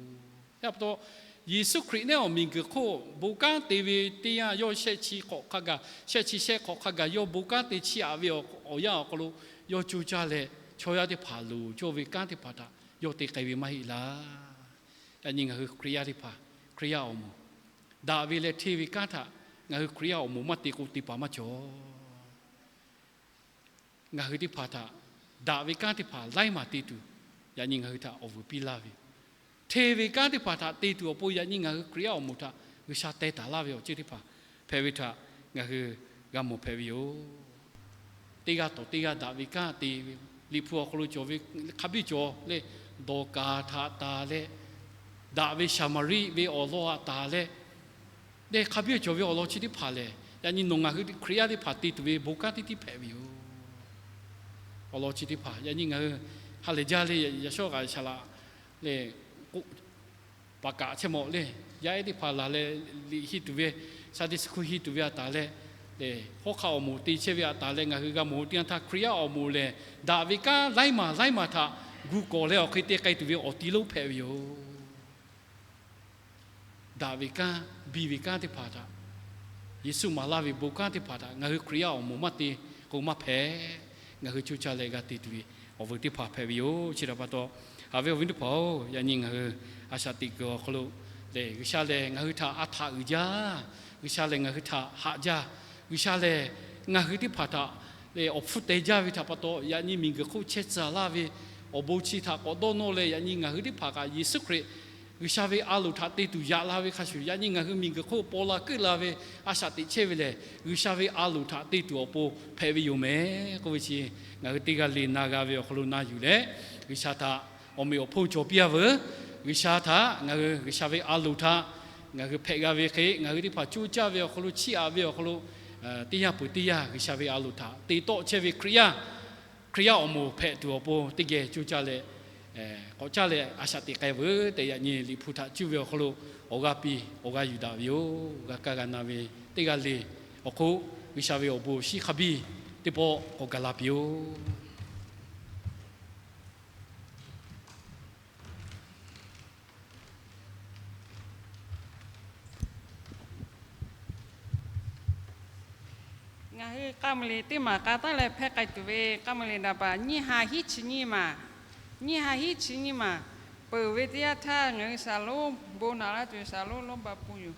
Yaˇ pa taw, Yeˍsuˆ Hkriꞈ neˉ awˬ miˬguiˬ hk'oˆ bon kanˉ te ve teˇ yanˇ, yawˇ shehˆ chi hk'awꞈ hk'a gaˬ, shehˆ chi shehˆ hk'awꞈ hk'a gaˬ yawˇ bon kanˉ te chiˇ aꞈ ve awˬ yanˇ awˬ hk'aw lo yawˇ coˇ caˇ leh, chaw yaˇ teˇ hpaˍ loˍ cawˇ ve kanˉ teˇ hpaˍ htaꞈ yawˇ te k'ai ve maˇ heˆ laˇ. Yaꞈ nyi ngaˬ hui Hkriꞈ yaˇ teˇ hpaˍ, Hkriꞈ yaˇ awˬ moˍ, daꞈ ve leh hteˇ ve kanˉ htaꞈ ngaˬ hui Hkriꞈ yaˇ awˬ moˍ maˇ te k'o, te paˍ maˇ cawˬ. Ngaˬ hui teˇ hpaˍ htaꞈ daꞈ ve kanˉ teˇ hpaˍ laiˉ maˬ te tuˬ, yaꞈ nyi ngaˬ hui htaꞈ awˬ vuiˬ piˇ laˇ ve, hteˇ ve kanˉ teˇ hpaˍ htaꞈ te tuˬ awˬ pon yaꞈ nyi ngaˬ hui Hkriꞈ yaˇ awˬ moˍ htaꞈ G'uiˬsha teh taˍ laˇ ve awˬ ceuˬ teˇ hpaˍ hpehꞈ ve htaꞈ ngaˬ hui g'a mawˬ hpehꞈ ve yoˬ. Teˇ g'aˇ tawˍ teˇ g'aˇ daꞈ ve kanˉ te ve, Liꞈ hpu awˬ hk'aw lo cawˬ ve hk'a biˇ cawˬ leh, Dawˍkaˍ htaꞈ taˍ leh, daꞈ ve Saˍmaˍriˆ ve awˬ lawn htaꞈ taˍ leh, leh hk'a biˇ cawˬ ve awˬ lawn chi teˇ hpaˍ lehˬ, yaꞈ nyi nawˬ ngaˬ hui Hkriꞈ yaˇ teˇ hpaˍ te tuˬ ve bon kanˉ teˇ tiˉ hpehꞈ ve yoˬ. Awˬ lawn chi teˇ hpaˍ yaꞈ nyi ngaˬ hui ha lehˬ jaˇ leh yaꞈ shawˉ kaꞈ shaˍ laꞈ leh k'oˆ paˍ kaꞈ chehˇ mawˬ leh, yaˇ ehˉ teˇ hpaˍ laˬ leh liꞈ henˇ tuˬ ve, Sunday school henˇ tuˬ ve a taˍ leh, leh hawˉ hk'aˆ awˬ moˍ te chehˇ ve a taˍ leh, ngaˬ hui g'a mawˬ teˇ yanˇ htaˇ Hkriꞈ yaˇ awˬ moˍ lehˬ, daꞈ ve kanˉ laiˉ maˬ laiˉ maˬ htaꞈ gu kawˍ leh awˬ hk'e te k'ai tuˬ ve awˬ ti lonˉ hpehꞈ ve yoˬ. Daꞈ ve kanˉ, biˇ ve kanˉ teˇ hpaˍ htaꞈ Yeˍsuˆ maˍ laˇ ve bon kanˉ teˇ hpaˍ htaꞈ ngaˬ hui Hkriꞈ yaˇ awˬ moˍ maˇ te k'o maˇ hpehꞈ. Ngaˬ hui coˇ caˇ leh g'a te tuˬ ve awˬ vuiˬ teˇ hpaˍ hpehꞈ ve yoˬ. Chi htaꞈ pa taw, haꞈ ve awˬ viˉ teˇ hpaˍ-oˬ, yaꞈ nyi ngaˬ hui a shaꞈ teꞈ kuiˬ awˬ hk'aw lo lehˬ, G'uiˬsha lehˬ ngaˬ hui htaꞈ a htaꞈ uiˍ jaˇ, G'uiˬsha lehˬ ngaˬ hui htaꞈ haꞈ jaˇ, G'uiˬsha lehˬ ngaˬ hui teˇ hpaˍ htaꞈ lehˬ awˬ hpfuhˇ teh jaˇ ve htaꞈ pa taw, yaꞈ nyi miˬguiˬ hk'oˆ chehˇ tcuh laˇ ve awˬ bon chi htaꞈ k'awꞈ dawˇ nawˇ leh, yaꞈ nyi ngaˬ hui teˇ hpaˍ kaꞈ Yeˍsuˆ Hkriꞈ G'uiˬsha ve a loˍ htaꞈ te tuˬ yaꞈ la ve hk'a shuˍ, yaꞈ nyi ngaˬ hui miˬguiˬ hk'oˆ paw la keuˆ la ve a shaꞈ teꞈ chehˇ ve lehˬ, G'uiˬsha ve a loˍ htaꞈ te tuˬ awˬ pon hpehꞈ ve yoˬ mehˍ k'oˆ ve chi, ngaˬ hui teˇ g'aˇ le na g'a ve awˬ hk'aw lo na yuˬ leh, G'uiˬsha htaꞈ awˬ meꞈ awˬ hponˇ cawˬ piˇ a veuˬ. G'uiˬsha htaꞈ ngaˬ hui G'uiˬsha ve a loˍ htaꞈ ngaˬ hui hpehꞈ g'a ve hk'e, ngaˬ hui teˇ hpaˍ coˇ caˇ ve awˬ hk'aw lo chiˇ aꞈ ve awˬ hk'aw lo, teˇ yanˇ peuˬ teˇ yanˇ G'uiˬsha ve a loˍ htaꞈ te tawˆ chehˇ ve Hkriꞈ yaˇ, Hkriꞈ yaˇ awˬ moˍ hpehꞈ tuˬ awˬ pon teˇ geh coˇ caˇ leh, k'awꞈ caˇ leh a shaꞈ teꞈ k'ai veuˬ tehꞈ, yaꞈ nyi Liꞈ hpu htaꞈ cuˇ ve awˬ hk'aw lo awˬ g'aˇ piˇ awˬ g'aˇ yuˬ daꞈ ve yoˬ. G'a kaˇ g'a na ve teˇ g'aˇ le awˬ hk'oˆ G'uiˬsha ve awˬ bon awˬ shinˉ hk'a biˇ teˇ pawˆ k'awꞈ gaˬ la piˇ-oˬ. Ngaˬ hui k'a muiˬ liꞈ teˇ maˬ k'a taˉ leh hpehˇ k'ai tuˬ ve k'a muiˬ liꞈ naˍbaˍ nyiˇ ha hiˉ chi nyiˇ maˬ, nyiˇ ha hiˉ chi nyiˇ maˬ peuˬ ve teˇ yanˇ htaˇ, ngaˬ hui shaˍlonˉ bon naꞈ laˇ tuˬ shaˍlonˉ lonˉ ba pun yoˬ.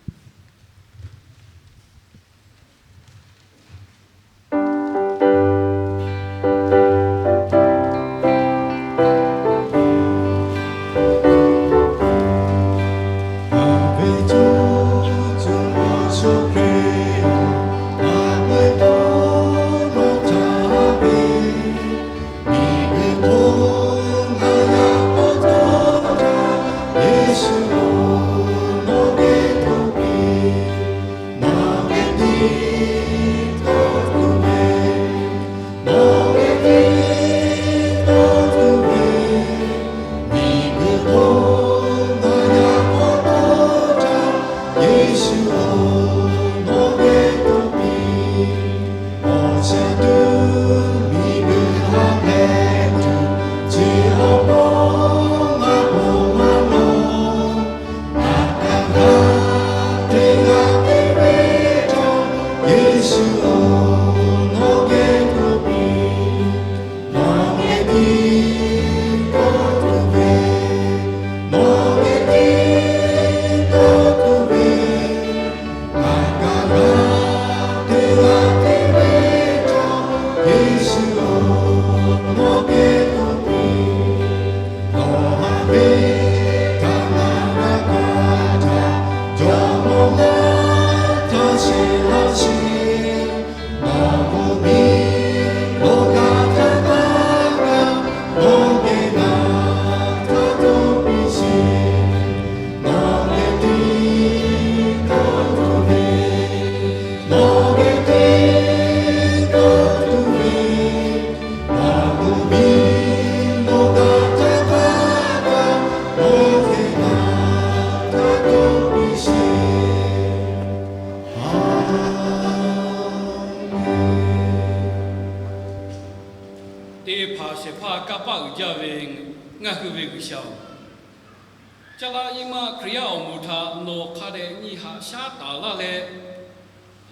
Caˇ laˇ nyi ma Hkriꞈ yaˇ awˬ moˍ htaꞈ nawˬ hk'a dehꞈ nyi haꞈ shaˉ taˍ laˇ leh,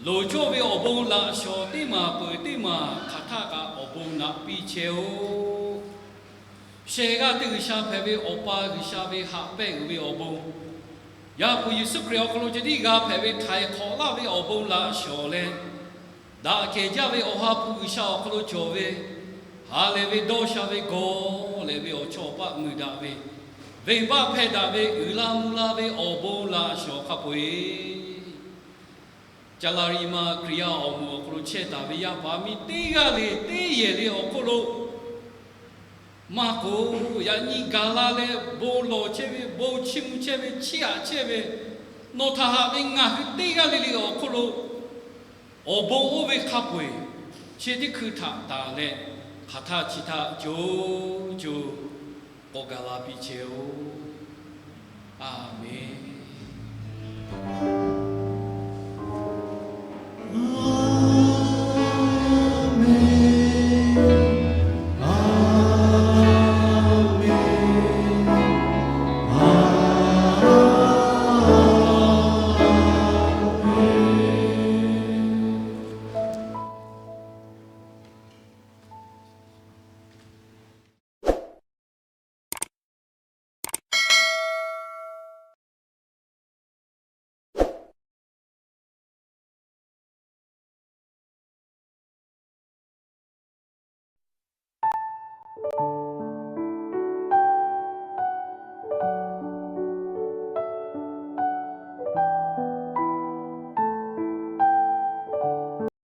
loˍ cawˇ ve awˬ bon laꞈ shawˍ teˇ maˬ peuˬ teˇ maˬ hk'aˬ htaˇ kaꞈ awˬ bon naꞈ piˇ chehˇ-oˆ. Shehˍ g'aˇ teˇ G'uiˬsha hpehꞈ ve Awˬ pa G'uiˬsha ve haꞈ pehnˇ uiˍ ve awˬ bon, Yaˇ hpu Yeˍsuˆ Hkriꞈ awˬ hk'aw lo ceh tiˉ g'a hpehꞈ ve htaiˍ hk'awꞈ laˇ ve awˬ bon laꞈ shawˍ leh, daꞈ kehˬ jaˇ ve Awˬ ha hpu G'uiˬsha awˬ hk'aw lo cawˬ ve, ha lehˬ ve dawˇ sha ve gawˬ lehˬ ve awˬ chawˇ awˬ paˆ mui daꞈ ve, venˇbaˆ hpehˇ daꞈ ve uiˍ la mvuh la ve awˬ bon laꞈ shawˍ hk'a peu-eˬ, Caˇ laˇ nyi ma Hkriꞈ yaˇ awˬ moˍ awˬ hk'aw lo chehˇ taˍ ve yaˇ paˍ miˇ teˇ g'aˇ le teˇ yehˬ le awˬ hk'oˆ lo maˇ k'oˆ, yaꞈ nyi gaˬ la leh bon lawˬ chehˇ ve, bon chiˇ mvuh chehˇ ve, chiˇ aꞈ chehˇ ve, nawˬ htaꞈ haꞈ ve ngaˬ hui teˇ g'aˇ le le awˬ hk'oˆ lo awˬ bon oˇ ve hk'a peu-eˬ chi teˇ hkui htaꞈ tanˬ leh, hk'aˬ htaˇ chi htaˇ co co k'awꞈ gaˬ la piˇ chehˇ-oˆ. A menˬ.